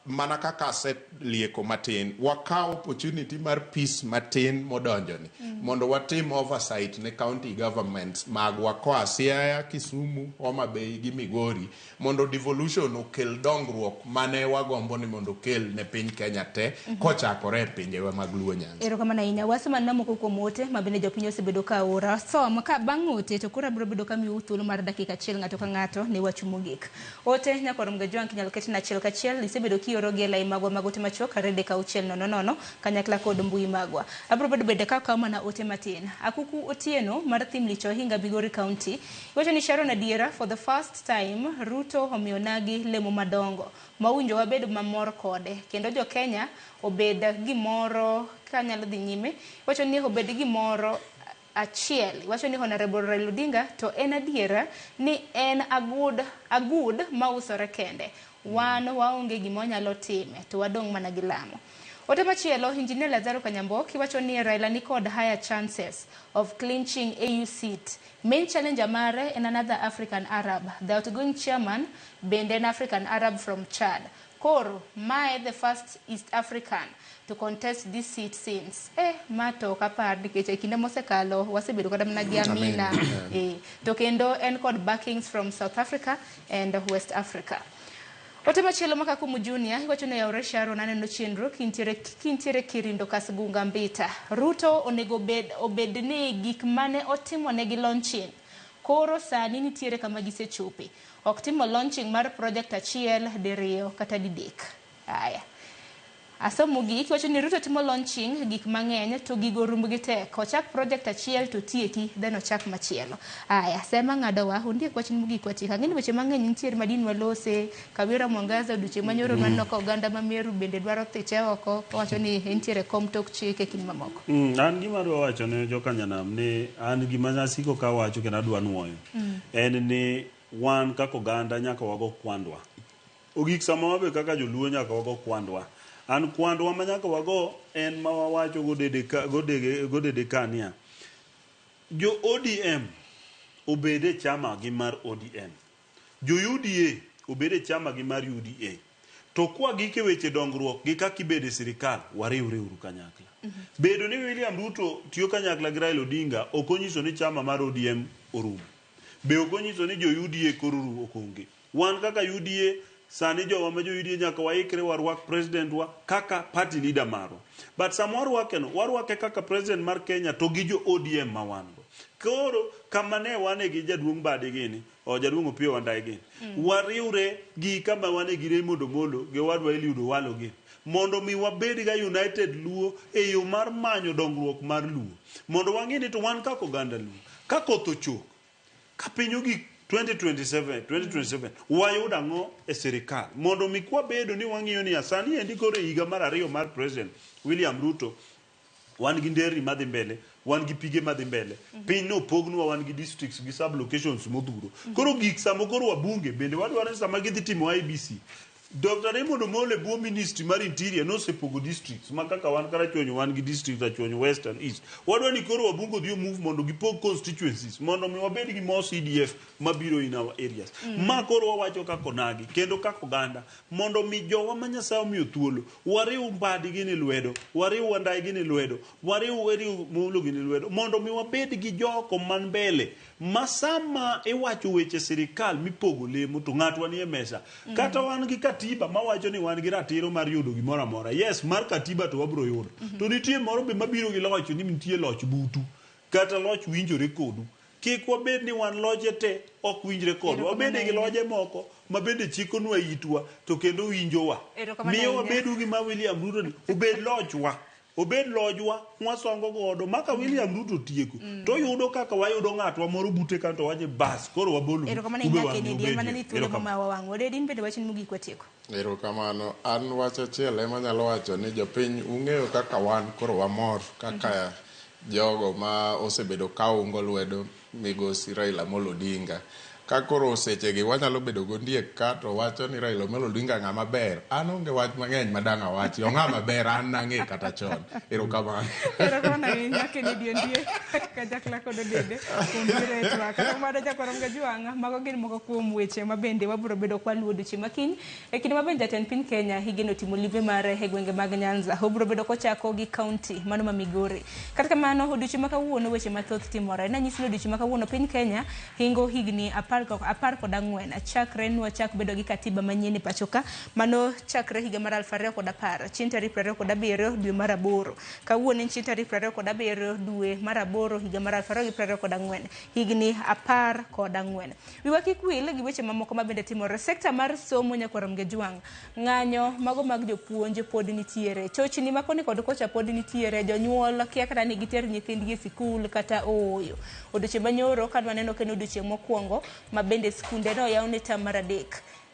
E: mana kaka aselieko matin, wakaw opportunity mar peace matin modonjoni mondo watim oversight ne county governments magwa koa Siaya, Kisumu, Homa Bay gi Migori mondo devolution okel dongruok mane wagombo ni mondo okel ne piny Kenya te kochakore e pinjewa mag Luo Nyanza.
A: Erokamano ahinya. Wasemana moko kuom ote ma bende jopiny osebedo ka ora. Som ka bang' ote to koro abiro bedo ka miyou thuolo mar dakika achiel ng'ato ka ng'ato ne wachu mogik. Ote nyakwar Mgajwang' kinyalo ketna achiel kachiel, isebedo kioro gi e lai magwa mag ote machuok 3 6 0 0 kanyakla kod mbui magwa. Abiro bedo bende ka akawo mana ote matin. Akuku Otieno mar Thimlich Ohinga, Migori County. Iwacho ni Sharon adiera, for the first time Ruto omiyo nagi lemo madongo ma owinjo wabed mamor kode kendo jo Kenya obed gimoro kanyalo dhi nyime. Iwacho ni obed gimoro achiel. Iwacho ni Honorable Raila Odinga to en adiera ni en agud mausore kende. Wan waonge gima wanyalo time to wadong' mana gi lamo. Ote machielo, Engineer Lazaro Kanyambok, iwacho ni Raila ni kod higher chances of clinching AU seat. Main challenger mare en another African Arab. The outgoing chairman bende en African Arab from Chad. Koro, mae the first East African to contest this seat since. Ma to ok apar nikech e kinde mosekalo wasebedo kata mana gi Amina. To kendo en kod backings from South Africa and West Africa. Ote machielo maka kuom Junior iwacho ni oyawre Sharon, aneno chenro kintiere Kirindo Kasgunga Mbita. Ruto onego obed ni gik mane otimo negi launching koro sani nitiere kama gisechope. Ok timo launching mar project achiel, diriyo kata didek. Aya. Asomo mogik, iwacho ni Ruto timo launching gik mang'eny to gigo rumbgi tek. Ochak project achiel to tieki, then ochak machielo. Aya, sema ng'adowa, ondiek wach mogik watieko. Ang'e ni weche mang'eny nitiere madin walose. Kawira Mwangaza odiochieng' manyoro maneno ka oganda ma Meru bende dwaro thiche oko. Owacho ni entiere kom tok chik e kind mamoko.
F: An gima adwa wacho ne jokanyanam ni an gima nasiko kawacho kendo adwa nuoyo en ni wan kaka oganda nyaka wago kwandwa. Ogik sama wabe kaka joluo nyaka wago kwandwa. An kwandwa ma nyaka wago en ma wawacho godede ka niya. Jo ODM obed e chama gi mar ODM. Jo UDA obed e chama gi mar UDA. To kwa gike weche dongruok gi kaka ibedo e sirikal, wariwre uru kanyakla. Bedo ni William Ruto tiyo kanyakla gi Raila Odinga ok onyiso ni chama mar ODM orumo. Be ok onyiso ni jo UDA koro ok onge. Wan kaka UDA sani jowa ma jo UDA nyaka waikre warwak president wa kaka party leader marwa. But sama warwake no, warwake kaka president mar Kenya to gi jo ODM ma wan go. Koro kama ne wane gi jaduong' Mbadi gini, o jaduong' Opiyo Wandayi gini, wariwre gi kama wane gi Raymond Omolo gi owadwa Eliud Owalo gini, mondo mi wabed ga United Luo e yo mar manyo dongruok mar Luo. Mondo wang'e ni to wan kaka oganda Luo, ka koth ochok, ka piny ogik 2027 wayudo ang'o e sirikal mondo mi kwabedo ni wang'iyo ni sani endi koro e higa mar ariyo mar president William Ruto wan gi nderni madhi mbele wan gi pige madhi mbele piny no opognwa wan gi districts gi sub locations modhuro koro gik samo koro wabunge bende wadwaro ni sama gidhi timo IEBC Dr. Raymond Omolo e bwo ministry mar interior nosepogo districts ma kaka wan Karachuonyo wan gi district Rachuonyo West and East. Wadwa ni koro wabunge odhi move mondo gipog constituencies mondo mi wabed gi more CDF mabiro in our areas. Ma koro wawacho kaka onagi kendo kaka oganda mondo mi jowa ma Nyasaye omiyo thuolo wariw Mbadi gini lwedo, wariw Wandayi gini lwedo, wariw Eliud Omolo gini lwedo mondo mi wabed gi joko man mbele ma sama iwacho weche sirikal mipogo lemo to ng'atwa nie mesa. Kata wan gi katiba mawacho ni wan gi ratiro mar yudo gimoro amora. Yes, mar katiba to wabro yudo. To nitie moro be mabiro gi loch ni nitie loch butu. Kata loch winjore kodu. Kik wabed ni wan loje te ok winjre kodwa. Wabede gi loje moko ma bende chikonwa itwa to kendo winjowa. Miyo wabedu gi ma William Ruto ni obed lochwa. Obed lojwa mwasongo godo maka William Ruto tieko to yudo kaka wayudo ng'atwa moro bute ka to wache bas koro wabolo
A: Erokamano ahinya Kennedy, en mana ni thuolo momawa wang'o. Odedi in bende wachni mogik watieko.
E: Erokamano. An wach achiel ema anyalo wacho ni jopiny ung'eyo kaka wan koro wamor kaka jogo ma osebedo ka ungo lwedo migosi Raila Amolo Odinga. Ka koro sechegi wanyalo bedo gondiek ka to wacho ni Raila Amolo Odinga ng'ama ber. An onge wach mang'eny ma dang' awachi. Ong'ama ber an nang'e kata chon. Erokamano.
O: Erokamano ahinya Kennedy Ondiek kanyakla kod Odede kuom biro e twak. Kata kamano jakwarom Gajwang', mago gin moko kuom weche ma bende wabiro bedo kwaluwo odiochieng' ma kiny. E kinde ma bende jatend piny Kenya igeno timo limbe mare e gwenge mag Nyanza. Obiro bedo kochako gi kaunti mano ma Migori. Kata kamano odiochieng' ma kawuono weche mathoth timore. Nanyisi ni odiochieng' ma kawuono piny Kenya hingo higni 14 chakre nwachak bedo gi katiba manyien e pacho ka. Mano chakre higa mar 2010 chieng' tarik 27 dwe mar 8. Kawuono en chieng' tarik 27 dwe mar 8 higa mar 2024 higni 14. Wiwa kik wil gi weche mamoko mabende timore. Sekta mar somo nyakwar Mgejwang', ng'anyo mago mag jopuonj pod nitiere. Chochni ma koni kod kocha pod nitiere. Jonyuol kia kata ni giter nyithindgi e sikul kata ooyo. Odiochieng' manyoro ka nwaneno kendo odiochieng' mokwongo ma bende skunde noyaw ne tam mar 3.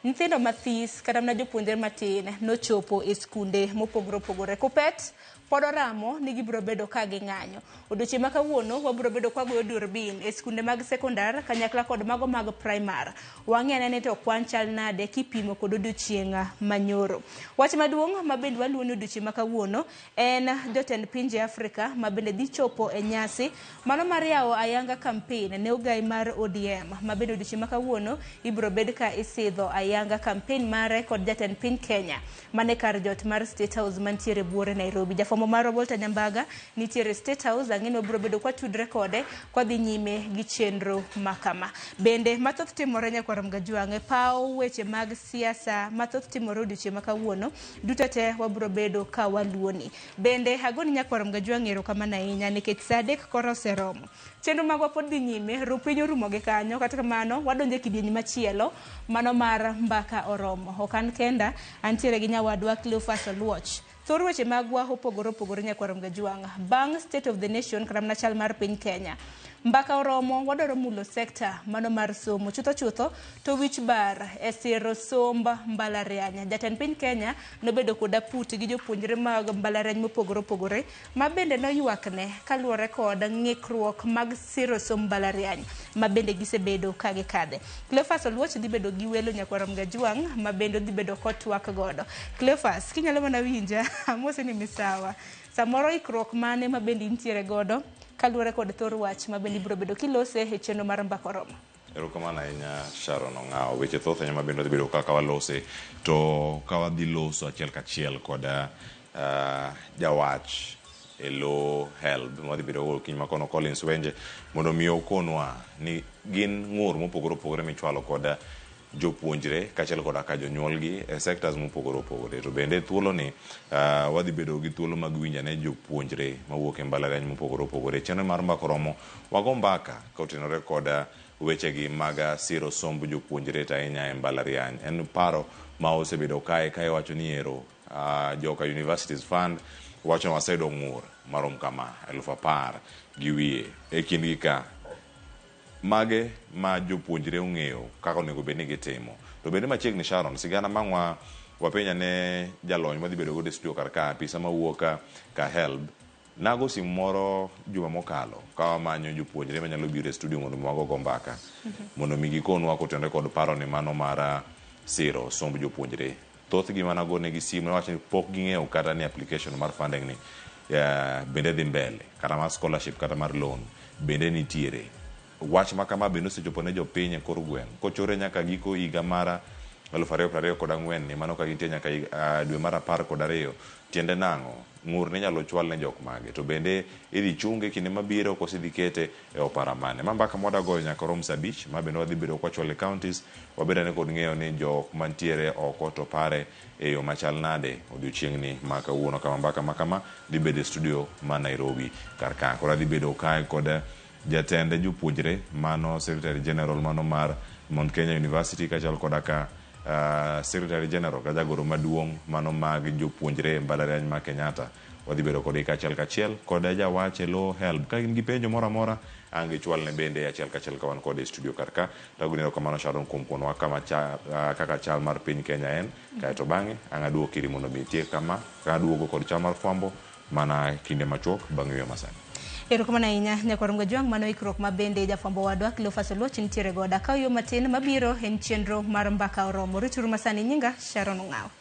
O: Nyithindo mathis kata mana jopuonjre matin nochopo e skunde mopogore opogore. Kupet pod oramo ni gibiro bedo ka ging'anyo. Odiochieng' ma kawuono wabiro bedo kwa goyo durbin e skunde mag sekondar kanyakla kod mago mag primar. Wang'e ane ni to kwan chal nade kipimo kod odiochieng' manyoro. Wach maduong' ma bende waluwo ni odiochieng' ma kawuono en jotend pinje Afrika ma bende dhi chopo e nyasi mano mar yawo ayanga campaign ne ogai mar ODM ma bende odiochieng' ma kawuono ibiro bed ka isidho ayanga campaign mare kod jatend piny Kenya mane kar jot mar State House mantiere buore Nairobi. Jafwambo marwa Walter Nyambaga nitiere State House, ang'e ni wabiro bedo kwatudre kode kwadhi nyime gi chenro makama. Bende mathoth timore nyakwar Mgajwang' e paw weche mag siasa mathoth timore odiochieng' ma kawuono duto te wabiro bedo ka waluoni. Bende agoni nyakwar Mgajwang' erokamano ahinya nikech saa 3 koro oseromo. Chenro magwa pod dhi nyime, ru piny orumo gi kanyo, kata kamano wadonjo e kidieny machielo mano mar mbaka oromo. Ok an kenda, antiere gi nyawadwa Cleophas Oluoch. Thor weche magwa opogore opogore nyakwar Mgajwang'. Bang' State of the Nation kata mana chal mar piny Kenya. Mbaka oromo wadwaro mulo sekta mano mar somo chutho chutho to wich bar e siro somb mbalariany. Jatend piny Kenya nobedo kod aput gi jopuonjre mag mbalariany mopogore opogore ma bende noywakne kaluwore kod ng'ikruok mag siro somb mbalariany ma bende gisebedo ka gikadhe. Cleophas Oluoch dhi bedo gi welo nyakwar Mgajwang' ma bende odhi bedo kotwak godo. Cleophas, kinyalo mana winja, amose ni misawa. Samoro ikruok mane ma bende intiere godo
A: Kaluwore kod thor wach ma bende ibiro bedo kilose e chenro mar Mbaka Oromo.
R: Erokamano ahinya Sharon Ong'awo. Weche thoth ahinya ma bende wadhi bedo kaka walose to ka wadhi loso achiel kachiel kod jawach e lo HELB ma wadhi bedo go okinyi ma kono Collins Wenje mondo mi okonwa ni gin ng'ur mopogore opogore michwalo kod jopuonjre kaachiel koda ka jonyuolgi e sectors mopogore opogore. To bende thuoloni wadhi bedo gi thuolo mag winjo ane jopuonjre mawuok e mbalariany mopogore opogore. Chenro mar Mbaka Oromo wago mbaka kotenore kod wechegi mag siro somb jopuonjre to ahinya e mbalariany. En paro ma osebedo kae ka iwacho ni ero joka Universities Fund wacho ni waseyudo ng'ur marom kama 10,000 gi wiye e kindgi ka mage ma jopuonjre ong'eyo kaka onego bed ni gitimo. To bende machiegni Sharon, sigana mang'wa wapenja ne jalony madhi bedo godo e studio kar ka, apisa mawuok ka HELB, nago simu moro juma mokalo ka wamanyo jopuonjre manyalo biro e studio mondo mi wago go mbaka mondo mi gikonwa kotenore kod paro ni mano mar siro somb jopuonjre. Thothgi manago negi simu nawacho ni pok ging'eyo kata ni application mar funding ni bende dhi mbele kata mar scholarship kata mar loan bende nitiere. Wach ma kama bende osechopo ne jopiny e kor gweng' kochore nyaka giko higa mar 2024 ni mano ka gintie nyaka dwe mar 12 tiende nang'o ng'ur ni inyalo chwal ne jok mage to bende idhi chunge kinde mabiro koso idhi kete e opara mane. Ma mbaka mwadwa goyo nyaka rom saa 5 ma bende wadhi bedo kwachwalo e counties wabed ane kod ng'eyo ni jok mantiere oko to pare e yo machal nade odiochieng'ni ma kawuono kama mbaka ma kama dhi bedo e studio ma Nairobi kar ka. Koro adhi bedo kae kod jatend jopuonjre mano Secretary General mano mar Mount Kenya University kaachiel koda ka Secretary General ka jagoro maduong' mano mag jopuonjre e mbalariany ma Kenyatta. Wadhi bedo kodgi kachiel kachiel kod jawach e lo HELB. Ka gin gi penjo moro amora, ang' gichwalne bende achiel kachiel ka wan kode e studio kar ka. Tagoni erokamano Sharon kuom konowa kama kaka chal mar piny Kenya en. Kaeto bang'e ang' aduok iri mondo mi itiek kama ka aduogo kod chal mar fwambo mana kinde machuok bang' yueyo masani.
A: Erokamano ahinya nyakwar Mgajwang', mano ikruok ma bende jafwambo wadwa Cleophas Oluoch nitiere godo. Akaw yo matin mabiro en chenro mar Mbaka Oromo. Rituru masani, nyinga Sharon Ong'awo.